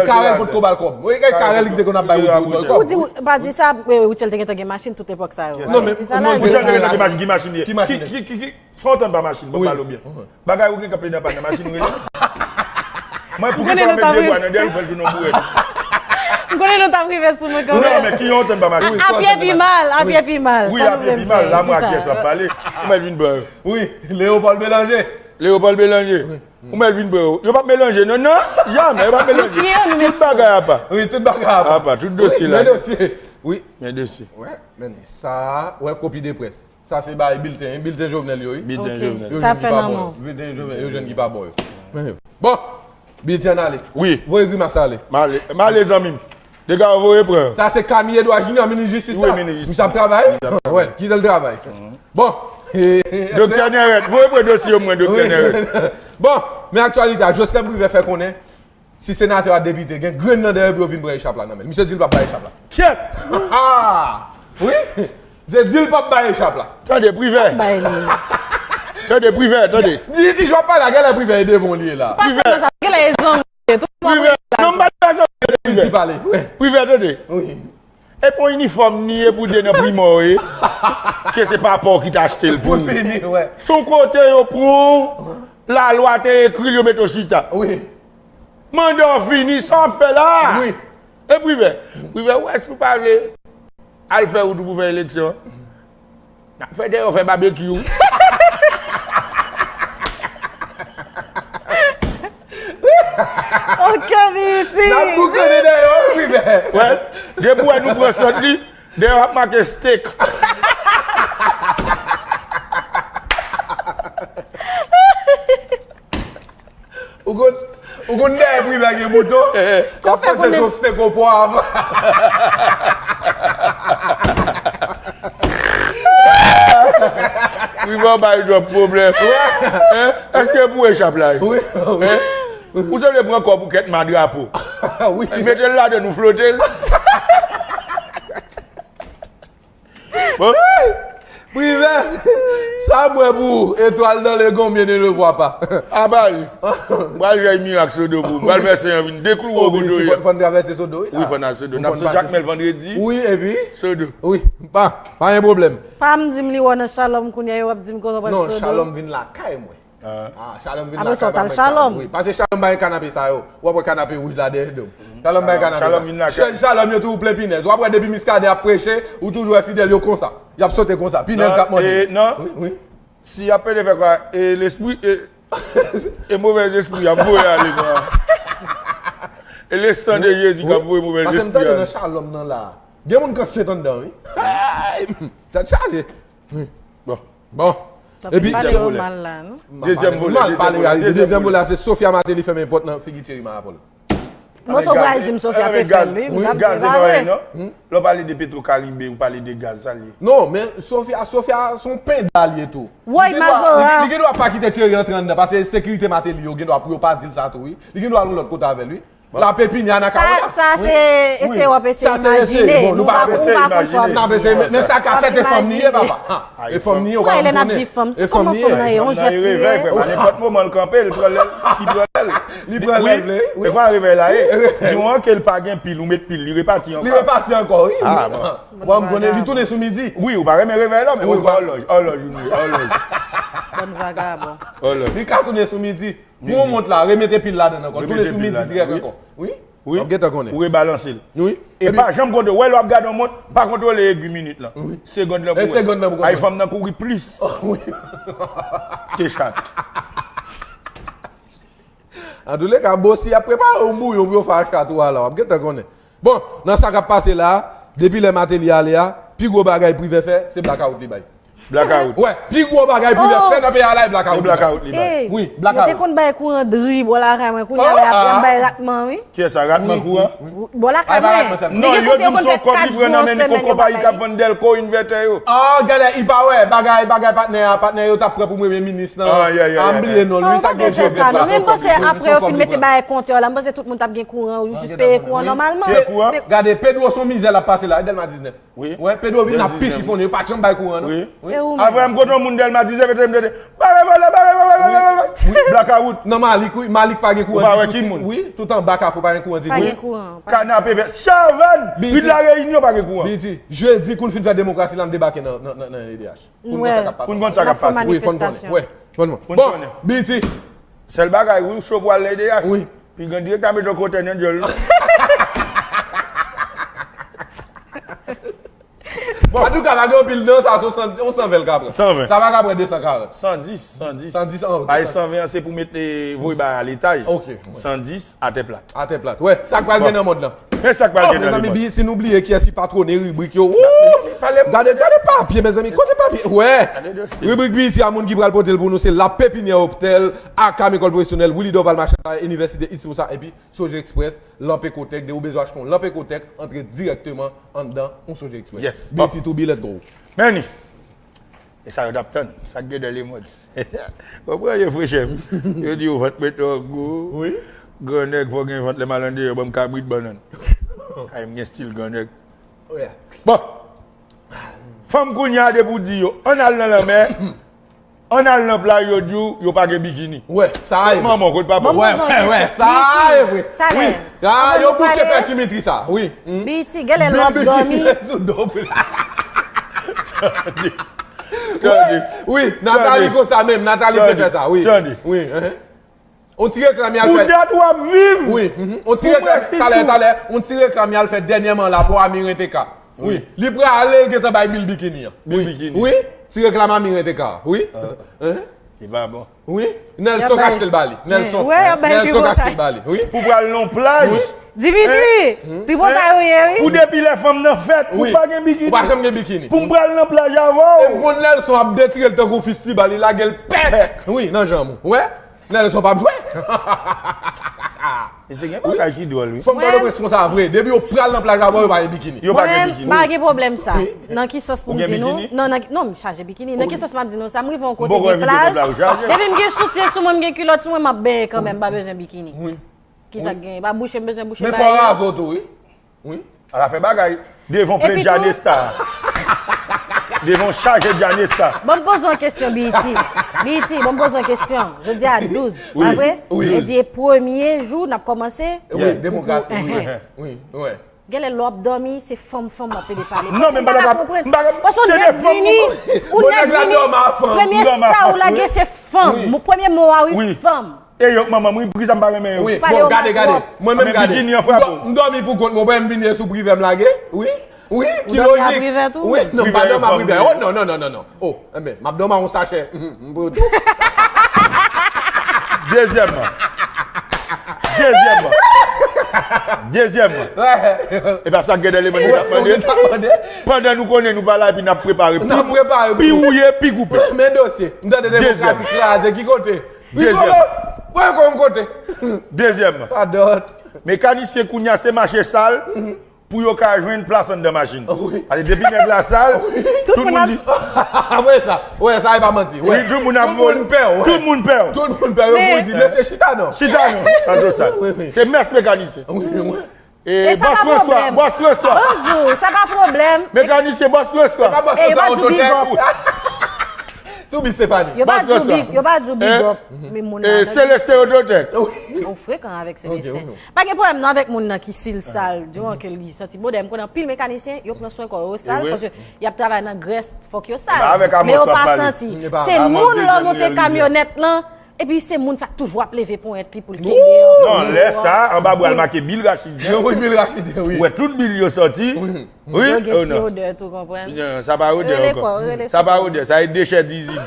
Karèl potko ba l kòb. Wi, e Karèl ki te konn ap bay Woody Woodboy kòb. Woody, pa di sa, Woody te gentan gen machin tout epòk sa yo. Non, men Woody te gentan gen machin, ki machin li ye? Ki machin li ye? Ki, ki, ki, Fò w tann pa machin, ban m pale w byen. Bagay ou gen kanpe nan pa nan machin ou rele. Mwen pou ki sa w met de bwa nan dèyè l ou fè l tounen yon bourèt. M konnen nou t ap rive sou mwen kanmenm. Non, men ki yon tann pa machin. A pye pi mal, a pye pi mal. Wi, a pye pi mal, la mwen ak kiyès w ap pale. Ou mèt vin bò yo. Wi, Léopold Bélanger. Léopold Bélanger. Ou mèt vin bò yo. Yo p ap melanje, non, non, jamè, yo p ap melanje. Tout bagay apa. Wi, tout bagay apa. Apa, tout dosye la. Men dosye. Wi. Men dosye. Wè, men sa, wè kopi de près. Sa se bay bilten, bilten Jovenel yo, wi. Bilten Jovenel. Sa fè nan men w. Bilten Jovenel, yo jwenn ki pa bon yo. Bon, bilten an ale. Wi. Voye grimas la ale. M ale, m ale zanmi m. Dega yo voye pran. Sa se Camille Edouard Junior, minis jistis la. Wi, minis jistis. Misye ap travay? Wi, kite l travay. Bon. Doktè Nèrèt, voye pran dosye yo mwen, Doktè Nèrèt. Bon, men aktyalite a, Joslem Privè fè konnen, si senatè a depite, gen grenn nan dèyè pou yo vin pran echap la nan men l. Misye di l p ap bay echap la. Kyèt! Ah! Wi! Misye di l p ap bay echap la. Tande, Privè. Bay li. Tande, Privè, tande. Li di, jan w ap pale a, genlè Privè e devan w li ye la. Privè. Genlè e zanmi w ye. Privè. Non, m pa t bezwen Privè. Privè, tande. Wi. E pa yon inifòm ni e pou di nan primò e ke se papa w ki t achte l pou ou. Pou fini, wè. Se yon kote yo pran w, lalwa te ekri l, yo mete w chita. Wi. Manda w fini, sa w ap fè la? Wi. E Privè? Privè, ou wè si w pa vle al fè wout ou pou fè eleksyon, n ap fè dèyè w fè babekyou. Ok, Miti. N ap boukannen dèyè w, Privè. Wè. Depi w wè nou pran sant li, dèyè w ap make steak. Ou konn, ou konn dèyè Privè gen bouton? Y ap panse se yon steak o pwav. Privè bay twòp pwoblèm. Èske pou echap la? Ou se vle pran kòb ou kèt ma drapo. Mete l ladan nou flote l. Privè, sa mwen pou ou, etwal dan le gon mye ne le vwa pa. Abay, m pral jay mirak Sodo pou ou, m pral fè se yon vin deklouwe w kote w ye. Fò n travèse Sodo wi. Wi, fò n al Sodo. N ap sot Jakmèl vandredi. Wi, epi Sodo. Wi, pa, pa gen pwoblèm. Pa m di m li wè w nan Shalom kounye a, w ap di m kote w pral Sodo. Non, Shalom vin lakay mwen. Ah, Shalom vin lakay pa mwen Shalom. Wi, pase Shalom bay kanape sa yo. W ap wè kanape wouj la dèyè do m. Shalom bay kanape. Shalom vin lakay. Chèz Shalom yo tou plen pinèz. W ap wè depi Miskaden ap preche, ou toujou wè fidèl yo konsa. Y ap sote konsa. Pinèz k ap manje. Non, non. Wi, wi. Si y ap pede fè kwa, e lespri, e, e movèz espri y ap voye ale kwa. E le san de Jezi k ap voye movèz espri ale. Pase m tande nan Shalom nan la. Gen moun k ansent anndan wi. Tèt chaje. Wi. Bon. Bon. Epi dezyèm vole. Dezyèm vole. Dezyèm vole a se Sofia Martelly fèmen pòt nan figi Thierry Marapol. Moso bral di m Sofia te fè l wi. M t ap di pa vre. Lè w pale de Petro Caribe, ou pale de gaz, sa l ye? Non, men Sofia, Sofia se yon penda l ye tou. Woy Mazora. Li gen dwa pa kite Thierry antre anndan, paske sekirite Martelly yo gen dwa pou yo pa di l sa tou wi. Li gen dwa al yon lòt kote avè l wi. L ap epinye a nan kay la. Sa, sa se eseye w ap eseye imajine. Bon, nou pa, ou pa konn sa w ap di. N ap eseye, men sa ka fèt e fanm ni ye, papa. E fanm ni ye, ou pa konn konnen. E fanm ni ye. Fanm nan ye revèy, frè, pa nenpòt moman l kanpe, l pran lèl, li pran lèl. Li pran lèl, wi. E kwa revèy la ye? Di w an ke l pa gen pil, ou met pil, li repati ankò. Li repati ankò, wi. Bon, m konnen li tounen sou midi. Wi, ou pa renmen revèy la, men ou pa òlòj, òlòj ou ni, òlòj. Bann vagabon. Òlòj. Li ka tounen sou midi. Pran mont la, remete pil ladan l ankò. Tounen sou midi dirèk ankò. Wi. Wi. W ap gentan konnen. Ou rebalanse l. Wi. E pa janm kontwole. Ou wè lè w ap gade yon mont, pa kontwole egwi minit lan. Wi. Segond lan pou wè. E segond lan pou kontwole. Ay fanm nan kouri plis. Wi. Ke chat. Antouleka, Bossy ap prepare yon bouyon pou yo fè ak chat ou a la. W ap gentan konnen. Bon, nan sa k ap pase la a, depi lè Martelly ale a, pi gwo bagay Privè fè, se blakawout li bay. Blakawout. Wè, pi gwo bagay Privè fè nan peyi a la, e blakawout li bay. Se blakawout li bay. Wi, blakawout. Yo te konn bay kouran dri bò lakay mwen, kounye a la y ap bay ratman wi. Kiyès sa, ratman kouran? Bò lakay mwen. Non, yo di m se yon kòb li pran nan men li, yon konpayi k ap vann dèlko, envètè yo. Ah, gade, i pa wè, bagay, bagay patnè a, patnè yo t ap pran pou premye minis lan. Ah, m bliye non l wi, sa k gen jwe vèt la. Non, men m panse apre yo fin mete bagay kontè la, m panse tout moun t ap gen kouran, ou jis peye kouran nòmalman. Peye kouran. Gade, Pedro se yon mizè l ap pase la, e Dèlma diznèf. Wi. Wè, Pedro vin ap pi chifonnen, yo pa t janm bay kouran non. Wi. Wi. Apre m kote yon moun Dèlma diznèf, e tande m tande, bagay vòlè, bagay vòlè, bagay vòlè. Blakawout. Nan Malik, wi, Malik pa gen kouran ditou. Ou pa wè ki moun? Wi, tout anba Kafou pa gen kouran ditou. Pa gen kouran. Kanape vè, Chavann, Rit Lareyinyon pa gen kouran. Biti, jedi, kou n fin fè demokrasi la, n debake nan, nan, nan, nan E D H. Pou n konn sa k ap pase. Pou n konn sa k ap pase. Wi, fò n konnen. Wè, fò n konnen. Bon, Biti. Sèl bagay, wi, w cho pou al nan E D H. Wi. Pi gran dirèktè a mete yon kontènè nan dyòl non. Bon. Antouka, pa gen anpil nan sa, se yon san, yon san ven l ka pran. San ven. Sa pa ka pran de san karant. San dis, san dis. San dis an, ok. Paske san ven an, se pou mete, voye bagay a letaj. Ok. San dis, atè plat. Atè plat. Wè, sa k pral gen nan mond lan. Men sa k pral gen nan lemond. Mezanmi, si nou bliye kiyès ki patwone ribrik yo. Wouy! Gade, gade papye, mezanmi. Kote papye? Wè! Ribrik Biti a, moun ki pral pote l pou nou, se La Pépinière Optel, aka Lekòl Pwofesyonèl, Willy Dorval, Machann Tayè, Inivèsite East Moussa, epi Soje Express, Lanp Ecotech, depi w bezwen achte yon lanp Ecotech, antre dirèkteman anndan yon Soje Express. Yes. Biti to be, let's go. Meni. E sa yo t ap tann, sa k gen nan lemond. Konprann yo, frè chèf. Yo di yo vant mwen twò gwo. Wi. Gran nèg, fò gen vant lè m al andeyò, ban m kabrit bannann. Ay, m gen stil gran nèg. Bon. Fanm kounye a depi w di yo, ann al nan lanmè, ann al nan plaj, yo di w, yo pa gen bikini. Wè, sa a ye vre. Manman w, kot papa w. Wè, wè, wè, sa a ye vre. Wi. Yo bouke fè Dimitri sa. Wi. Biti, genlè l w ap dòmi. Tande. Wi, Nathalie konsa menm, Nathalie te fè sa, wi. Tande. Wi, enhen. On ti reklam y al fè. Pou dat w ap viv. Wi, mhm. On ti reklam, talè, talè, on ti reklam y al fè dènyèman la pou Amiren T K. Wi. Li prale, l gentan bay bil bikini an. Bil bikini. Wi, ti reklam Amiren T K. Wi. Enhen. Li pa bon. Wi, Nelson k achte l ba li. Nelson. Wè, y ap bay pi bon. Nelson k achte l ba li. Wi. Pou pral nan plaj. Wi. Dimitri, tripotay ou ye, wi. Ou depi lè fanm nan fèt, ou pa gen bikini. Ou pa janm gen bikini. Pou m pral nan plaj avè w. E m konn Nelson ap detire l tankou fistibal, li lage l pèk. Wi, nan janm ou. Wè? Nelson p ap jwe. Mesye gen bagay ki dwòl, wi. Fanm Pòtoprens konsa vre. Depi yo pral nan plaj avè w, yo pa gen bikini. Yo pa gen bikini. Mwen menm, m pa gen pwoblèm sa. Nan ki sans pou m di nou? Non, nan, non, m chaje bikini. Nan ki sans m ap di nou sa? M rive yon kote gen plaj. Depi m gen soutyen sou mwen, m gen kilòt sou mwen, m ap benyen kanmenm, m pa bezwen bikini. Kisa k genyen? Pa bouche m bezwen bouche. Men fò razo tou, wi. Wi. Ala fè bagay. Devan plen Djanesta. Devan chaje Djanesta. Ban m poze yon kesyon, B E T. B E T, ban m poze yon kesyon. Jodi a douz, pa vre? Wi. E di e premye jou n ap kòmanse. Wi, demokrasi. Wi, wi. Genlè lè w ap dòmi, se fanm, fanm w ap pede pale. Non, men m pa ka konprann. Paske w nèk vini, ou nèk vini, premye sa ou lage se fanm. Premye mo a, wi, fanm. E yo, manman m, wi, poukisa m pa renmen yo? Wi, bon, gade, gade. Mwen menm, gade. M dòmi pou kont mwen, mwen m vin ye sou privè m lage. Wi, wi, ki lojik. Wi, non, m pa dòmi a privè. Oh, non, non, non, non, non. Oh, enben, m ap dòmi a yon sachè. M pou tou. Dezyèmman. Dezyèmman. Dezyèmman. E pa sa k gen nan lemonn ap mande. Pandan nou konnen nou pa la, epi n ap prepare. N ap prepare. Pi wouye, pi koupe. Men dosye. M tande demokrasi kraze. Ki kote? Dezyèm. Voye kò yon kote. Dezyèm. Pa dòt. Mekanisyen kounye a se mache sal pou yo ka jwenn plas anndan machin. Wi. Paske depi nèg la sal, tout moun di. Wè sa. Wè sa, e pa manti. Wè. Tout moun ap vole. Tout moun pè w. Tout moun pè w. Tout moun pè w. Yo pou di, mesye, chita non. Chita non. Sa se sal. Wi, wi. Se mès mekanisyen. Wi, wi. E sa pa pwoblèm. Bòs Franswa, bòs Franswa. Ban m di w, sa pa pwoblèm. Mekanisyen bòs Franswa. E yo pa di w big up. Toubi Stefani. Yo pa di w big, yo pa di w big up. Men moun nan. Seleste Ototèk. Ou frekan avèk Seleste. Pa gen pwoblèm non avèk moun nan ki si l sal, diwan ke li santi bòdè. M konnen anpil mekanisyen, yo pran swen kò yo sal, paske y ap travay nan grès, fòk yo sal. Men yo pa santi. Se moun lè w monte kamyonèt lan, epi se moun sa k toujou ap leve ponyèt li pou l kenbe an. Non, lè sa, anba bra l make bil rachidyen. Wi, bil rachidyen, wi. Ou wè tout bil yo sòti. Wi, yo gen ti odè tou, konprann. Sa pa odè ankò. Sa pa odè, sa e dechè dizin.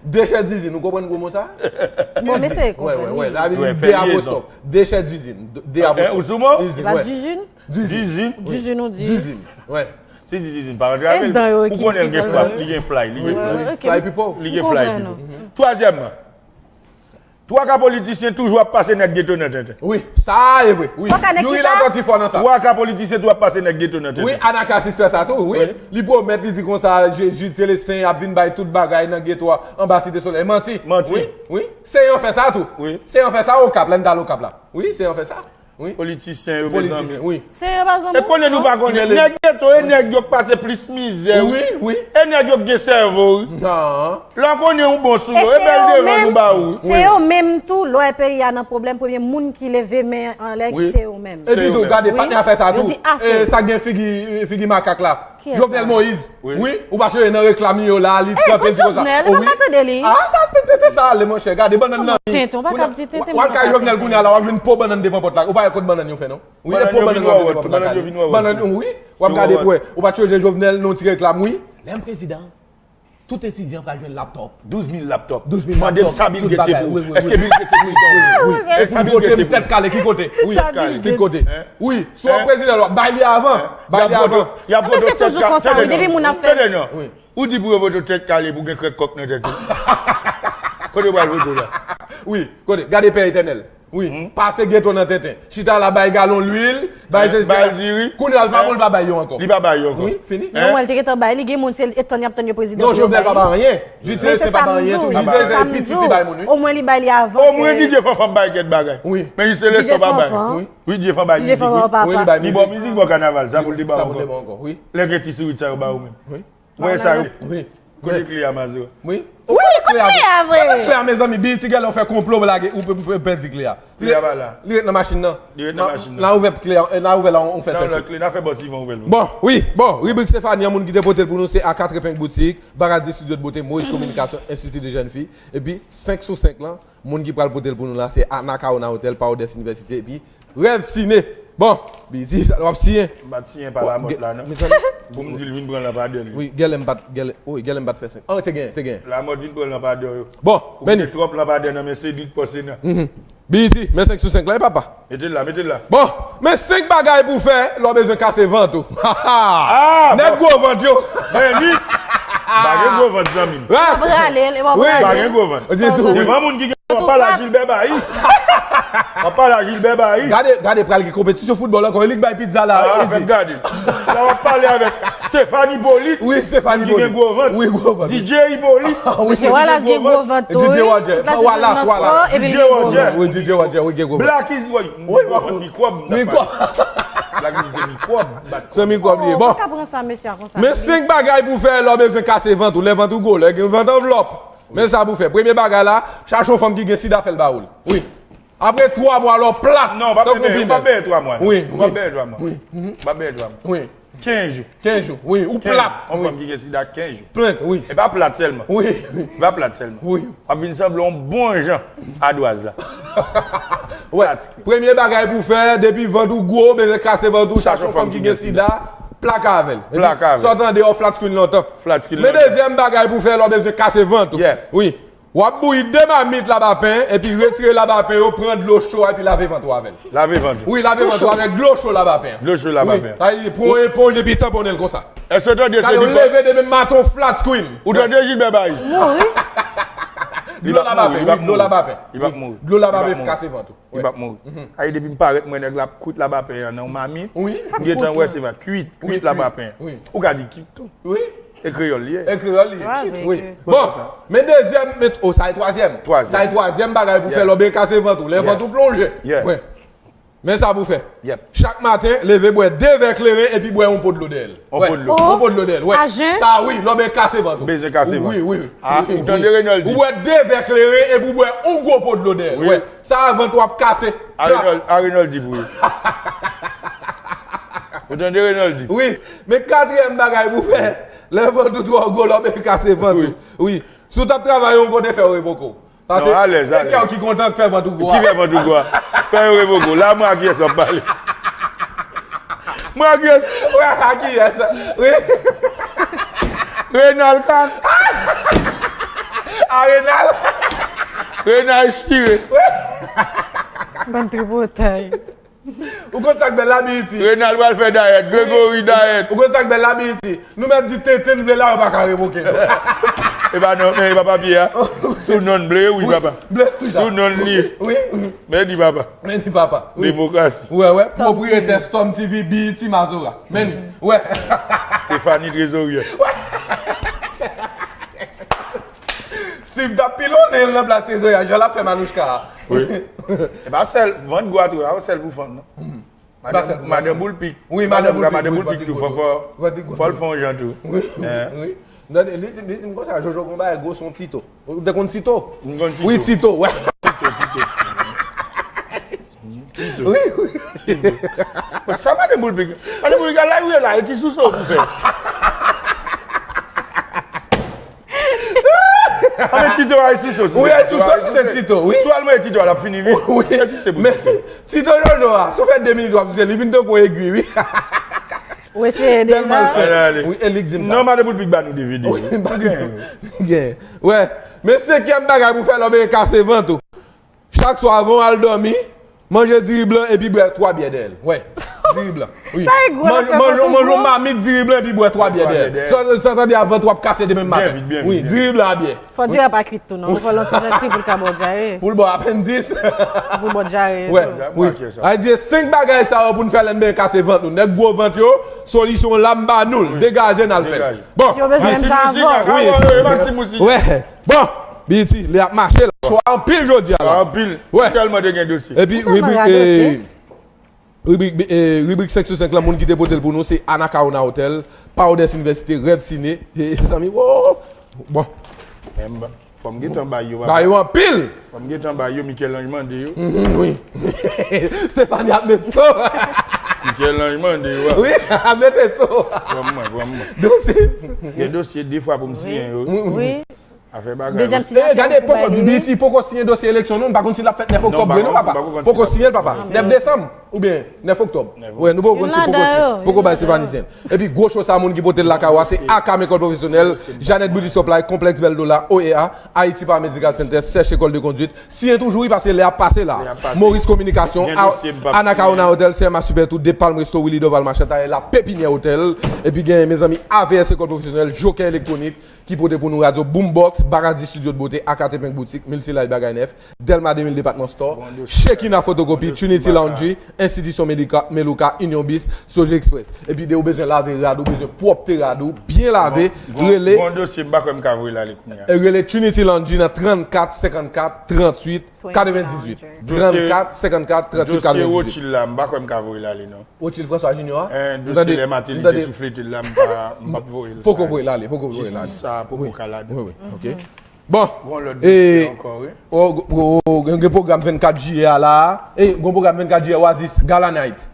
Dechè dizin, ou konprann gwo mo sa? Bon, mesye, konprann. Wè, wè, wè, sa vle di de apostòf. Dechè dizin. De apostòf. Ou sou mo? Dizin, wè. Dizin? Dizin. Dizin ou di? Dizin, wè. Si di dizin pa rantre avè l, ou konnen l gen fly, li gen fly, li gen fly. Fly people. Li gen fly people. Twazyèmman, twa ka politisyen toujou ap pase nèg geto nan tenten. Wi, sa e vre. Wi. Youri la sòti fò nan sa. Twa ka politisyen toujou ap pase nèg geto nan tenten. Wi, Anacasis fè sa tou, wi. Li pwomèt, li di konsa, Jude Célestin ap vin bay tout bagay nan geto a, anba Site Solèy. Manti. Manti. Wi, wi. Seyon fè sa tou. Wi. Seyon fè sa Okap, lè n t al Okap la. Wi, Seyon fè sa. Wi. Politisyen yo, mezanmi. Politisyen, wi. Se yo pa zanmi. E konnen nou pa konnen. Nèg geto, e nèg yo k pase plis mizè, wi. Wi, wi. E nèg yo k gen sèvo, wi. Non. Lè w konnen ou bon sou yo, e bèl devan nou ba ou, wi. Se yo menm tou, lè w wè peyi a nan pwoblèm, premye moun ki leve men anlè, se yo menm. Epi tou, gade, patnè a fè sa tou. Yo di ase. E sa gen figi, figi makak la. Jovenel Moïse. Wi. Wi, ou pa sonje nan reklam li yo la, li kanpe di konsa. Jovenel, ou pa tande li? Ah, sa se tenten sa ale, monchè. Gade bannann nan. Tenten, ou pa kab di tenten. W al kay Jovenel kounye a la, w ap jwenn po bannann devan pòt la. Ou pa wè kot bannann yo fè non? Wi, e po bannann yo ap jwenn devan pòt la. Bannann, wi. W ap gade pou wè. Ou pa t sonje Jovenel, nou ti reklam, wi. Lè m prezidan, tout etidyan pral jwenn laptop. Douz mil laptop. Douz mil laptop. Mande m sa Bill Gates ye pou ou. Èske Bill Gates ye pou ou? Wi, wi. Èske Bill Gates ye pou ou? Tèt kale, ki kote? Wi, ki kote? Wi, si w prezidan, w ap bay li avan. Bay li avan. Y ap vote tèt kale. Tande non. Ou di pou yo vote tèt kale pou gen krèk kòk nan tèt ou. Kote yo pral vote la? Wi, kote? Gade Pè Etènèl. Wi, pase geto nan tenten. Chita la bay galon lwil, bay sesi. Bay diri. Kounye a l pa bon, l pa bay yo ankò. Li pa bay yo ankò. Wi, fini. Yo wè l te gentan bay, li gen moun se etann y ap tann yo prezidan. Non, Jovenel pa bay anyen. Jitye se pa bay anyen tou. Jitye se pitit li bay moun, wi. Omwen li bay li avan. Omwen Didye Fanfan bay kèk bagay. Wi. Men Jitye Fanfan bay. Wi, Didye Fanfan bay mizik, wi. Li ba w mizik, ba w kanaval, sa pou l te ba w ankò. Wi. Lè gen ti sourit sa yo ba ou menm. Wi. Wè sa yo. Wi. Kote kle a, Mazo? Wi. Wi, kote kle a, vre? Kote kle a, mezanmi? Biyiti genlè w fè konplo, w lage, ou pe, pe, pèdi kle a. Kle a pa la. Li ret nan machin nan. Li ret nan machin nan. N a ouvè kle a, n a ouvè la, on fè sèl. Non, non, kle, n a fè bòs Ivan ouvè l. Bon, wi, bon, ribrik Stéphanie, moun ki te pote l pou nou, se A Quatre Épingles Boutique, Barat Distri de Beauté, Moïse Communication, Institut de Jeunes Filles, epi senk sou senk lan, moun ki pral pote l pou nou la, se Anacaona Hotel, Parodès Université, epi Rèv Ciné. Bon, Biyiti, sa w ap siyen? M pa t siyen pa Lamòt la, non. Pou m di l vin pran lanpadè l yo. Wi, genlè m pa t, genlè, wi, genlè m pa t fè senk. An, te genyen, te genyen. Lamòt vin pran lanpadè yo. Bon, ou kite twòp lanpadè nan men Cédric Pòsena. Mhm. B E T, men senk sou senk la, e papa. Mete l la, mete l la. Bon, men senk bagay pou w fè lè w bezwen kase vant ou. Ah, nèg bon. Gwo vant yo. Men li, pa gen gwo vant, zanmi m. Wè. Prale, li pa prale. Pa gen gwo vant. Ditou. Devan moun ki gen, w ap pale a Gilbert Bayi. W ap pale a Gilbert Bayi. Gade, gade, pral gen konpetisyon foutbòl ankò. Li k bay pizza la. Ah, fè m gade. La, w ap pale avèk Stéphane Hyppolite. Wi, Stéphane Hyppolite. Ki gen gwo vant. Wi, gwo vant. D J Hyppolite. Ah, wi. Mesye Wallace gen gwo vant tou, wi. D J Roger. Wallace, Wallace. D J Roger. Wi, D J Roger, wi, gen gwo vant. Black Easy, wi. Wi, wi. Mikwòb. Black Easy se mikwòb. Se mikwòb li ye. Bon. Ou ka pran sa, mesye, konsa. Men senk bagay pou fè lè w bezwen kase vant ou. Lè vant ou gwo, lè gen vant anvlòp. Men sa pou fè. Premye bagay la, chache yon fanm ki gen sida, fè l ba ou l. Wi. Apre twa mwa, lè w plat. Non, w p ap benyen twa mwa, non. Wi, wi. W p ap benyen twa mwa. Wi. W p ap benyen twa mwa. Wi. Kenz jou. Kenz jou, wi. Ou plat. Yon fanm ki gen sida kenz jou. Plat, wi. E pa plat sèlman. Wi. E pa plat sèlman. Wi. W ap vin sanble yon bon jan adwaz la. Wè. Premye bagay pou fè, depi vant ou gwo, bezwen kase vant ou, chache yon fanm ki gen sida, plake avè l. Plake avè l. Sa w tande, yon flat screen lontan. Flat screen lontan. Men dezyèm bagay pou fè, lè w bezwen kase vant ou. Yeah. Wi. W ap bouyi de mamit labapen, epi retire labapen yo, pran dlo cho a, epi lave vant ou avè l. Lave vant ou. Wi, lave vant ou avèk dlo cho labapen. Dlo cho labapen. Wi, sa vle di, pran yon eponj epi tanponnen l konsa. Èske w tande se li leve demen maten, flat screen. Ou tande Gilbert Bayi? Mouri. Dlo labapen, wi, dlo labapen. Li p ap mouri. Dlo labapen kase vant ou. Li p ap mouri. Ay, depi m parèt, m wè nèg la ap kwit labapen an nan yon mamit. Wi. M gentan wè se va kwit, kwit labapen an. Wi. Ou ka di kwit tou. Wi. E kreyòl li ye. E kreyòl li ye. Wi. Bon, men dezyèm, men, oh, sa e twazyèm. Twazyèm. Sa e twazyèm bagay pou fè lè w ben kase vant ou. Lè vant ou plonje. Yeah. Wi. Men sa pou fè. Yep. Chak maten, leve bwè de vè kleren epi bwè yon po dlo dèyè l. Yon po dlo. Yon po dlo dèyè l, wè. A jen? Sa wi, lè w ben kase vant ou. Bezwen kase vant. Wi, wi, wi. Ah, ou tande Renold di. Ou bwè de vè kleren epi ou bwè yon gwo po dlo dèyè l. Wi. Wè. Sa a vant w ap kase. A Renold, a Renold di pou yo. Ou tande Renold di? Wi, men katriyèm bagay pou fè, lè vant ou twò gwo, lè w ben kase vant ou. Wi. Si w t ap travay yon kote, fè yo revoke w. Paske se kè w ki kontan k fè vant ou gwo a. Ki fè vant ou gwo a? Fè yo revoke w. La mwen ak yès w ap pale. Mwen ak yès. Wè, ak yès. Wi. Renal kan. A Renal. Renal chire. Bann tripotay. Ou konn sa k bèl la, Biti? Renal pral fè dayèt, Gregory dayèt. Ou konn sa k bèl la, Biti? Nou mèt di tenten n vle la, yo pa ka revoke nou. E pa non, men e pa papye a. Sou non ble, wi, papa. Ble, wi, sa. Sou non li. Wi, wi. Men di papa. Men di papa. Wi. Demokrasi. Wè, wè. Pwopriyetè Storm T V, Biti Mazora. Men, wè. Stephanie Trésorier. Wè. Steve t ap pilonnen l nan plas Trésorier, jan l ap fè Manouchka a. Wi. E pa sèl, vant gwo a tou, a sèl pou fanm, non. Madan, madan Boulpik. Wi, madan Boulpik, madan Boulpik tou, fò, fò, fò l fè yon jan tou. Wi, wi. Tande, li, li di m konsa, Jojo gon bagay gwo, se yon tito. Ou te konn tito? M konn tito. Wi, tito, wè. Tito, tito. Tito. Wi, wi. Tito. Sa madan Boulpik. Madan Boulpik, ala ou ye la, e ti souse ou pou fè. Anben Tito a sou sos. Wi, sou sos, se Tito, wi. Sou al mwen Tito a, l ap fini, wi. Wi. E si se pou Tito. Tito Jojo a, sou fè de minit w ap sou li vin tankou egwi, wi. Ou eseye deja? Tèlman l fè. Wi, e li k di m sa. Non, madan Boulpik ba nou de videyo. Wi, ba nou. Gen. Wè. Men senkyèm bagay pou fè lè w ben kase vant ou. Chak swa avan w al dòmi, manje diri blan epi bwè twa byè dèyè l. Wè, diri blan. Wi. Sa e gwo nan fè vant ou gwo. Manje yon mamit diri blan epi bwè twa byè dèyè l. Sa, sa, sa vle di a vant w ap kase demen maten. Byen vit, byen vit, byen vit. Wi, diri blan a byè. Fò diri a pa kwit tou, non. Fò l yon ti jan kri pou l ka ba w dyare. Pou l ba w apendis. Pou l ba w dyare. Wè, wi. Ay di senk bagay sa yo pou n fè lè n ben kase vant nou. Nèg gwo vant yo, solisyon la m ba nou l. Degaje n al fè l. Bon. Yo bezwen m sa avan. Wi. Wè. Bon, Biti, li ap mache la. Chwa anpil jodi a la. Anpil. Wè. Tèlman te gen dosye. Epi, ribrik, eh, ribrik, eh, ribrik senk sou senk la, moun ki te pote l pou nou, se Anacaona Hotel, Paodes Université, Rêve Ciné, eh, zanmi, wo, bon. Fò m gentan bay yo, papa. Bay yo anpil. Fò m gentan bay yo, Michel-Ange mande yo. Mhm, wi. Stéphanie ap met so. Michel-Ange mande yo, papa. Wi, ap mete so. Pran mwen, pran mwen. Dosye. Gen dosye de fwa pou m siyen yo. Wi. Afè bagay. Dezyèm sinyati. Eh, gade, poko, Biti poko siyen dosye eleksyon, non, m pa konn si l ap fèt nèf oktòb vre, non, papa. Poko siyen l, papa. Nèf desanm. Oubyen nèf oktòb. Wè, nou poko, poko, poko bay Stephanie Saint. Epi gwo cho sa, moun ki pote l lakay ou a, se Akam Ekòl Pwofesyonèl, Jeannette Beauty Supply, Konplèks Bèl Dola, O E A, Haiti Paramedical Center, Sèch École de Conduite. Siyen toujou wi, paske lè ap pase la. Maurice Communication, Anacaona Hotel, C M A Super Tour, De Palm Resto, Willy Dorval Machantaye, La Pépinière Hotel, epi gen mezanmi A V S École Pwofesyonèl, Joker Elektronik, ki pote pou nou radyo Boombox, Baradi Studio de Beauté, A K T Pink Boutique, Multilife Bagay Nèf, Delma de mil Department Store, Shekina Fotokopi, Trinity Laundry, Enstitisyon Medika, Melouka, Union Bis, Soje Express. Epi de ou bezwen lave rad, ou bezwen pwòpte rad ou, byen lave, rele. Bon dosye, m pa kwè m ka voye l ale kounye a. Rele Trinity Laundry nan trannkat senkannkat tranntuit katrevendizuit. Trannkat senkannkat tranntuit katrevendizuit. Dosye Rothschild la, m pa kwè m ka voye l ale non. Rothschild François Junior a? Eh, dosye lè Martelly te souflete l la, m pa, m p ap voye l. Poko voye l ale, poko voye l ale. Jistis sa a poko ka ladan. Wi, wi, ok. Bon, gon lòt dosye ankò, wi. Gen pwogram vennkat jiyè a la. E, gon pwogram vennkat jiyè Oasis, Gala Night.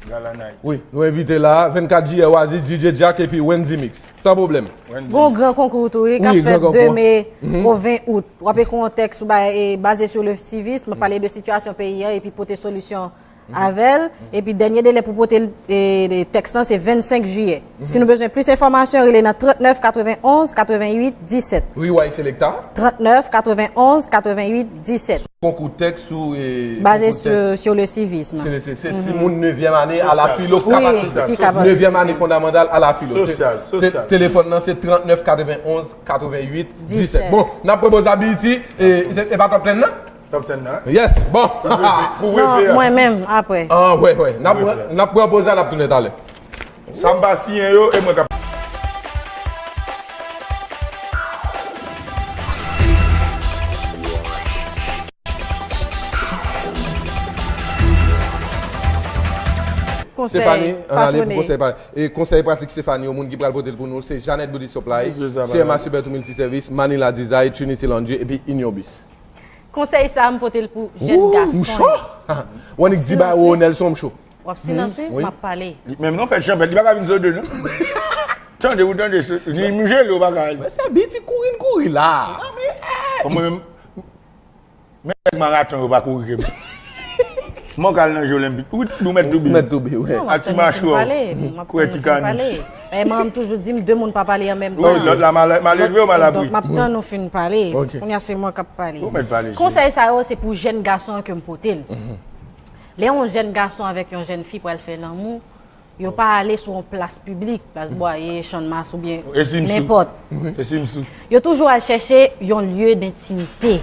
Gala Night. Wi, nou envite la, vennkat jiyè Oasis, D J Jack epi Wendy Mix. San pwoblèm. Gon gran konkou tou, wi, k ap fèt de me o ven out. W ap ekri yon tèks sou ba-, e, basé sur le civisme, pale de sitiyasyon peyi a epi pote solisyon avè l. Epi dènye delè pou pote l, e, tèks lan, se vennsenk jiyè. Si nou bezwen plis enfòmasyon, rele nan trannèf katrevenonz katreventuit disèt. Riway Selecta. Trannèf katrevenonz katreventuit disèt. Konkou tèks sou, e, basé sur, sur le civisme. Se, se, se timoun nevyèm ane a la filo, Kapatris. Nevyèm ane fondamantal a la filo. Sosyal, sosyal. Telefòn nan se trannèf katrevenonz katreventuit disèt. Bon, n ap pran poz la, B E T, e, e pa top ten nan? Top ten nan? Yes, bon. Non, mwen menm, apre. Ah, wè, wè. N ap pran, n ap pran poz la, n ap tounen talè. Sa m pa siyen yo, e mwen k ap. Konsèy Stephanie, ann ale pou konsèy pa-, e konsèy pratik Stephanie, yon moun ki pral pote l pou nou, se Jeannette Beauty Supply, C M A Super Tour Multiservice, Manila Design, Trinity Laundry, epi Union Bis. Konsèy sa a, m pote l pou jèn gason yo. Ou cho? W annik di ba yo Nelson, m cho. W ap silans wi, m ap pale. Li menm non, fè chanpèt, li pa ka vin sou de non. Tande, ou tande, li m jele, ou pa ka. Mwen se biti kouri n kouri la. Mwen menm, men nèg maraton yo pa kouri ke m. Mwen k al nan je olenpik. Ou, ou mèt toube. Ou mèt toube, wi. Non, m ap tann nou fin pale. M ap tann nou fin pale. E manman m toujou di m, de moun pa pale an menm tan. Wi, lòt la mal, mal elve ou mal abri. Donk, m ap tann nou fin pale. Ok. Kounye a, se mwen k ap pale. Ou mèt pale, cheri. Konsèy sa yo, se pou jèn gason an ke m pote l. Lè yon jèn gason avèk yon jèn fi pral fè lanmou, yo pa ale sou yon plas piblik, plas Bwaye, Channmas oubyen nenpòt. Yo toujou al chèche yon lye dentimite.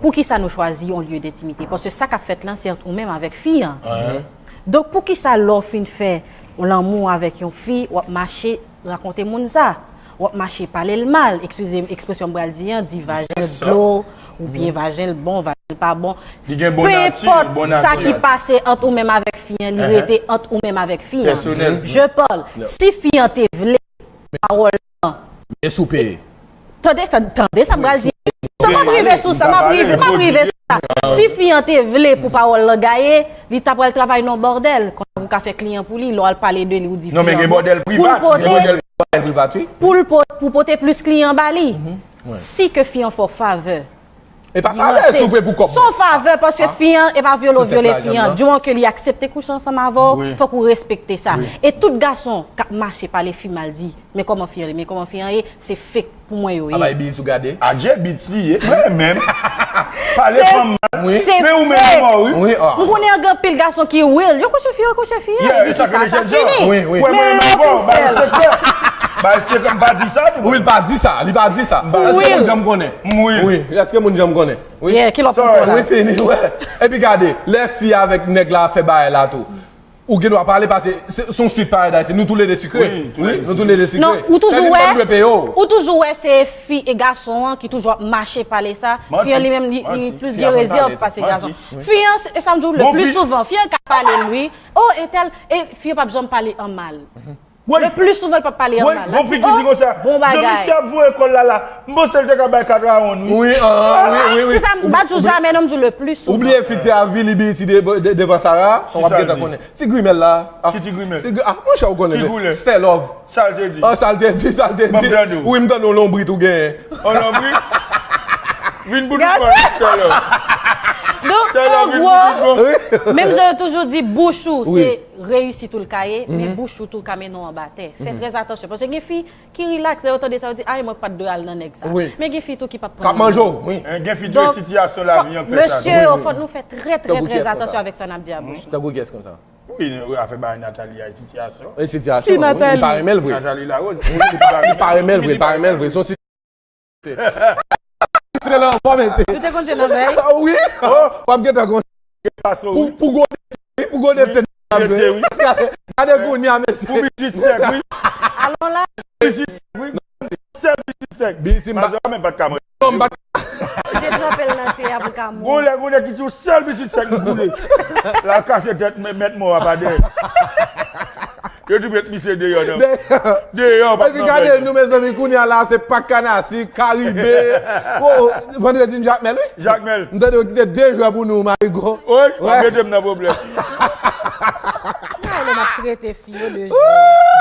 Poukisa nou chwazi yon lye dentimite? Paske sa k ap fèt lan, se ant ou menm avèk fi an. Donk, poukisa lè w fin fè lanmou avèk yon fi, w ap mache rakonte moun sa? W ap mache pale l mal, eskize m, ekspresyon m pral di an, di vajen l dlo, oubyen vajen l bon, vajen l pa bon. Li gen bon nati, bon nati. Pe enpòt sa ki pase ant ou menm avèk fi an, li rete ant ou menm avèk fi an. Pèsonèl. Je parle. Si fi an te vle pawòl lan. Men sou peye. Tande, tande, tande sa m pral di. Tande, m ap rive sou sa, m ap rive, m ap rive sou sa. Si fi an te vle pou pawòl lan gaye, li ta pral travay nan bòdèl. Konsa ou ka fè kliyan pou li, lè w al pale de li, ou di fi an bon. Non, men gen bòdèl privat. Gen bòdèl privat, wi. Pou l po-, pou pote plis kliyan ba li. Si ke fi an fè w favè. E pa favè, souple pou kòb. Se yon favè, paske fi an, e pa vyole w vyole fi an. Di moman ke li aksepte kouche ansanm avè w, fòk ou respekte sa. E tout gason k ap mache pale fi mal, di, men kòman fi an ye, men kòman fi an ye, se fake pou mwen yo ye. Aba, e Biti ou gade? Adje, Biti ye, mwen menm. Pale fanm mal. Men ou menm ou mò, wi. M konnen gen anpil gason ki real. Yo kouche fi, yo kouche fi. Yeah, e sa ke sa fini. Men lè w fin fè l. Bay sekrè. Bay sekrè, m pa di sa tou. Wi, l pa di sa, li pa di sa. Èske moun janm konnen? Wi. Wi, èske moun janm konnen? Wi. Yeah, ki lòt moun la? Wi, fini, wè. Epi gade, lè fi avèk nèg la fè bagay la tou. Ou gen dwa pale paske se, se yon suit parèy dayè, se nou toulede sikre. Wi, nou toulede sikre. Non, ou toujou wè, ou toujou wè se fi e gason an ki toujou ap mache pale sa. Fi an li menm, li, li plis gen rezèv pase gason. Fi an, se, e sa m di w le pli souvan, fi an ka pale l, wi. Oh, entèl, e fi an p ap janm pale an mal. Le pli souvan, l p ap pale an mal. Gon fi ki di konsa, jan misye ap voye kò l la la, m panse l te ka bay kat rawonn, wi. Wi, ah, wi, wi, wi. Se sa, m pa di w jamè, non, m di w le pli souvan. Ou bliye fi k te avili Biti de, de, devan Sara, w ap gentan konnen. Ti grimèl la. Ki ti grimèl? Ti gri-, ah, monchè, ou konnen. Ki koulè? Stay Love. Sa l te di? Ah, sa l te di, sa l te di. Ban m tande w. Wi, m tande w lonbrit ou genyen. On lonbrit? Vin pou nou pran talè. Donk, an gwo, menm jan yo toujou di, bouch ou, se reyisit ou l ka ye, men bouch ou tou ka mennen w anba tè. Fè trè atansyon. Paske gen fi ki rilaks, lè yo tande sa, yo di, ay, mwen pa t dwe al nan nèg sa. Men gen fi tou ki p ap pran. K ap manje w, wi. Gen fi tou, e sitiyasyon lavi an k fè sa. Mesye yo, fòk nou fè trè, trè, trè atansyon avèk sa n ap di a bouch. Tankou kiyès konsa? Wi, afè bagay Nathalie a, e sitiyasyon. E sitiyasyon, wi. Li pa renmen l vre. Nathalie Larose. Li pa renmen l vre, li pa renmen l vre. Se yon sitiyasyon la ankò, mesye. Ou te konn jwe nan vèy? Wi. W ap gentan konn. Pou, pou gode, wi, pou gode te ap jwe. Gade kounye a, mesye. Pou bisit sèk, wi. Alon la. Bisit sèk, wi. Sèl bisit sèk. Bisit m pa. Mazora menm pa t ka manje. Non, m pa t. Ou te tranpe l nan te a pou l ka mouri. Gon lè, gon lè ki di w sèl bisit sèk m koule. La kase tèt, men mèt mò a pa dèyè. Yo tou met misye deyò, non. Deyò, pa. Epi gade nou, mezanmi, kounye a la, se Pak Kanasik, Karibe. O, o, vandredi n Jakmèl, wi. Jakmèl. M tande yo kite de jwè pou nou, Marigo. Wi, w ap mete m nan pwoblèm. Ay, lè m ap trete fi yo de jwè.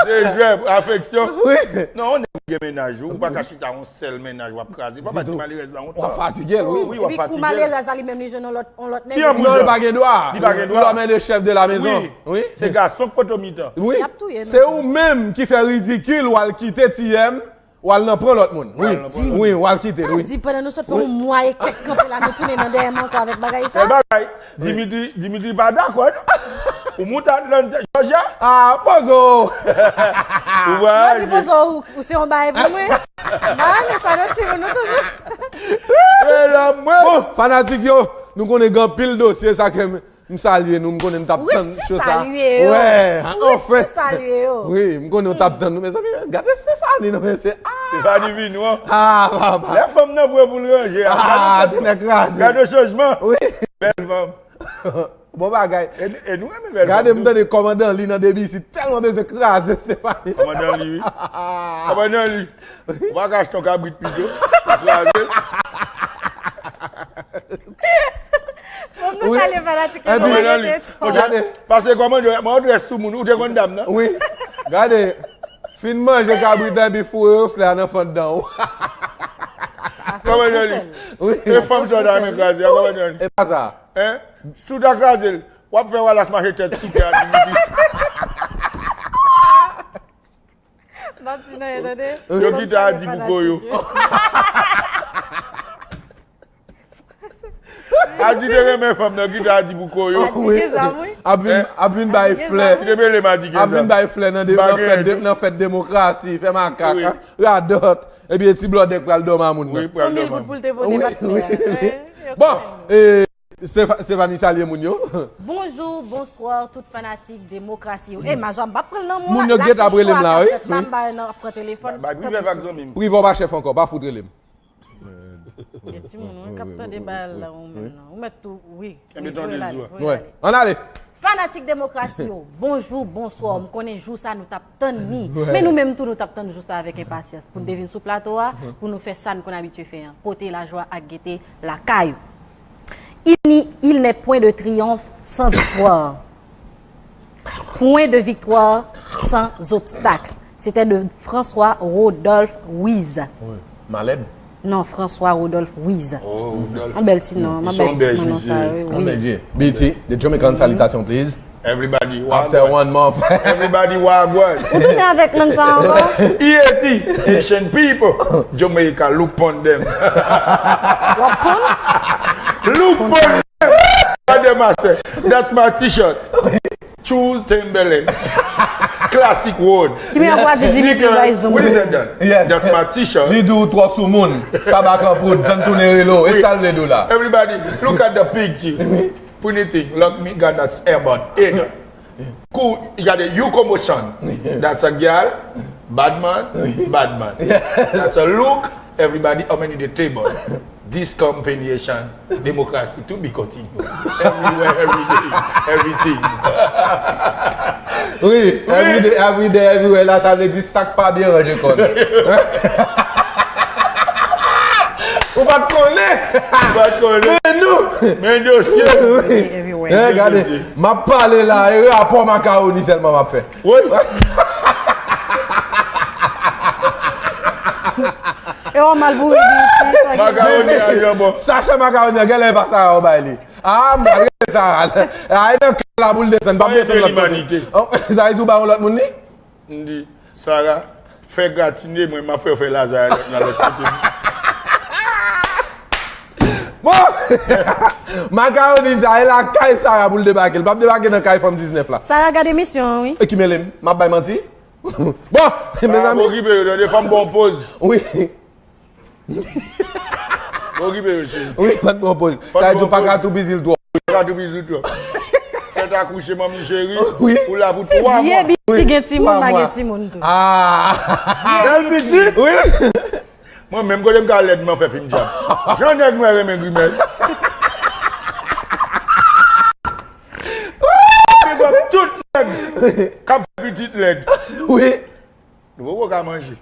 De jwè, afeksyon. Wi. Non, yon nèg gen mennaj, ou pa ka chita yon sèl mennaj, w ap kraze. Papa ti malerèz la, yon tan. W ap fatige l, wi. Wi, w ap fatige l. Epi kou malerèz la, li menm, li jwenn yon lòt, yon lòt nèg. Non, li pa gen dwa. Li pa gen dwa. L'homme est le chef de la maison. Wi. Wi. Se gason k poto mitan. Wi. Y ap touye nou. Se ou menm ki fè ridikil, w al kite T M, w al nan pran lòt moun. Wi. Wi, w al kite l, wi. Di pandan nou sot fè yon mwa e kèk kanpe la, nou tounen nan dèyè m ankò avèk bagay sa. Fè bagay. Dimitri, Dimitri pa dakò, non. Ou moute Atlanta, Georgia? Ah, Pozo! Ou pa al di Pozo, ou, ou se yon bagay pou mwen. M pa renmen sa, non, timoun, nou toujou. E la mwen. Bon, fanatik yo, nou konnen gen anpil dosye, sa ke m, m salye nou, m konnen m t ap tann cho sa. Resi salye yo. Wè, anfen. Resi salye yo. Wi, m konnen w t ap tann nou, mezanmi, gade Stephanie, non, men se, ah! Stephanie vin, wi. Ah, papa. Lè fanm nan prè pou l ranje a. Ah, te nèg kraze. Gade chanjman. Wi. Bèl fanm. Bon bagay. E, e nou renmen bèl fanm. Gade, m tande kòmandan li nan debi isit tèlman bezwen kraze Stephanie. Kòmandan li, wi. Kòmandan li. Ou pa ka achte yon kabrit pito. Ou kraze. Bon, nou salye fanatik yo. Kòmandan li. Gade. Paske kòmandan, mwen, ou trè sou moun, ou te konn dam nan? Wi. Gade. Fin manje kabrit la epi foure yon flè nan fanndan w. Sa se ou k pou fè l. Wi. E fanm sa w ta renmen kraze a, kòmandan li. E pa sa. Hein? Si w ta kraze l, w ap fè Wallace mache tèt sou tè a, Dimitri. N ap di nan, tande. Yo kite a di pou koyo. A di te renmen fanm nan, kite a di pou koyo. Wi. Ap vin, ap vin bay flè. Kite mele m a di ap vin bay flè nan de-, nan fèt de-, nan fèt demokrasi, fè makak, radòt. Epi ti blòdè k pral dòmi a moun nan. Wi, pral dòmi a moun. Son mil goud pou l te pote pa flè a. Bon, e, Stefa-, Stephanie salye moun yo. Bonjou, bonswa, tout fanatik demokrasi yo. E, Mazwa, m p ap pran l nan mwen. Moun yo gentan ap rele m la, wi. La, se chwa k ap fèt la, m pa nan ap pran telefòn. Ba, ba, Privè vag zanmi m. Privè w pa chèf ankò, pa fout rele m. Gen timoun, wi, k ap tande bal la, ou menm nan. Ou mèt tou, wi. Kenbe tondezo a. Wi, ann ale. Fanatik demokrasi yo, bonjou, bonswa. M konnen jou sa nou t ap tann li. Men nou menm tou, nou t ap tann jou sa avèk enpasyans pou n te vin sou plato a, pou nou fè sa n konn abitye fè an, pote lajwa ak gete lakay ou. Il n'y, il n'est point de triomphe sans victoire. Point de victoire sans obstacle. C'était de François Rodolphe Wiz. Wi. Malèd? Non, François Rodolphe Wiz. Oh, Rodolphe. Yon bèl ti non, yon bèl ti non sa, wi, Wiz. Bon, mesye. B T, the Jamaican salutation, please. Everybody, after one month. Everybody, wagwan. Ou tounen avèk lang sa ankò? E A T, Haitian people, Jamaica, look pon dem. W ap pon? Look pon dem. Pon dem, I say. That's my t-shirt. Choose Timberland. Classic Road. Ki men w a di Dimitri bay zoom? What is that? Yes. That's my t-shirt. Li di w twò sou moun. Tabak an poud, Don Toulérelo. E sa l vle di w la? Everybody, look at the picture. Pretty thing. Look, me got that earbud. It. Cool. You got a U commotion. That's a girl. Bad man. Bad man. That's a look. Everybody, how many the table? Discombination, democracy to be continued. Everywhere, every day, everything. Wi, every day, every day, everywhere la, sa vle di sa k pa byen ranje kò n. Ou pa t konnen? Ou pa t konnen? Men nou! Men dosye! Wi. Everywhere. Gade, m ap pale la, e rapò makawoni sèlman m ap fè. Wi. Lè w mal pou ri, Bici, sa gen. Makaroni a janbon. Sachè makaroni an, genlè e pa Sara ou bay li. Ah, m pa rele Sara. Ay nan kay la pou l desann, pa desann lòt kote. Oh, sa vle di ou ba yon lòt moun li? M di, Sara, fè gratine mwen, m ap fè w fè lazay nan lòt kote. Bon! Makaroni sa, e la kay Sara pou l debake. L p ap debake nan kay fanm diznèf la. Sara gade emisyon an, wi. E ki mele m? M ap bay manti? Bon, mezanmi. Okipe yo, tande, fè m bon poz. Wi. Okipe yo, cheri. Wi, fè m bon poz. Sa vle di ou pa ka toupizi l twòp. Pa ka toupizi l twòp. Fèt akouche, manmi cheri. Wi. Ou la pou twa mwa. Vye Bici gen timoun, la gen timoun tou. Ah. Bèl piti. Wi. Mwen menm kote m ka lèd mwen fè fim djab. Jan nèg mwen renmen grimèl. Big up tout nèg k ap fè pitit lèd. Wi. Nou poko ka manje.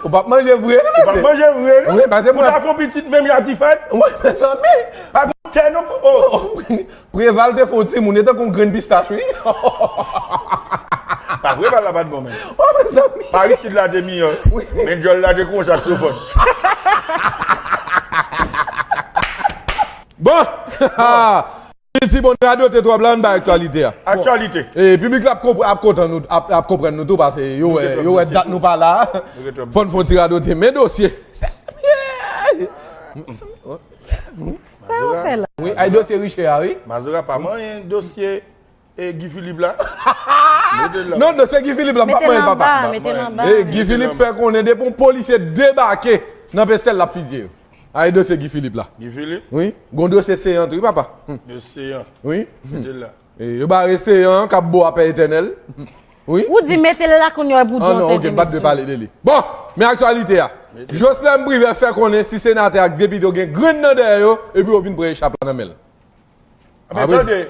Ou p ap manje vre non mesye. Ou p ap manje vre non. Ou ta fè yon pitit menm ya ti fèt. Wi mezanmi. Pa gon tè non. Oh. Preval te fè yon timoun, e tankou yon grenn pistach wi. Pa Preval la pa t bon menm. Oh mezanmi. Paris Sud la te miyò. Wi. Men djòl la te kou yon saksofòn. Bon! Ti bon radote twòp la, ann bay aktyalite a. Aktyalite. E piblik la ap konprann nou tou paske yo wè dat nou pa la. Fò n fè yon ti radote. Men dosye. Sa yo fè la? Wi, ay dosye Riche a, wi. Mazora pa manyen dosye e Guy Philippe la. Non, dosye Guy Philippe la, m p ap manyen papa. E Guy Philippe fè konnen depi yon polisye debake nan Pestèl, l ap fizye yo. Ay dosye Guy Philippe la. Guy Philippe? Wi. Gon dosye Seyan tou, wi papa. Dosye Seyan. Wi. Mete l la. Yo bare Seyan an k ap bo a Pè Etènèl. Wi. Ou di mete l la kounye a pou di yon tenten. Ah non, ok, m pa t dwe pale de li. Bon, men aktyalite a. Joslèm Privè fè konnen si senatè ak depite yo gen grenn nan dèyè yo, epi yo vin pran echap la nan men l. Men tande.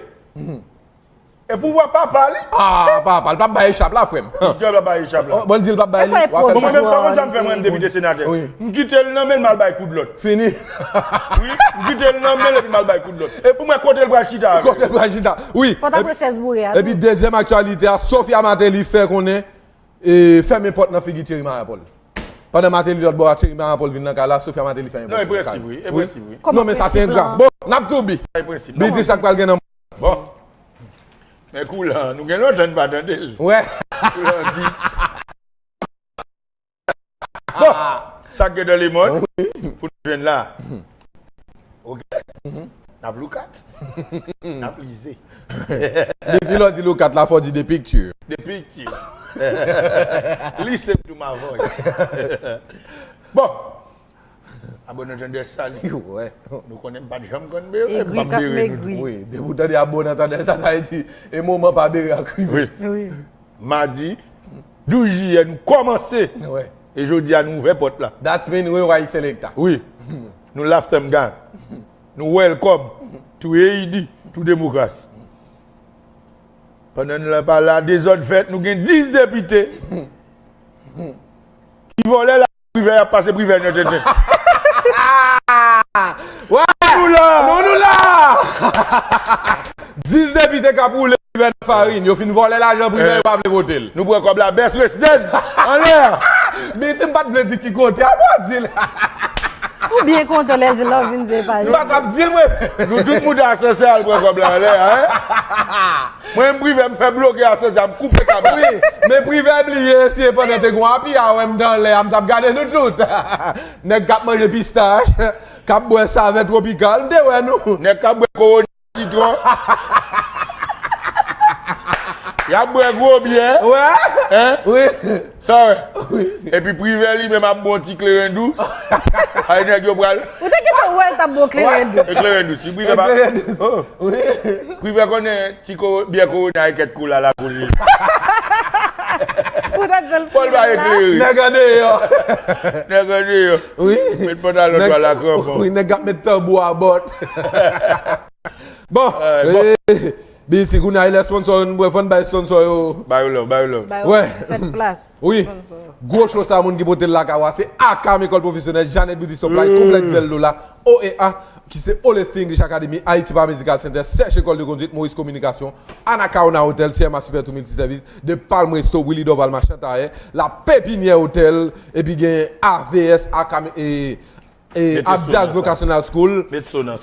E pouvwa papa li? Ah, papa, l p ap bay echap la, frè m. Ki djòb l ap bay echap la? Bon, l di l p ap bay li. Bon, mwen menm sa w konn sa m fè mwen depite senatè. M kite l nan men l, m al bay kout lòt. Fini. Wi, m kite l nan men l epi m al bay kout lòt. E pou m wè kote l pral chita avè yo. Kote l pral chita, wi. Fò w t ap pran chèz boure a tou. Epi dezyèm aktyalite a, Sophia Martelly fè konnen e fèmen pòt nan figi Thierry Marapol. Pandan Martelly lòt bò a, Thierry Marapol vin nan kay la, Sophia Martelly fèmen pòt nan kay. Non, e prensip, wi. E prensip, wi. Non, men sa se engra. Bon, n ap toubi. Sa e prensip. Bidi sa k pral gen nan. Bon. Men kou la, nou gen lontan n pa tande l. Wè. Kou la di. Bon, sa k gen nan lemond, pou nou jwenn la. Ok. N ap loukat. N ap lize. Depi lè w di loukat la, fò w di de pikti. De pikti. Listen to my voice. Bon. Abonè tande sali. Nou konnen m pa t janm konn bere, m ap bere nou tou. Wi, depi w tande abonè tande sa, sa vle di e moman pa bere ak rive. Wi. Wi. Madi douz jiyè nou kòmanse. E jodi a nou ouvè pòt la. That's mean we white selector. Wi. Nou laftanm gang. Nou welcome to A E D, to demokrasi. Pandan nou la pale a dezòd fèt, nou gen dis depite ki vòlè la Privè y ap pase Privè nan tenten. Wè! Nou la! Nou, nou la! Dis depite k ap woule Privè nan farin. Yo fin vòlè lajan Privè, yo pa vle vote l. Nou pran kòb la, best West End anlè! Biti m pa t vle di ki kote a, bon, di l. Ou byen kontan lè l di lè w vin di e pa yo. M pa t ap di l, mwen. Nou tout moute asansè al pran kòb la anlè a, en? Mwen menm Privè m fè bloke asansè a, m koupe kaba. Wi, men Privè bliye si e pandan te gon api a wè m t anlè a, m t ap gade nou tout. Nèg k ap manje pistach, k ap bwè savè twopikal, m te wè nou. Nèg k ap bwè kowona sitwon. Y ap bwè gwo byè. Wè? En? Wi. Sa w wè? Epi Privè li menm ap bon ti kleren dous. Ay nèg yo pral. Ou te gentan wè l t ap bon kleren dous. E kleren dous, si Privè pa. Kleren dous. Oh. Wi. Privè konnen ti ko byè kowona e kèt kola la pou li. Poutèt jan l fè l la. Nèg andeyò. Nèg andeyò. Wi. Met pantalon twa la kranpon. Wi, nèg ap met tanbou a bòt. Bon. Biti, kounye a e lè sponsò yo, nou pran fò n bay sponsò yo. Ba yo love, ba yo love. Ba yo fè plas. Wi. Gwo cho sa moun ki pote l lakay ou a se Akam Ecole Professionnelle, Jeannette Beauty Supply, Konplèks Bèl Lola, O E A, ki se All State English Academy, Haiti Paramedical Center, Sèch École de Conduite, Maurice Communication, Anacaona Hotel, C M A Super Two Multiservice, The Palm Resto, Willy Dorval Machann Tayè, La Pépinière Hotel, epi gen A V S, Akam, e, e, Abdias Vocational School,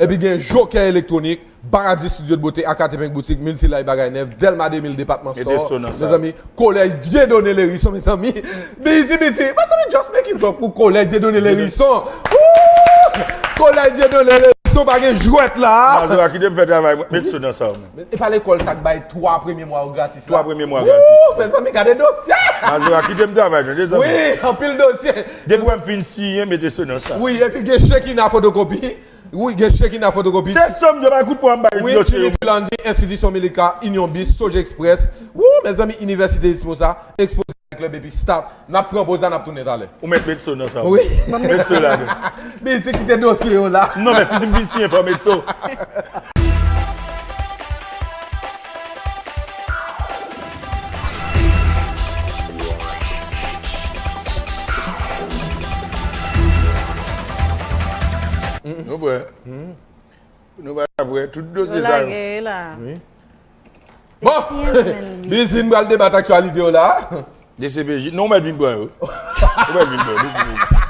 epi gen Joker Electronic, Baradi Studio de Beauté, Akate Pink Boutique, Multilay Bagay Nèf, Delma deux mille Department Store, mezanmi, Collège Dieudonné Lhérisson, mezanmi. Busy, busy. Mezanmi, just make it up pou Collège Dieudonné Lhérisson. Woo! Collège Dieudonné Lhérisson, pa gen jwèt la. Mazora, kite m fè travay mwen. Met sou nan sa, mwen. E pa lekòl sa k bay twa premye mwa yo gratis la. Twa premye mwa gratis. Woo! Mezanmi, gade dosye. Mazora, kite m travay mwen, mezanmi. Wi, anpil dosye. Depi wè m fin siyen, mete sou nan sa. Wi, epi gen Shekina fotokopi. Wi, gen Shekina fotokopi. Se sòm yo bay kout pwa m bay. Wi, dosye yo. Trinity Laundry, Institution Melika, Union Bis, Soja Express. Woo, mezanmi, Inivèsite Exposa, Exposa Club epi Start. N ap pran poz la, n ap tounen talè. Ou mèt met so nan sa. Wi. Met so ladan. Busy, kite dosye yo la. Non, men fizik vin siyen fò met so. Nou prè. Nou pa prè. Tout dosye sa yo. Lage la. Wi. Bon, Busy, m pral debat aktyalite yo la. D C P J, non, ou mèt vin pran yo. Ou mèt vin pran yo, D C P J.